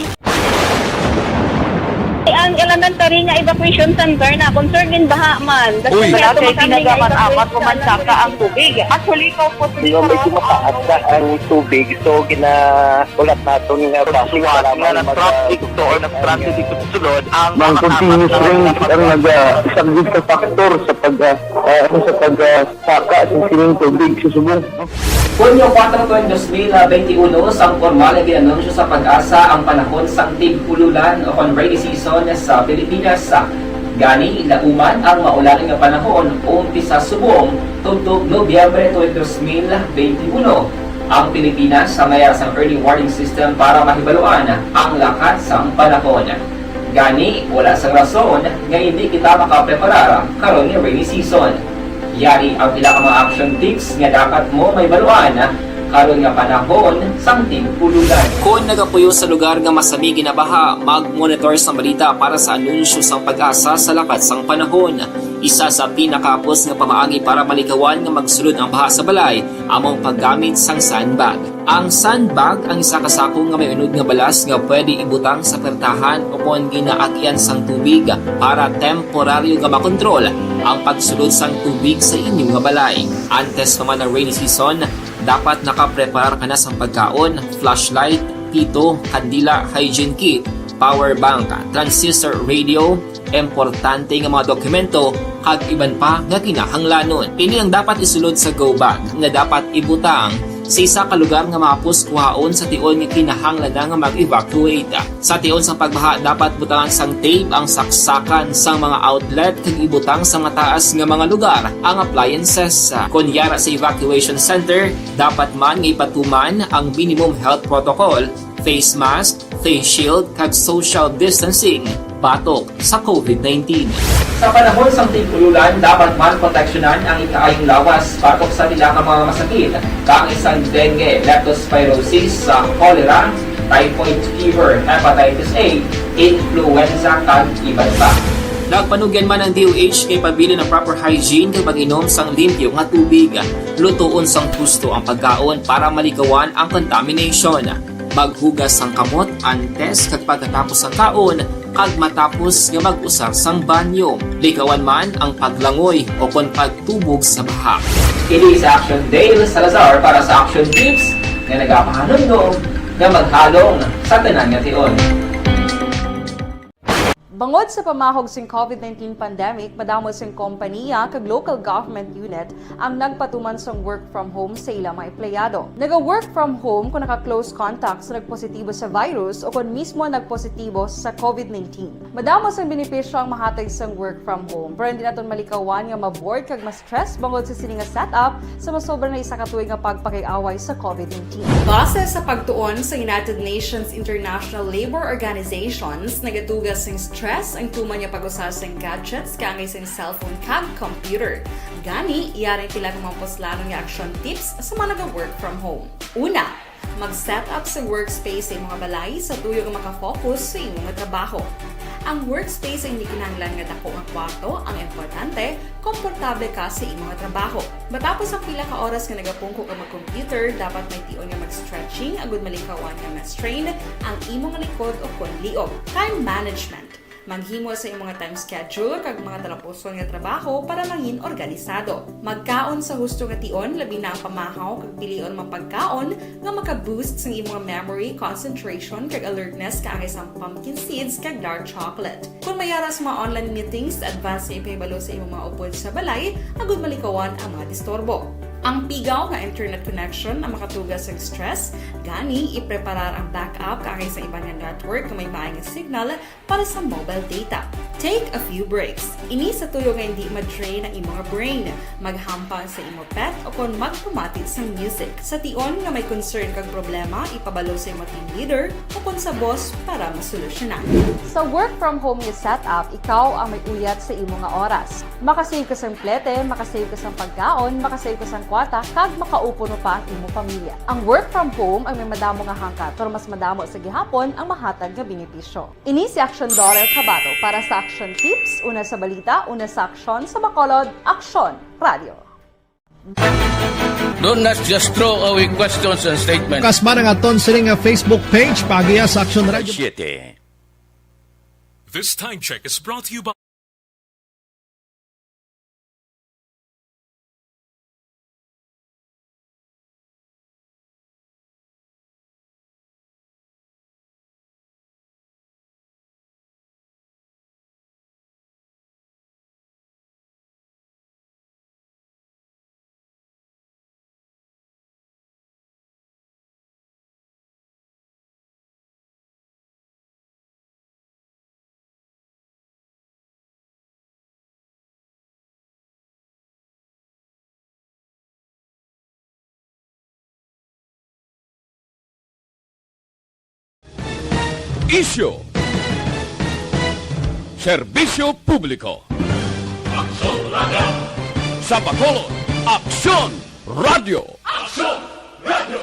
Ang elementary nga evacuation center na concern din baha man. Uy. Wala kay kinagaman apat o mansaka ang tubig. Actually, ikaw po, di ba, medyo mataas na ang tubig, so ginaulat naton nga basi para nga mag- nag-traffic to or nag-traffic dito sa sulod ang mga continuous rain ang nag-, ah, isang sa factor sa pag, ah, ah, ano, sa pag, ah, saka sa sining tubig sa subong. Hunyo kuwatro tuig dos mil benti uno, sang pormal nga gin-anunsyo sa PAGASA ang panahon sang tig-ululan o kon rainy season sa Pilipinas. Gani, lauman ang maulan nga panahon umpisa subong tubtob Nobyembre tuig dos mil benti uno. Ang Pilipinas, sa mayar sang early warning system para mahibaluan ang lakat sang panahon. Gani, wala sang rason nga indi kita makapreparar karon nga rainy season. Yari ang pila ka mga action tips nga dapat mo mahibaluan karon nga panahon sang tig-ululan. Kon nagapuyo sa lugar nga masami ginabaha, mag-monitor sang balita para sa anunsyo sang PAGASA sa lakat sang panahon. Isa sa pinakahapos nga pamaagi para malikawan nga magsulod ang baha sa balay amo ang paggamit sang sandbag. Ang sandbag ang isa ka sako nga may unod nga balas nga pwede ibutang sa pertahan o kon ginaagian sang tubig para temporaryo nga makontrol ang pagsulod sang tubig sa inyo nga balay. Antes pa man ang rainy season, dapat nakapreparar ka na sang pagkaon, flashlight, pito, kandila, hygiene kit, power bank, transistor radio, importante nga mga dokumento, kag iban pa nga kinahanglanon. Ini ang dapat isulod sa go bag nga dapat ibutang sa isa ka lugar nga mahapos kuhaon sa tion nga kinahanglan na nga mag-evacuate. Sa tion sang pagbaha, dapat butangan sang tape ang saksakan sang mga outlet kag ibutang sa mataas nga mga lugar ang appliances. Kon yara sa evacuation center, dapat man nga ipatuman ang minimum health protocol, face mask, face shield, kag social distancing batok sa covid nineteen. Sa panahon sang tig-ululan, dapat man proteksyonan ang ikaayong lawas batok sa pila ka mga masakit, kaangay sang dengue, leptospirosis, sa cholera, typhoid fever, hepatitis A, influenza, kag iban pa. Nagpanugyan man ang D O H kay pabilin ang proper hygiene kag pag-inom sang limpyo nga tubig. Lutoon sang husto ang pagkaon para malikawan ang contamination. Maghugas sang kamot antes kag pagkatapos sang kaon, kag matapos nga mag-usar sang banyo. Likawan man ang paglangoy o kon pagtubog sa baha. Kini si Action Dale Salazar para sa Action Tips nga nagapahanumdom nga maghalong sa tanan nga tion. Bangod sa pamahog sing covid nineteen pandemic, madamo sing kompaniya kag local government unit ang nagpatuman sang work from home sa ila mga empleyado. Naga-work from home kon naka-close contact sa nagpositibo sa virus o kon mismo nagpositibo sa covid nineteen. Madamo sang benepisyo ang mahatag sang work from home, pero hindi naton malikawan nga ma-bored kag ma-stress bangod sa sini nga setup sa masobra na isa ka tuig nga pagpakig-away sa covid nineteen. Base sa pagtuon sa United Nations International Labor Organizations, nagatuga sing stress ang tuman nga pag-usa sing gadgets kaangay sing cellphone kag computer. Gani, yari pila ka mga puslanon nga action tips sa mga naga-work from home. Una, mag-set up sa workspace sa imong balay sa tuyo nga makafocus sa imong trabaho. Ang workspace ay hindi kinahanglan nga dako nga kwarto ang importante, komportable ka sa imo nga trabaho. Matapos ang pila ka oras nga nagapungko ka mag-computer, dapat may tion nga mag-stretching agud malikawan nga ma-strain ang imo nga likod o kon liog. Time management. Maghimo sa imo nga time schedule kag mga talapuson nga trabaho para mangin organisado. Magkaon sa husto nga tion, labi na ang pamahaw kag pilion mga pagkaon nga maka-boost sang imo nga memory, concentration, kag alertness kaangay sang pumpkin seeds kag dark chocolate. Kon may ara sa mga online meetings, advance nga ipahibalo sa imo mga upod sa balay agud malikawan ang mga disturbo. Ang pigaw nga internet connection ang makatuga sang stress, gani ipreparar ang backup kaangay sa iban nga network nga may maay nga signal para sa mobile data. Take a few breaks. Ini sa tuyo nga hindi ma-drain ang imo nga brain. Maghampang sa imo pet o kon magpamati sang music. Sa tion nga may concern kag problema, ipabalo sa imo team leader o kon sa boss para masolusyonan. Sa work from home nga setup, ikaw ang may uyat sa imo nga oras. Makasave ka sang plete, makasave ka sang pagkaon, makasave ka sang kwarta, kag makaupo pa ang imo pamilya. Ang work from home ang may madamo nga hangkat, pero mas madamo sa gihapon ang mahatag nga benepisyo. Ini si Action Daughter Kabato para sa Action Tips, una sa balita, una sa aksyon, sa Bacolod, Aksyon Radio. Don't not just throw away questions and statements. Kas man ang aton sini nga Facebook page, paagiha sa Action Radio. Siete. This time check is brought to you by Isyu. Serbisyo publiko. Aksyon Radio. Sa Bacolod, Aksyon Radio. Aksyon Radio.